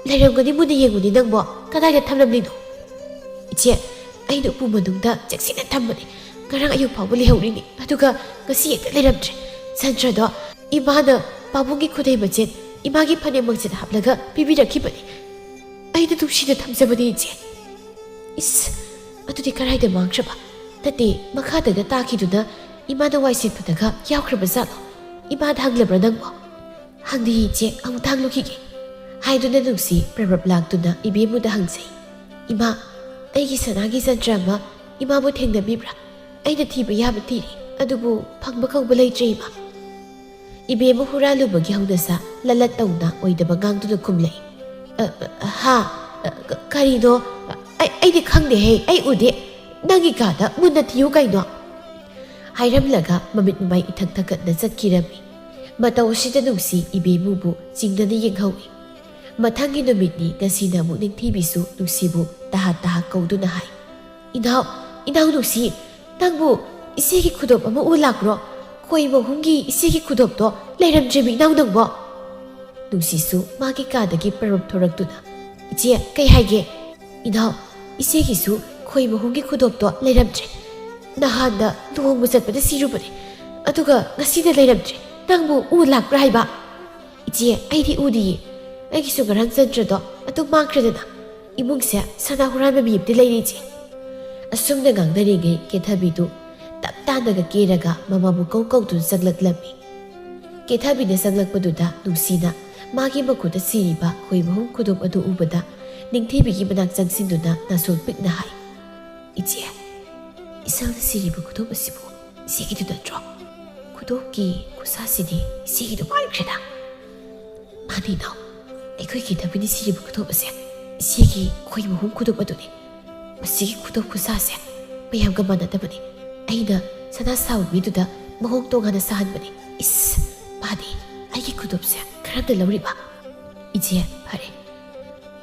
ꯂꯩꯔꯝꯒꯅꯤ, ꯃꯨꯟꯅ ꯌꯦꯡꯉꯨꯅꯦ ꯅꯪꯕꯣ, ꯀꯗꯥꯏꯗ ꯊꯝꯂꯝꯂꯤꯅꯣ?" "ꯏꯆꯦ, ꯑꯩꯅ ꯎꯄꯨ ꯃꯅꯨꯡꯗ ꯆꯦꯛꯁꯤꯟꯅ ꯊꯝꯕꯅꯦ, ꯉꯔꯥꯡ ꯑꯌꯨꯛ ꯐꯥꯎꯕ ꯂꯩꯍꯧꯔꯤꯅꯦ, ꯑꯗꯨꯒ ꯉꯁꯤ ꯍꯦꯛꯇ ꯂꯩꯔꯝꯗ꯭ꯔꯦ꯫ ꯆꯟꯇ꯭ꯔꯗꯣ ꯏꯃꯥꯅ ꯄꯥꯕꯨꯡꯒꯤ ꯈꯨꯗꯩ ꯃꯆꯦꯠ, ꯏꯃꯥꯒꯤ ꯐꯅꯦꯛ ꯃꯆꯦꯠ ꯍꯥꯞꯂꯒ ꯄꯤꯕꯤꯔꯛꯈꯤꯕꯅꯦ꯫ ꯑꯩꯅ ꯅꯨꯡꯁꯤꯅ ꯊꯝꯖꯕꯅꯦ ꯏꯆꯦ꯫" "ꯏꯁ, ꯑꯗꯨꯗꯤ ꯀꯔꯥꯏꯗ ꯃꯥꯡꯈ꯭ꯔꯕ? ꯅꯠꯇꯦ, ꯃꯈꯥꯗꯒ ꯇꯥꯈꯤꯗꯨꯅ ꯏꯃꯥꯅ ꯋꯥꯏ ꯁꯤꯠꯄꯗꯒ ꯌꯥꯎꯈ꯭ꯔꯕ ꯖꯥꯠꯂꯣ? ꯏꯃꯥꯗ ꯍꯪꯂꯕ꯭ꯔꯥ ꯅꯪꯕꯣ?" "ꯍꯪꯗꯦ ꯏꯆꯦ, ꯑꯃꯨꯛꯇ ꯍꯪꯂꯨꯈꯤꯒꯦ꯫" ꯍꯥꯏꯗꯨꯅ ꯅꯨꯡꯁꯤ ꯄ꯭ꯔꯕꯞ ꯂꯥꯛꯇꯨꯅ ꯏꯕꯦꯝꯃꯨꯗ ꯍꯪꯖꯩ꯫ "ꯏꯃꯥ, ꯑꯩꯒꯤ ꯁꯅꯥꯒꯤ ꯆꯟꯇ꯭ꯔ ꯑꯃ ꯏꯃꯥꯕꯨ ꯊꯦꯡꯅꯕꯤꯕ꯭ꯔꯥ? ꯑꯩꯅ ꯊꯤꯕ ꯌꯥꯕ ꯊꯤꯔꯦ, ꯑꯗꯨꯕꯨ ꯐꯪꯕ ꯀꯧꯕ ꯂꯩꯇ꯭ꯔꯦ ꯏꯃꯥ꯫" ꯏꯕꯦꯝꯃ ꯍꯨꯔꯥꯜꯂꯨꯕꯒꯤ ꯍꯧꯅꯁꯥ ꯂꯂꯠ ꯇꯧꯅ ꯑꯣꯏꯗꯕ ꯉꯥꯡꯗꯨꯅ ꯈꯨꯝꯂꯛꯏ꯫ "ꯑ, ꯑ, ꯍꯥ? ꯑ, ꯀ-, ꯀꯔꯤꯅꯣ? ꯑꯩ, ꯑꯩꯗꯤ ꯈꯪꯗꯦꯍꯦ, ꯑꯩ ꯎꯗꯦ꯫ ꯅꯪꯒꯤ ꯀꯥꯗ ꯃꯨꯟꯅ ꯊꯤꯌꯨ ꯀꯩꯅꯣ꯫" ꯍꯥꯏꯔꯝꯂꯒ ꯃꯃꯤꯠ ꯃꯃꯥꯏ ꯏꯊꯛ ꯊꯛꯀꯠꯅ ꯆꯠꯈꯤꯔꯝꯃꯤ꯫ ꯃꯇꯧ ꯑꯁꯤꯗ ꯅꯨꯡꯁꯤ ꯏꯕꯦꯝꯃꯨꯕꯨ ꯆꯤꯡꯅꯅ ꯌꯦꯡꯍꯧꯏ꯫ ꯃꯊꯪꯒꯤ ꯅꯨꯃꯤꯠꯅꯤ꯫ ꯉꯁꯤꯅ ꯑꯃꯨꯛ ꯅꯤꯡꯊꯤꯕꯤꯁꯨ ꯅꯨꯡꯁꯤꯕꯨ ꯇꯍꯥ ꯇꯍꯥ ꯀꯧꯗꯨꯅ ꯍꯥꯏ, "ꯏꯅꯥꯎ, ꯏꯅꯥꯎ ꯅꯨꯡꯁꯤ, ꯅꯪꯕꯨ ꯏꯆꯦꯒꯤ ꯈꯨꯗꯣꯞ ꯑꯃ ꯎ ꯂꯥꯛꯄ꯭ꯔꯣ? ꯈꯣꯏ ꯃꯍꯨꯝꯒꯤ ꯏꯆꯦꯒꯤ ꯈꯨꯗꯣꯞꯇꯣ ꯂꯩꯔꯝꯗ꯭ꯔꯦꯃꯤ ꯏꯅꯥꯎ ꯅꯪꯕꯣ?" ꯅꯨꯡꯁꯤꯁꯨ ꯃꯥꯒꯤ ꯀꯥꯗꯒꯤ ꯄꯔꯞ ꯊꯣꯔꯛꯇꯨꯅ, "ꯏꯆꯦ, ꯀꯩ ꯍꯥꯏꯒꯦ?" "ꯏꯅꯥꯎ, ꯏꯆꯦꯒꯤꯁꯨ ꯈꯣꯏ ꯃꯍꯨꯝꯒꯤ ꯈꯨꯗꯣꯞꯇꯣ ꯂꯩꯔꯝꯗ꯭ꯔꯦ꯫ ꯅꯍꯥꯟꯗ ꯂꯨꯍꯣꯡꯕ ꯆꯠꯄꯗ ꯁꯤꯔꯨꯕꯅꯦ, ꯑꯗꯨꯒ ꯉꯁꯤꯗ ꯂꯩꯔꯝꯗ꯭ꯔꯦ꯫ ꯅꯪꯕꯨ ꯎ ꯂꯥꯛꯄ꯭ꯔꯥ ꯍꯥꯏꯕ?" "ꯏꯆꯦ, ꯑꯩꯗꯤ ꯎꯗꯤꯌꯦ꯫ ꯑꯩꯒꯤꯁꯨ ꯉꯔꯥꯡ ꯆꯟꯇ꯭ꯔꯗꯣ ꯑꯗꯨꯝ ꯃꯥꯡꯈ꯭ꯔꯦꯗꯅ꯫ ꯏꯃꯨꯡꯁꯦ ꯁꯅꯥ ꯍꯨꯔꯥꯟꯕ ꯃꯤ ꯑꯃꯗꯤ ꯂꯩꯔꯦ ꯏꯆꯦ꯫" ꯑꯁꯨꯝꯅ ꯉꯥꯡꯅꯔꯤꯉꯩ ꯀꯦꯊꯕꯤꯗꯨ ꯇꯞ ꯁꯅꯥꯅꯒ ꯀꯦꯔꯒ ꯃꯃꯥꯕꯨ ꯀꯧ ꯀꯧꯗꯨꯅ ꯆꯪꯂꯛꯂꯝꯃꯤ꯫ ꯀꯦꯊꯕꯤꯅ ꯆꯪꯂꯛꯄꯗꯨꯗ ꯅꯨꯡꯁꯤꯅ ꯃꯥꯒꯤ ꯃꯈꯨꯠꯇ ꯁꯤꯔꯤꯕ ꯈꯣꯏ ꯃꯍꯨꯝ ꯈꯨꯗꯣꯞ ꯑꯗꯨ ꯎꯕꯗ ꯅꯤꯡꯊꯤꯕꯤꯒꯤ ꯃꯅꯥꯛ ꯆꯪꯁꯤꯟꯗꯨꯅ ꯅꯥꯁꯣꯟ ꯄꯤꯛꯅ ꯍꯥꯏ, "ꯏꯆꯦ, ꯏꯆꯥꯅ ꯁꯤꯔꯤꯕ ꯈꯨꯗꯣꯞ ꯑꯁꯤꯕꯨ ꯏꯆꯦꯒꯤꯗꯨ ꯅꯠꯇ꯭ꯔꯣ? ꯈꯨꯗꯣꯞꯀꯤ ꯈꯨꯠꯁꯥꯁꯤꯗꯤ ꯏꯆꯦꯒꯤꯗꯨ ꯃꯥꯟꯈ꯭ꯔꯦꯗ꯫" "ꯃꯥꯅꯤ ꯏꯅꯥꯎ, ꯑꯩꯈꯣꯏ ꯀꯦꯊꯕꯤꯅ ꯁꯤꯔꯤꯕ ꯈꯨꯗꯣꯞ ꯑꯁꯦ ꯏꯆꯦꯒꯤ ꯈꯣꯏ ꯃꯍꯨꯝ ꯈꯨꯗꯣꯞ ꯑꯗꯨꯅꯤ꯫ ꯃꯁꯤꯒꯤ ꯈꯨꯗꯣꯞ ꯈꯨꯠꯁꯥꯁꯦ ꯃꯌꯥꯝꯒ ꯃꯥꯟꯅꯗꯕꯅꯤ꯫ ꯑꯩꯅ ꯁꯅꯥ ꯁꯥꯕ ꯃꯤꯗꯨꯗ ꯃꯑꯣꯡ ꯇꯣꯉꯥꯟꯅ ꯁꯥꯍꯟꯕꯅꯤ꯫ ꯏꯁ, ꯃꯥꯗꯤ ꯑꯩꯒꯤ ꯈꯨꯗꯣꯞꯁꯦ ꯀꯔꯝꯅ ꯂꯧꯔꯤꯕ?" "ꯏꯆꯦ, ꯐꯔꯦ,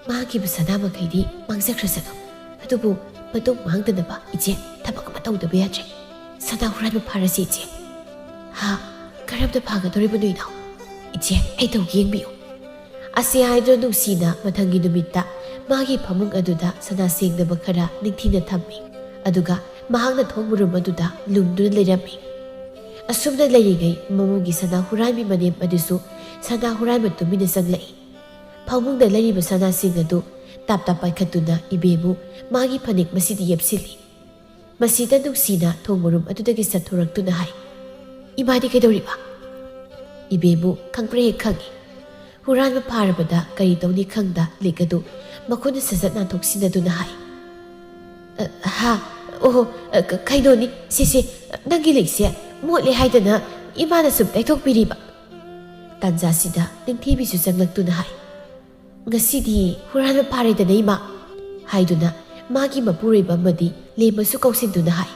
ꯃꯥꯡꯈꯤꯕ ꯁꯅꯥ ꯃꯈꯩꯗꯤ ꯃꯥꯡꯖꯈ꯭ꯔꯁꯅꯨ꯫ ꯑꯗꯨꯕꯨ ꯃꯇꯨꯡ ꯃꯥꯡꯗꯅꯕ ꯏꯆꯦ ꯊꯕꯛ ꯑꯃ ꯇꯧꯗꯕ ꯌꯥꯗ꯭ꯔꯦ꯫ ꯁꯅꯥ ꯍꯨꯔꯥꯟꯕ ꯐꯥꯔꯁꯤ ꯏꯆꯦ꯫" "ꯍꯥ? ꯀꯔꯝꯅ ꯐꯥꯒꯗꯧꯔꯤꯕꯅꯣ ꯏꯅꯥꯎ?" "ꯏꯆꯦ, ꯑꯩ ꯇꯧꯒꯦ, ꯌꯦꯡꯕꯤꯌꯨ꯫" ꯑꯁꯤ ꯍꯥꯏꯗꯨꯅ ꯅꯨꯡꯁꯤꯅ ꯃꯊꯪꯒꯤ ꯅꯨꯃꯤꯠꯇ ꯃꯥꯒꯤ ꯐꯃꯨꯡ ꯑꯗꯨꯗ ꯁꯅꯥ ꯁꯦꯡꯗꯕ ꯈꯔ ꯅꯤꯡꯊꯤꯅ ꯊꯝꯃꯤ꯫ ꯑꯗꯨꯒ ꯃꯍꯥꯛꯅ ꯊꯣꯡ ꯃꯔꯨꯝ ꯑꯗꯨꯗ ꯂꯨꯝꯗꯨꯅ ꯂꯩꯔꯝꯃꯤ꯫ ꯑꯁꯨꯝꯅ ꯂꯩꯔꯤꯉꯩ ꯃꯃꯨꯡꯒꯤ ꯁꯅꯥ ꯍꯨꯔꯥꯟꯕꯤ ꯃꯅꯦꯝ ꯑꯗꯨꯁꯨ ꯁꯅꯥ ꯍꯨꯔꯥꯟꯕ ꯇꯨꯃꯤꯟꯅ ꯆꯪꯂꯛꯏ꯫ ꯐꯃꯨꯡꯗ ꯂꯩꯔꯤꯕ ꯁꯅꯥꯁꯤꯡ ꯑꯗꯨ ꯇꯥꯞ ꯇꯥꯞ ꯄꯥꯏꯈꯠꯇꯨꯅ ꯏꯕꯦꯝꯃꯨ ꯃꯥꯒꯤ ꯐꯅꯦꯛ ꯃꯁꯤꯗꯤ ꯌꯦꯞꯁꯤꯜꯂꯤ꯫ ꯃꯁꯤꯗ ꯅꯨꯡꯁꯤꯅ ꯊꯣꯡ ꯃꯔꯨꯝ ꯑꯗꯨꯗꯒꯤ ꯆꯠꯊꯣꯔꯛꯇꯨꯅ ꯍꯥꯏ, "ꯏꯃꯥꯗꯤ ꯀꯩꯗꯧꯔꯤꯕ?" ꯏꯕꯦꯝꯃꯨ ꯈꯪꯄ꯭ꯔꯦꯛ ꯍꯦꯛ ꯈꯪꯏ꯫ ꯍꯨꯔꯥꯟꯕ ꯐꯥꯔꯕꯗ ꯀꯔꯤ ꯇꯧꯅꯤ ꯈꯪꯗ ꯂꯤꯛ ꯑꯗꯨ ꯃꯈꯨꯠꯅ ꯁꯠ ꯁꯠ ꯅꯥꯟꯊꯣꯛꯁꯤꯟꯅꯗꯨꯅ ꯍꯥꯏ, "ꯑ, ꯍꯥ? ꯑꯣꯍꯣ, ꯑ, ꯀ-, ꯀꯩꯅꯣꯅꯤ, ꯁꯤꯁꯦ, ꯅꯪꯒꯤ ꯂꯤꯛꯁꯦ ꯃꯣꯠꯂꯦ ꯍꯥꯏꯗꯅ ꯏꯃꯥꯅ ꯁꯨꯝ ꯇꯩꯊꯣꯛꯄꯤꯔꯤꯕ꯫" ꯇꯥꯟꯖꯥꯁꯤꯗ ꯅꯤꯡꯊꯤꯕꯤꯁꯨ ꯆꯪꯂꯛꯇꯨꯅ ꯍꯥꯏ, "ꯉꯁꯤꯗꯤ ꯍꯨꯔꯥꯟꯕ ꯐꯥꯔꯦꯗꯅ ꯏꯃꯥ," ꯍꯥꯏꯗꯨꯅ ꯃꯥꯒꯤ ꯃꯄꯨꯔꯣꯏꯕ ꯑꯃꯗꯤ ꯂꯦꯝꯕꯁꯨ ꯀꯧꯁꯤꯟꯗꯨꯅ ꯍꯥꯏ,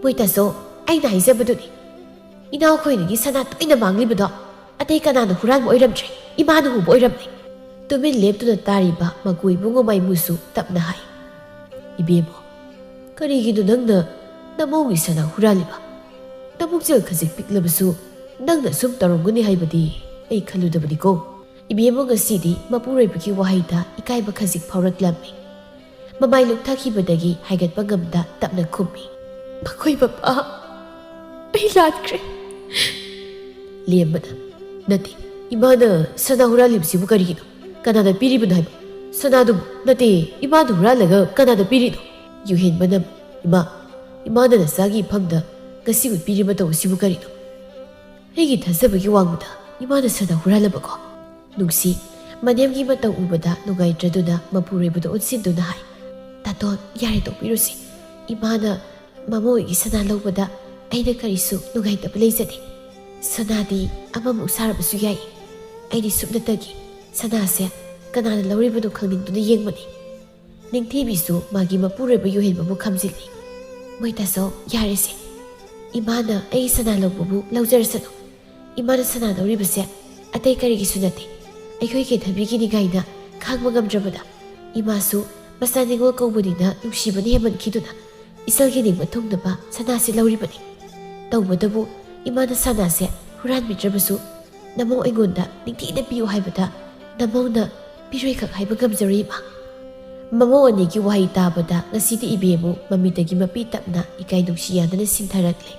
"ꯃꯣꯏ ꯇꯥꯆꯧ, ꯑꯩꯅ ꯍꯥꯏꯖꯕꯗꯨꯅꯤ, ꯏꯅꯥꯎꯈꯣꯏꯅꯤꯒꯤ ꯁꯅꯥ ꯇꯣꯏꯅ ꯃꯥꯡꯂꯤꯕꯗꯣ ꯑꯇꯩ ꯀꯅꯥꯅ ꯍꯨꯔꯥꯟꯕ ꯑꯣꯏꯔꯝꯗ꯭ꯔꯦ, ꯏꯃꯥꯅ ꯍꯨꯕ ꯑꯣꯏꯔꯝꯂꯦ꯫" ꯇꯨꯃꯤꯟ ꯂꯦꯞꯇꯨꯅ ꯇꯥꯔꯤꯕ ꯃꯀꯨ ꯏꯕꯨꯡꯉꯣ ꯃꯥꯏꯃꯨꯁꯨ ꯇꯞꯅ ꯍꯥꯏ, "ꯏꯕꯦꯝꯃ, ꯀꯔꯤꯒꯤꯅꯣ ꯅꯪꯅ ꯅꯃꯧꯒꯤ ꯁꯅꯥ ꯍꯨꯔꯥꯜꯂꯤꯕ? ꯅꯄꯨꯛꯆꯦꯜ ꯈꯖꯤꯛ ꯄꯤꯛꯂꯕꯁꯨ ꯅꯪꯅ ꯑꯁꯨꯝ ꯇꯧꯔꯝꯒꯅꯤ ꯍꯥꯏꯕꯗꯤ ꯑꯩ ꯈꯜꯂꯨꯗꯕꯅꯤꯀꯣ꯫" ꯏꯕꯦꯝꯃ ꯉꯁꯤꯗꯤ ꯃꯄꯨꯔꯣꯏꯕꯒꯤ ꯋꯥꯍꯩꯗ ꯏꯀꯥꯏꯕ ꯈꯖꯤꯛ ꯐꯥꯎꯔꯛꯂꯝꯃꯤ꯫ ꯃꯃꯥꯏ ꯂꯨꯞꯊꯈꯤꯕꯗꯒꯤ ꯍꯥꯏꯒꯠꯄ ꯉꯝꯗ ꯇꯞꯅ ꯈꯨꯝꯃꯤ, "ꯃꯈꯣꯏ ꯃꯄꯥ, ꯑꯩ ꯂꯥꯟꯈ꯭ꯔꯦ꯫" ꯂꯦꯝꯕꯅ, "ꯅꯠꯇꯦ, ꯏꯃꯥꯅ ꯁꯅꯥ ꯍꯨꯔꯥꯜꯂꯤꯕꯁꯤꯕꯨ ꯀꯔꯤꯒꯤꯅꯣ? ꯀꯅꯥꯅ ꯄꯤꯔꯤꯕꯅꯣ ꯍꯥꯏꯕ? ꯁꯅꯥꯗꯨꯕꯨ ꯅꯠꯇꯦ, ꯏꯃꯥꯅ ꯍꯨꯔꯥꯜꯂꯒ ꯀꯅꯥꯅ ꯄꯤꯔꯤꯅꯣ?" ꯌꯨꯍꯦꯟꯕꯅ, "ꯏꯃꯥ, ꯏꯃꯥꯅ ꯅꯆꯥꯒꯤ ꯏꯐꯝꯗ ꯉꯁꯤ ꯎꯠꯄꯤꯔꯤꯕ ꯃꯇꯧ ꯑꯁꯤꯕꯨ ꯀꯔꯤꯅꯣ? ꯑꯩꯒꯤ ꯊꯥꯖꯕꯒꯤ ꯋꯥꯡꯃꯗ ꯏꯃꯥꯅ ꯁꯅꯥ ꯍꯨꯔꯥꯜꯂꯕꯀꯣ? ꯅꯨꯡꯁꯤ, ꯃꯅꯦꯝꯒꯤ ꯃꯇꯧ ꯎꯕꯗ ꯅꯨꯡꯉꯥꯏꯇ꯭ꯔꯗꯨꯅ ꯃꯄꯨꯔꯣꯏꯕꯗ ꯑꯣꯟꯁꯤꯟꯗꯨꯅ ꯍꯥꯏ, "ꯇꯥꯇꯣꯟ, ꯌꯥꯔꯦ, ꯇꯣꯛꯄꯤꯔꯨꯁꯤ꯫ ꯏꯃꯥꯅ ꯃꯃꯣꯏꯒꯤ ꯁꯅꯥ ꯂꯧꯕꯗ ꯑꯩꯅ ꯀꯔꯤꯁꯨ ꯅꯨꯡꯉꯥꯏꯇꯕ ꯂꯩꯖꯗꯦ꯫ ꯁꯅꯥꯗꯤ ꯑꯃꯃꯨꯛ ꯁꯥꯔꯕꯁꯨ ꯌꯥꯏ꯫ ꯑꯩꯗꯤ ꯁꯨꯞꯅꯇꯒꯤ ꯁꯅꯥꯁꯦ ꯀꯅꯥꯅ ꯂꯧꯔꯤꯕꯅꯣ ꯈꯪꯅꯤꯡꯗꯨꯅ ꯌꯦꯡꯕꯅꯤ꯫" ꯅꯤꯡꯊꯤꯕꯤꯁꯨ ꯃꯥꯒꯤ ꯃꯄꯨꯔꯣꯏꯕ ꯌꯨꯍꯦꯟꯕꯕꯨ ꯈꯥꯝꯖꯤꯜꯂꯤ꯫ "ꯃꯣꯏ ꯇꯥꯆꯧ, ꯌꯥꯔꯦꯁꯦ꯫ ꯏꯃꯥꯅ ꯑꯩꯒꯤ ꯁꯅꯥ ꯂꯧꯕꯕꯨ ꯂꯧꯖꯔꯁꯅꯨ꯫ ꯏꯃꯥꯅ ꯁꯅꯥ ꯂꯧꯔꯤꯕꯁꯦ ꯑꯇꯩ ꯀꯔꯤꯒꯤꯁꯨ ꯅꯠꯇꯦ꯫ ꯑꯩꯈꯣꯏ ꯀꯦꯊꯕꯤꯒꯤ ꯅꯤꯡꯉꯥꯏꯅ ꯈꯥꯡꯕ ꯉꯝꯗ꯭ꯔꯕꯗ ꯏꯃꯥꯁꯨ ꯃꯆꯥ ꯅꯤꯉꯣꯜ ꯀꯧꯕꯅꯤꯅ ꯅꯨꯡꯁꯤꯕꯅ ꯍꯦꯟꯃꯟꯈꯤꯗꯨꯅ ꯏꯆꯜꯒꯤ ꯅꯤꯡꯕ ꯊꯨꯡꯅꯕ ꯁꯅꯥꯁꯦ ꯂꯧꯔꯤꯕꯅꯤ꯫ ꯇꯧꯕꯇꯕꯨ ꯏꯃꯥꯅ ꯁꯅꯥꯁꯦ ꯍꯨꯔꯥꯟꯕꯤꯗ꯭ꯔꯕꯁꯨ ꯅꯃꯧ ꯑꯩꯉꯣꯟꯗ ꯅꯤꯡꯊꯤꯅ ꯄꯤꯌꯨ ꯍꯥꯏꯕꯗ ꯅꯃꯧꯅ ꯄꯤꯔꯣꯏꯈꯛ ꯍꯥꯏꯕ ꯉꯝꯖꯔꯣꯏ, ꯏꯃꯥ꯫" ꯃꯃꯧ ꯑꯅꯤꯒꯤ ꯋꯥꯍꯩ ꯇꯥꯕꯗ ꯉꯁꯤꯗꯤ ꯏꯕꯦꯝꯃꯨ ꯃꯃꯤꯠꯇꯒꯤ ꯃꯄꯤ ꯇꯞꯅ ꯏꯀꯥꯏ ꯅꯨꯡꯁꯤ ꯌꯥꯗꯅ ꯁꯤꯟꯊꯔꯛꯂꯦ꯫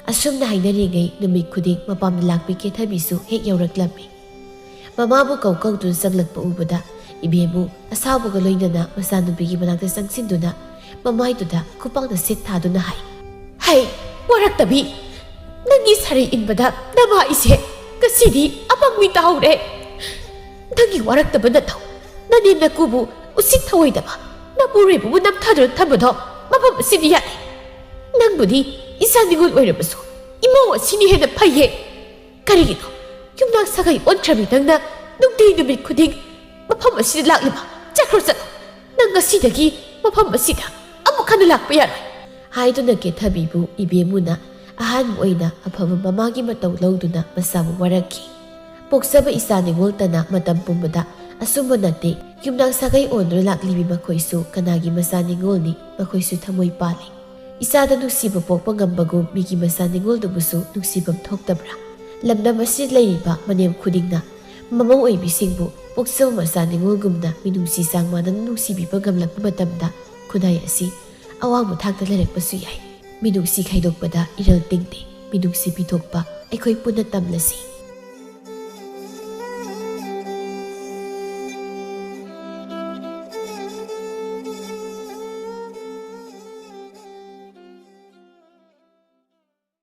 ꯑꯁꯨꯝꯅ ꯍꯥꯏꯅꯔꯤꯉꯩ ꯅꯨꯃꯤꯠ ꯈꯨꯗꯤꯡ ꯃꯄꯥꯝꯗ ꯂꯥꯛꯄꯤ ꯀꯦꯊꯕꯤꯁꯨ ꯍꯦꯛ ꯌꯧꯔꯛꯂꯝꯃꯤ꯫ ꯃꯃꯥꯕꯨ ꯀꯧ ꯀꯧꯗꯨꯅ ꯆꯪꯂꯛꯄ ꯎꯕꯗ ꯏꯕꯦꯝꯃꯨ ꯑꯁꯥꯎꯕꯒ ꯂꯣꯏꯅꯅ ꯃꯆꯥꯅꯨꯄꯤꯒꯤ ꯃꯅꯥꯛꯇ ꯆꯪꯁꯤꯟꯗꯨꯅ ꯃꯃꯥꯏꯗꯨꯗ ꯈꯨꯄꯥꯛꯅ ꯁꯦꯠ ꯊꯥꯗꯨꯅ ꯍꯥꯏ, "ꯍꯩ, ꯋꯥꯔꯛꯇꯕꯤ! ꯅꯪꯒꯤ ꯁꯥꯔꯩ ꯏꯟꯕꯗ ꯅꯃꯥ ꯏꯁꯦ ꯉꯁꯤꯗꯤ ꯑꯄꯪꯕꯤ ꯇꯥꯍꯧꯔꯦ꯫ ꯅꯪꯒꯤ ꯋꯥꯔꯛꯇꯕ ꯅꯇꯧ, ꯅꯅꯦꯝ ꯅꯀꯨꯕꯨ ꯎꯁꯤꯠ ꯊꯑꯣꯏꯗꯕ, ꯅꯄꯨꯔꯣꯏꯕꯕꯨ ꯅꯝꯊꯗꯨꯅ ꯊꯝꯕꯗꯣ ꯃꯐꯝ ꯑꯁꯤꯗ ꯌꯥꯠꯂꯤ꯫ ꯅꯪꯕꯨꯗꯤ ꯏꯆꯥ ꯅꯤꯉꯣꯜ ꯑꯣꯏꯔꯕꯁꯨ ꯏꯃꯧ ꯑꯁꯤꯅ ꯍꯦꯟꯅ ꯐꯩꯌꯦ꯫ ꯀꯔꯤꯒꯤꯅꯣ ꯌꯨꯝꯅꯥꯛ ꯁꯥꯒꯩ ꯑꯣꯟꯈ꯭ꯔꯕꯤ ꯅꯪꯅ ꯅꯨꯡꯇꯤ ꯅꯨꯃꯤꯠ ꯈꯨꯗꯤꯡ ꯃꯐꯝ ꯑꯁꯤꯗ ꯂꯥꯛꯂꯤꯕ? ꯆꯠꯈ꯭ꯔꯣ, ꯆꯠꯂꯣ꯫ ꯅꯪ ꯉꯁꯤꯗꯒꯤ ꯃꯐꯝ ꯑꯁꯤꯗ ꯑꯃꯨꯛ ꯍꯟꯅ ꯂꯥꯛꯄ ꯌꯥꯔꯣꯏ꯫" ꯍꯥꯏꯗꯨꯅ ꯀꯦꯊꯕꯤꯕꯨ ꯏꯕꯦꯝꯃꯨꯅ ꯑꯍꯥꯟꯕ ꯑꯣꯏꯅ ꯑꯐꯕ ꯃꯃꯥꯒꯤ ꯃꯇꯧ ꯂꯧꯗꯨꯅ ꯃꯆꯥꯕꯨ ꯋꯥꯔꯛꯈꯤ꯫ ꯄꯣꯛꯆꯕ ꯏꯆꯥ ꯅꯤꯉꯣꯜꯇꯅ ꯃꯇꯝ ꯄꯨꯝꯕꯗ ꯑꯆꯨꯝꯕ ꯅꯠꯇꯦ꯫ ꯌꯨꯝꯅꯥꯛ ꯁꯥꯒꯩ ꯑꯣꯟꯗꯨꯅ ꯂꯥꯛꯂꯤꯕꯤ ꯃꯈꯣꯏꯁꯨ ꯀꯅꯥꯒꯤ ꯃꯆꯥ ꯅꯤꯉꯣꯜꯅꯤ, ꯃꯈꯣꯏꯁꯨ ꯊꯃꯣꯏ ꯄꯥꯜꯂꯤ꯫ ꯏꯆꯥꯗ ꯅꯨꯡꯁꯤꯕ ꯄꯣꯛꯄ ꯉꯝꯕꯒꯨꯝ ꯃꯤꯒꯤ ꯃꯆꯥ ꯅꯤꯉꯣꯜꯗꯨꯕꯨꯁꯨ ꯅꯨꯡꯁꯤꯐꯝ ꯊꯣꯛꯇꯕ꯭ꯔꯥ? ꯂꯝꯗꯝ ꯑꯁꯤꯗ ꯂꯩꯔꯤꯕ ꯃꯅꯦꯝ ꯈꯨꯗꯤꯡꯅ ꯃꯃꯧ ꯑꯣꯏꯕꯤꯁꯤꯡꯕꯨ ꯄꯣꯛꯆꯕ ꯃꯆꯥ ꯅꯤꯉꯣꯜꯒꯨꯝꯅ ꯃꯤꯅꯨꯡꯁꯤ ꯆꯥꯡ ꯃꯥꯟꯅꯅ ꯅꯨꯡꯁꯤꯕꯤꯕ ꯉꯝꯂꯛꯄ ꯃꯇꯝꯗ ꯈꯨꯟꯅꯥꯏ ꯑꯁꯤ ꯑꯋꯥꯡꯕ ꯊꯥꯛꯇ ꯂꯩꯔꯛꯄꯁꯨ ꯌꯥꯏ꯫ ꯃꯤꯅꯨꯡꯁꯤ ꯈꯥꯏꯗꯣꯛꯄꯗ ꯏꯔꯜ ꯇꯤꯡꯗꯦ꯫ ꯃꯤꯅꯨꯡꯁꯤ ꯄꯤꯊꯣꯛꯄ ꯑꯩꯈꯣꯏ ꯄꯨꯟꯅ ꯇꯝꯂꯁꯤ꯫